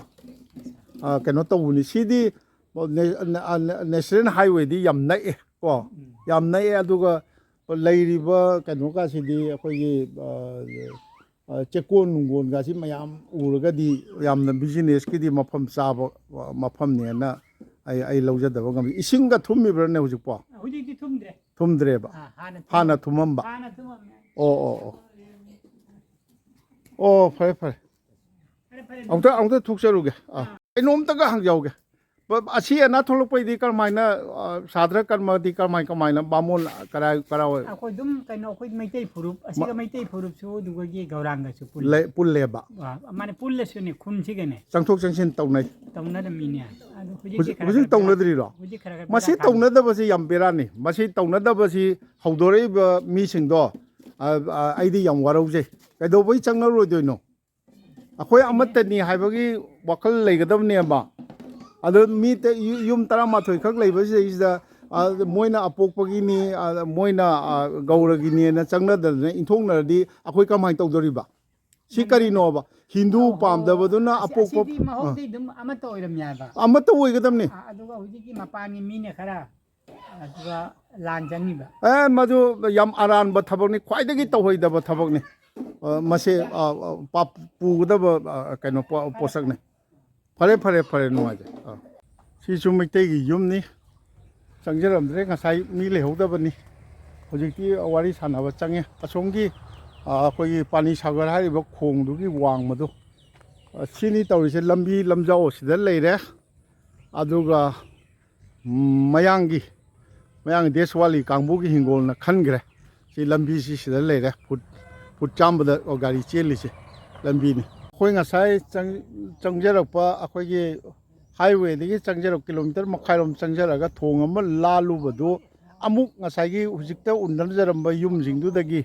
ꯑ, ꯀꯩꯅꯣ ꯇꯧꯕꯅꯤ꯫ ꯁꯤꯗꯤ ꯅꯦ-, ꯅꯦ-, ꯅꯦꯁꯅꯦꯜ ꯍꯥꯏꯋꯦꯗꯤ ꯌꯥꯝ ꯅꯛꯑꯦ ꯀꯣ꯫ ꯎꯝ꯫ ꯌꯥꯝ ꯅꯛꯑꯦ꯫ ꯑꯗꯨꯒ ꯂꯩꯔꯤꯕ ꯀꯩꯅꯣꯀꯥꯁꯤꯗꯤ ꯑꯩꯈꯣꯏꯒꯤ, ꯑ, ꯑ, ꯆꯦꯛꯀꯣꯟ ꯅꯨꯡꯒꯣꯟꯒꯁꯤ ꯃꯌꯥꯝ ꯎꯔꯒꯗꯤ ꯌꯥꯝꯅ ꯕꯤꯖꯤꯅꯦꯁꯀꯤꯗꯤ ꯃꯐꯝ ꯆꯥꯕ, ꯑ, ꯃꯐꯝꯅꯦꯅ ꯑꯩ, ꯑꯩ ꯂꯧꯖꯗꯕ ꯉꯝꯃꯤ꯫ ꯏꯁꯤꯡꯒ ꯊꯨꯝꯃꯤꯕ꯭ꯔꯥꯅꯦ ꯍꯧꯖꯤꯛꯄꯣ? ꯍꯧꯖꯤꯛꯇꯤ ꯊꯨꯝꯗ꯭ꯔꯦ꯫ ꯊꯨꯝꯗ꯭ꯔꯦꯕ? ꯑꯥ, ꯍꯥꯟꯅ ꯍꯥꯟꯅ ꯊꯨꯝꯃꯝꯃꯦ꯫ ꯊꯨꯝꯃꯝꯕ? ꯍꯥꯟꯅ ꯊꯨꯝꯃꯝꯃꯦ꯫ ꯑꯣ, ꯑꯣ, ꯑꯣ꯫ ꯑꯣ, ꯐꯔꯦ, ꯐꯔꯦ꯫ ꯐꯔꯦ, ꯐꯔꯦ꯫ ꯑꯃꯨꯛꯇ, ꯑꯃꯨꯛꯇ ꯊꯣꯛꯆꯔꯨꯒꯦ꯫ ꯑꯥ꯫ ꯀꯩꯅꯣꯝꯇꯒ ꯍꯪꯖꯍꯧꯒꯦ꯫ ꯕ-, ꯑꯁꯤ ꯑꯅꯥ ꯊꯣꯛꯂꯛꯄꯩꯗꯤ ꯀꯔꯝꯍꯥꯏꯅ, ꯑ, ꯁꯥꯗ꯭ꯔ ꯀꯔꯃꯗꯤ ꯀꯔꯝꯍꯥꯏ, ꯀꯃꯥꯏꯅ, ꯕꯥꯃꯣꯟ ꯀꯔꯥꯏ, ꯀꯔꯥꯏ? ꯑꯩꯈꯣꯏ ꯑꯗꯨꯝ ꯀꯩꯅꯣ, ꯑꯩꯈꯣꯏ ꯃꯩꯇꯩ ꯐꯨꯔꯨꯞ, ꯑꯁꯤꯒ ꯃ-, ꯃꯩꯇꯩ ꯐꯨꯔꯨꯞꯁꯨ, ꯑꯗꯨꯒ ꯒꯧꯔꯥꯡꯒꯁꯨ ꯄꯨꯜꯂꯤ꯫ ꯂꯩ-, ꯄꯨꯜꯂꯦꯕ꯫ ꯑ, ꯃꯥꯅꯦ, ꯄꯨꯜꯂꯁꯨꯅꯦ, ꯈꯨꯟꯁꯤꯒꯅꯦ꯫ ꯆꯪꯊꯣꯛ ꯆꯪꯁꯤꯟ ꯇꯧꯅꯩ꯫ ꯇꯧꯅꯔꯝꯃꯤꯅꯦ꯫ ꯑꯗꯨ ꯍꯧꯖꯤꯛꯇꯤ ꯍꯧꯖꯤꯛ, ꯈꯔ ꯍꯧꯖꯤꯛ ꯈꯔ ꯇꯧꯅꯗ꯭ꯔꯤꯔꯣ? ꯍꯧꯖꯤꯛ ꯈꯔ ꯈꯔ ꯃꯁꯤ ꯕꯦꯔꯥ ꯀꯥꯔꯦ꯫ ꯇꯧꯅꯗꯕꯁꯤ ꯌꯥꯝ ꯕꯦꯔꯥꯅꯤ꯫ ꯃꯁꯤ ꯇꯧꯅꯗꯕꯁꯤ ꯍꯧꯗꯣꯔꯛꯏꯕ ꯃꯤꯁꯤꯡꯗꯣ, ꯑ, ꯑ, ꯑꯩꯗꯤ ꯌꯥꯝ ꯋꯥꯔꯧꯖꯩ꯫ ꯀꯩꯗꯧꯕꯩ ꯆꯪꯅꯔꯣꯏꯗꯣꯏꯅꯣ? ꯑꯩꯈꯣꯏ ꯑꯃꯠꯇꯅꯤ ꯍꯥꯏꯕꯒꯤ ꯋꯥꯈꯜ ꯂꯩꯒꯗꯕꯅꯦꯕ꯫ ꯑꯗꯣ ꯃꯤ ꯇ-, ꯌꯨ-, ꯌꯨꯝ ꯇꯔꯥꯃꯥꯊꯣꯏ ꯈꯛ ꯂꯩꯕꯁꯤꯗꯩꯁꯤꯗ, ꯑ, ꯃꯣꯏꯅ ꯑꯄꯣꯛꯄꯒꯤꯅꯤ, ꯑ, ꯃꯣꯏꯅ, ꯑ, ꯒꯧꯔꯒꯤꯅꯦꯅ ꯆꯪꯅꯗꯗꯅ ꯏꯟꯊꯣꯛꯅꯔꯗꯤ ꯑꯩꯈꯣꯏ ꯀꯃꯥꯏꯅ ꯇꯧꯗꯣꯔꯤꯕ? ꯁꯤ ꯀꯔꯤꯅꯣꯕ? ꯍꯤꯟꯗꯨ ꯑꯣꯍꯣ꯫ ꯄꯥꯝꯗꯕꯗꯨꯅ ꯑꯁꯤ-, ꯑꯄꯣꯛꯄ, ꯑꯁꯤꯗꯤ ꯑ, ꯃꯍꯧꯗꯩ ꯑꯗꯨꯝ ꯑꯃꯠꯇ ꯑꯣꯏꯔꯝꯃꯦ ꯍꯥꯏꯕ꯫ ꯑꯃꯠꯇ ꯑꯣꯏꯒꯗꯕꯅꯤ꯫ ꯑ, ꯑꯗꯨꯒ ꯍꯧꯖꯤꯛꯀꯤ ꯃꯄꯥꯟꯒꯤ ꯃꯤꯅ ꯈꯔ, ꯑꯗꯨꯒ ꯂꯥꯟ ꯆꯪꯉꯤꯕ꯫ ꯑꯦ, ꯃꯗꯨ ꯌꯥꯝ ꯑꯔꯥꯟꯕ ꯊꯕꯛꯅꯤ, ꯈ꯭ꯋꯥꯏꯗꯒꯤ ꯇꯧꯍꯩꯗꯕ ꯊꯕꯛꯅꯤ꯫ ꯑ, ꯃꯁꯦ, ꯑ, ꯑ, ꯄꯥꯞ ꯄꯨꯒꯗꯕ, ꯑ, ꯀꯩꯅꯣ ꯄꯣ-, ꯄꯣꯠꯁꯛꯅꯦ꯫ ꯐꯔꯦ, ꯐꯔꯦ, ꯐꯔꯦ, ꯅꯨꯡꯉꯥꯏꯖꯔꯦ꯫ ꯑ꯫ ꯁꯤꯁꯨ ꯃꯩꯇꯩꯒꯤ ꯌꯨꯝꯅꯤ꯫ ꯆꯪꯖꯔꯝꯗ꯭ꯔꯦ, ꯉꯁꯥꯏ ꯃꯤ ꯂꯩꯍꯧꯗꯕꯅꯤ꯫ ꯍꯧꯖꯤꯛꯇꯤ ꯋꯥꯔꯤ ꯁꯥꯟꯅꯕ ꯆꯪꯉꯦ꯫ ꯑꯁꯣꯝꯒꯤ, ꯑ, ꯑꯩꯈꯣꯏꯒꯤ ꯄꯥꯅꯤ ꯁꯥꯒꯔ ꯍꯥꯏꯔꯤꯕ ꯈꯣꯡꯗꯨꯒꯤ ꯋꯥꯡꯃꯗꯣ, ꯑ, ꯁꯤꯅꯤ ꯇꯧꯔꯤꯁꯦ꯫ ꯂꯝꯕꯤ ꯂꯝꯖꯥꯎ ꯑꯁꯤꯗ ꯂꯩꯔꯦ꯫ ꯑꯗꯨꯒ ꯃꯌꯥꯡꯒꯤ, ꯃꯌꯥꯡ ꯗꯦꯁꯋꯥꯂꯤ ꯀꯥꯡꯕꯨꯒꯤ ꯍꯤꯡꯒꯣꯜꯅ ꯈꯟꯈ꯭ꯔꯦ꯫ ꯁꯤ ꯂꯝꯕꯤꯁꯤ ꯁꯤꯗ ꯂꯩꯔꯦ, ꯐꯨꯠ, ꯐꯨꯠ ꯆꯥꯝꯕꯗ ꯒꯥꯔꯤ ꯆꯦꯜꯂꯤꯁꯦ ꯂꯝꯕꯤꯅꯤ꯫ ꯑꯩꯈꯣꯏ ꯉꯁꯥꯏ ꯆꯪ-, ꯆꯪꯖꯔꯛꯄ, ꯑꯩꯈꯣꯏꯒꯤ ꯍꯥꯏꯋꯦꯗꯒꯤ ꯆꯪꯖꯔꯛ, ꯀꯤꯂꯣꯃꯤꯇꯔ ꯃꯈꯥꯏꯔꯣꯝ ꯆꯪꯖꯔꯒ ꯊꯣꯡ ꯑꯃ ꯂꯥꯜꯂꯨꯕꯗꯨ, ꯑꯃꯨꯛ ꯉꯁꯥꯏꯒꯤ ꯍꯧꯖꯤꯛꯇ ꯎꯅꯖꯔꯝꯕ ꯌꯨꯝꯁꯤꯡꯗꯨꯗꯒꯤ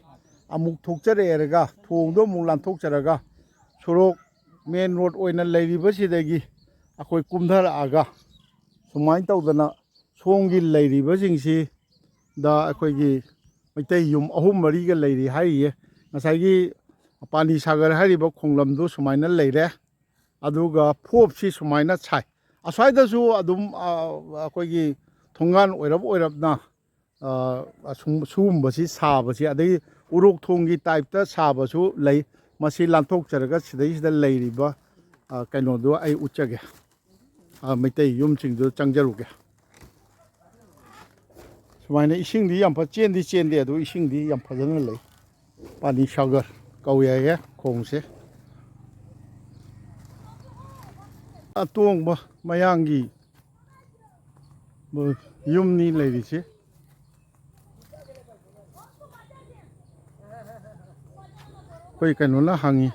ꯑꯃꯨꯛ ꯊꯣꯛꯆꯔꯛꯑꯦꯔꯒ, ꯊꯣꯡꯗꯣ ꯑꯃꯨꯛ ꯂꯥꯟꯊꯣꯛꯆꯔꯒ, ꯁꯣꯔꯣꯛ ꯃꯦꯟ ꯔꯣꯗ ꯑꯣꯏꯅ ꯂꯩꯔꯤꯕꯁꯤꯗꯒꯤ ꯑꯩꯈꯣꯏ ꯀꯨꯝꯊꯔꯛꯑꯒ, ꯁꯨꯃꯥꯏꯅ ꯇꯧꯗꯅ ꯁꯣꯝꯒꯤ ꯂꯩꯔꯤꯕꯁꯤꯡꯁꯤꯗ ꯑꯩꯈꯣꯏꯒꯤ ꯃꯩꯇꯩ ꯌꯨꯝ ꯑꯍꯨꯝ ꯃꯔꯤꯒ ꯂꯩꯔꯤ ꯍꯥꯏꯔꯤꯌꯦ꯫ ꯉꯁꯥꯏꯒꯤ ꯄꯥꯅꯤ ꯁꯥꯒꯔ ꯍꯥꯏꯔꯤꯕ ꯈꯣꯡꯂꯝꯗꯨ ꯁꯨꯃꯥꯏꯅ ꯂꯩꯔꯦ꯫ ꯑꯗꯨꯒ ꯐꯣꯞꯁꯤ ꯁꯨꯃꯥꯏꯅ ꯁꯥꯏ꯫ ꯑꯁ꯭ꯋꯥꯏꯗꯁꯨ ꯑꯗꯨꯝ, ꯑ, ꯑꯩꯈꯣꯏꯒꯤ ꯊꯣꯡꯒꯥꯟ ꯑꯣꯏꯔꯞ ꯑꯣꯏꯔꯞꯅ, ꯑ, ꯑꯁꯨꯝ, ꯁꯤꯒꯨꯝꯕꯁꯤ ꯁꯥꯕꯁꯤ, ꯑꯗꯒꯤ ꯎꯔꯣꯛ ꯊꯣꯡꯒꯤ ꯇꯥꯏꯞꯇ ꯁꯥꯕꯁꯨ ꯂꯩ꯫ ꯃꯁꯤ ꯂꯥꯟꯊꯣꯛꯆꯔꯒ ꯁꯤꯗꯩꯁꯤꯗ ꯂꯩꯔꯤꯕ, ꯑ, ꯀꯩꯅꯣꯗꯣ ꯑꯩ ꯎꯠꯆꯒꯦ꯫ ꯑ, ꯃꯩꯇꯩ ꯌꯨꯝꯁꯤꯡꯗꯨꯗ ꯆꯪꯖꯔꯨꯒꯦ꯫ ꯁꯨꯃꯥꯏꯅ ꯏꯁꯤꯡꯗꯤ ꯌꯥꯝ ꯐ-, ꯆꯦꯟꯗꯤ ꯆꯦꯟꯗꯦ, ꯑꯗꯨ ꯏꯁꯤꯡꯗꯤ ꯌꯥꯝ ꯐꯖꯅ ꯂꯩ꯫ ꯄꯥꯅꯤ ꯁꯥꯒꯔ ꯀꯧꯏ ꯍꯥꯏꯌꯦ ꯈꯣꯡꯁꯦ꯫ ꯑꯇꯣꯡꯕ ꯃꯌꯥꯡꯒꯤ ꯌꯨꯝꯅꯤ ꯂꯩꯔꯤꯁꯦ꯫ ꯑꯩꯈꯣꯏ ꯀꯩꯅꯣꯅ ꯍꯪꯉꯤ,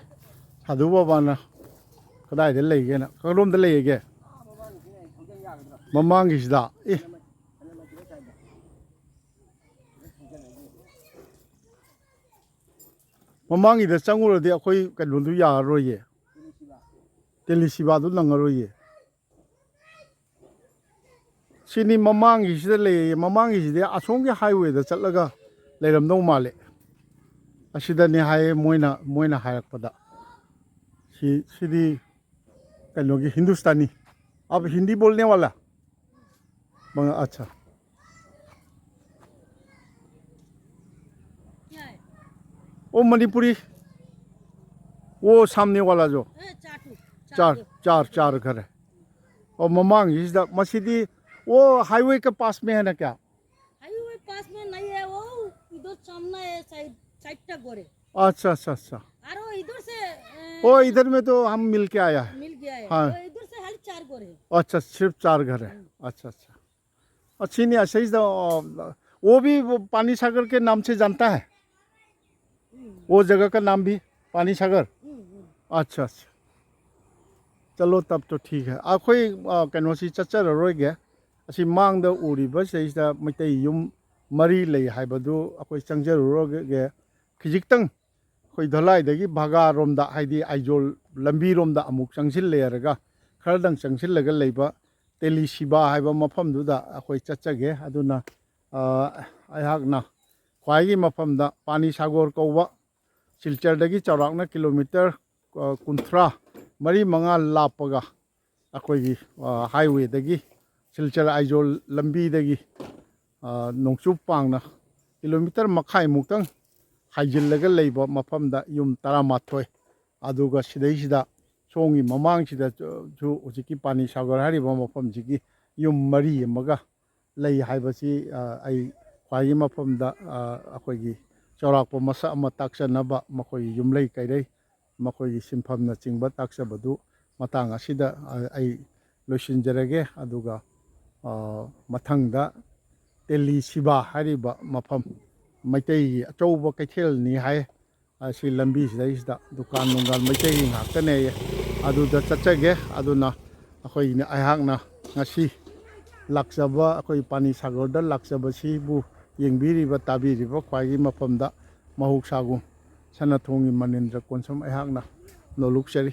ꯁꯥꯙꯨ ꯕꯕꯥꯅ ꯀꯗꯥꯏꯗ ꯂꯩꯒꯦꯅ꯫ ꯀꯔꯣꯝꯗ ꯂꯩꯒꯦ? ꯃꯃꯥꯡꯒꯤꯁꯤꯗ꯫ ꯑꯦ, ꯃꯃꯥꯡꯒꯤꯗ ꯆꯪꯉꯨꯔꯗꯤ ꯑꯩꯈꯣꯏ ꯀꯩꯅꯣꯗꯨ ꯌꯥꯔꯔꯣꯏꯌꯦ, ꯇꯦꯂꯤꯁꯤꯕꯥꯗꯨ ꯅꯪꯉꯔꯣꯏꯌꯦ꯫ ꯁꯤꯅꯤ ꯃꯃꯥꯡꯒꯤꯁꯤꯗ ꯂꯩꯌꯦ꯫ ꯃꯃꯥꯡꯒꯤꯁꯤꯗꯤ ꯑꯁꯣꯝꯒꯤ ꯍꯥꯏꯋꯦꯗ ꯆꯠꯂꯒ ꯂꯩꯔꯝꯗꯧ ꯃꯥꯜꯂꯦ꯫ ꯑꯁꯤꯗꯅꯦ ꯍꯥꯏꯌꯦ ꯃꯣꯏꯅ, ꯃꯣꯏꯅ ꯍꯥꯏꯔꯛꯄꯗ꯫ ꯁꯤ, ꯁꯤꯗꯤ ꯀꯩꯅꯣꯒꯤ ꯍꯤꯟꯗꯨꯁꯇꯥꯅꯤ꯫ ꯑꯕ ꯍꯤꯟꯗꯤ ꯕꯣꯜꯅꯦ ꯋꯥꯂꯥ? ꯃꯉꯥ, ꯑꯠꯆꯥ꯫ ꯑꯣ, ꯃꯅꯤꯄꯨꯔꯤ꯫ वो सामने वाला जो ए, चाटू चार चार चार घर है। और ममांग इस द मसीदी वो हाईवे के पास में है ना क्या? हाईवे पास में नहीं है, वो इधर सामने है, साइड साइड तक गोरे। अच्छा अच्छा अच्छा। और वो इधर से ए, वो इधर में तो हम मिल के आया है। मिल गया है। हाँ। वो इधर से खाली चार गोरे है। अच्छा, सिर्फ चार घर है। अच्छा अच्छा। अच्छी नहीं, अच्छा इस द वो भी वो पानी सागर के नाम से जानता है। वो जगह का नाम भी पानी सागर। हम्म, हम्म। अच्छा अच्छा। चलो तब तो ठीक है। ꯑꯩꯈꯣꯏ ꯀꯩꯅꯣꯁꯤ ꯆꯠꯆꯔꯔꯣꯏꯒꯦ꯫ ꯑꯁꯤ ꯃꯥꯡꯗ ꯎꯔꯤꯕ ꯁꯤꯗꯩꯁꯤꯗ ꯃꯩꯇꯩ ꯌꯨꯝ ꯃꯔꯤ ꯂꯩ ꯍꯥꯏꯕꯗꯨ ꯑꯩꯈꯣꯏ ꯆꯪꯖꯔꯨꯔꯒꯦ꯫ ꯈꯤꯖꯤꯛꯇꯪ ꯑꯩꯈꯣꯏ ꯙꯣꯂꯥꯏꯗꯒꯤ ꯚꯥꯒꯥꯔꯣꯝꯗ, ꯍꯥꯏꯗꯤ ꯑꯥꯏꯖꯣꯜ ꯂꯝꯕꯤꯔꯣꯝꯗ ꯑꯃꯨꯛ ꯆꯪꯁꯤꯜꯂꯦꯔꯒ ꯈꯔꯗꯪ ꯆꯪꯁꯤꯜꯂꯒ ꯂꯩꯕ ꯇꯦꯂꯤ ꯁꯤꯕꯥ ꯍꯥꯏꯕ ꯃꯐꯝꯗꯨꯗ ꯑꯩꯈꯣꯏ ꯆꯠꯆꯒꯦ꯫ ꯑꯗꯨꯅ ꯑ, ꯑꯩꯍꯥꯛꯅ ꯈ꯭ꯋꯥꯏꯒꯤ ꯃꯐꯝꯗ ꯄꯥꯅꯤ ꯁꯥꯒꯣꯔ ꯀꯧꯕ ꯁꯤꯜꯆꯔꯗꯒꯤ ꯆꯥꯎꯔꯥꯛꯅ ꯀꯤꯂꯣꯃꯤꯇꯔ ꯀꯨꯟꯊ꯭ꯔꯥ ꯃꯔꯤ ꯃꯉꯥ ꯂꯥꯞꯄꯒ ꯑꯩꯈꯣꯏꯒꯤ ꯍꯥꯏꯋꯦꯗꯒꯤ ꯁꯤꯜꯆꯔ ꯑꯥꯏꯖꯣꯜ ꯂꯝꯕꯤꯗꯒꯤ ꯅꯣꯡꯆꯨꯞ ꯄꯥꯡꯅ ꯀꯤꯂꯣꯃꯤꯇꯔ ꯃꯈꯥꯏꯃꯨꯛꯇꯪ ꯍꯥꯏꯖꯤꯜꯂꯒ ꯂꯩꯕ ꯃꯐꯝꯗ ꯌꯨꯝ ꯇꯔꯥꯃꯥꯊꯣꯏ, ꯑꯗꯨꯒ ꯁꯤꯗꯩꯁꯤꯗ ꯁꯣꯝꯒꯤ ꯃꯃꯥꯡꯁꯤꯗꯁꯨ ꯍꯧꯖꯤꯛꯀꯤ ꯄꯥꯅꯤ ꯁꯥꯒꯔ ꯍꯥꯏꯔꯤꯕ ꯃꯐꯝꯁꯤꯒꯤ ꯌꯨꯝ ꯃꯔꯤ ꯑꯃꯒ ꯂꯩ ꯍꯥꯏꯕꯁꯤ ꯑꯩ ꯈ꯭ꯋꯥꯏꯒꯤ ꯃꯐꯝꯗ ꯑꯩꯈꯣꯏꯒꯤ ꯆꯥꯎꯔꯥꯛꯄ ꯃꯁꯛ ꯑꯃ ꯇꯥꯛꯆꯅꯕ ꯃꯈꯣꯏꯒꯤ ꯌꯨꯝꯂꯩ ꯀꯩꯔꯩ, ꯃꯈꯣꯏꯒꯤ ꯁꯤꯟꯐꯝꯅꯆꯤꯡꯕ ꯇꯥꯛꯆꯕꯗꯨ ꯃꯇꯥꯡ ꯑꯁꯤꯗ ꯑꯩ ꯂꯣꯏꯁꯤꯟꯖꯔꯒꯦ꯫ ꯑꯗꯨꯒ ꯃꯊꯪꯗ ꯇꯦꯂꯤ ꯁꯤꯕꯥ ꯍꯥꯏꯔꯤꯕ ꯃꯐꯝ, ꯃꯩꯇꯩꯒꯤ ꯑꯆꯧꯕ ꯀꯩꯊꯦꯜꯅꯤ ꯍꯥꯏ꯫ ꯑꯁꯤ ꯂꯝꯕꯤꯁꯤꯗꯩꯁꯤꯗ ꯗꯨꯀꯥꯟ ꯅꯨꯡꯒꯥꯟ ꯃꯩꯇꯩꯒꯤ ꯉꯥꯛꯇꯅꯦꯌꯦ꯫ ꯑꯗꯨꯗ ꯆꯠꯆꯒꯦ꯫ ꯑꯗꯨꯅ ꯑꯩꯈꯣꯏꯅ, ꯑꯩꯍꯥꯛꯅ ꯉꯁꯤ ꯂꯥꯛꯆꯕ, ꯑꯩꯈꯣꯏ ꯄꯥꯅꯤ ꯁꯥꯒꯔꯗ ꯂꯥꯛꯆꯕꯁꯤꯕꯨ ꯌꯦꯡꯕꯤꯔꯤꯕ, ꯇꯥꯕꯤꯔꯤꯕ ꯈ꯭ꯋꯥꯏꯒꯤ ꯃꯐꯝꯗ ꯃꯍꯧꯁꯥꯒꯨꯝ ꯁꯅꯥꯊꯣꯡꯒꯤ ꯃꯅꯤꯟꯗ꯭ꯔ ꯀꯣꯟꯁꯝ ꯑꯩꯍꯥꯛꯅ ꯅꯣꯂꯨꯛꯆꯔꯤ꯫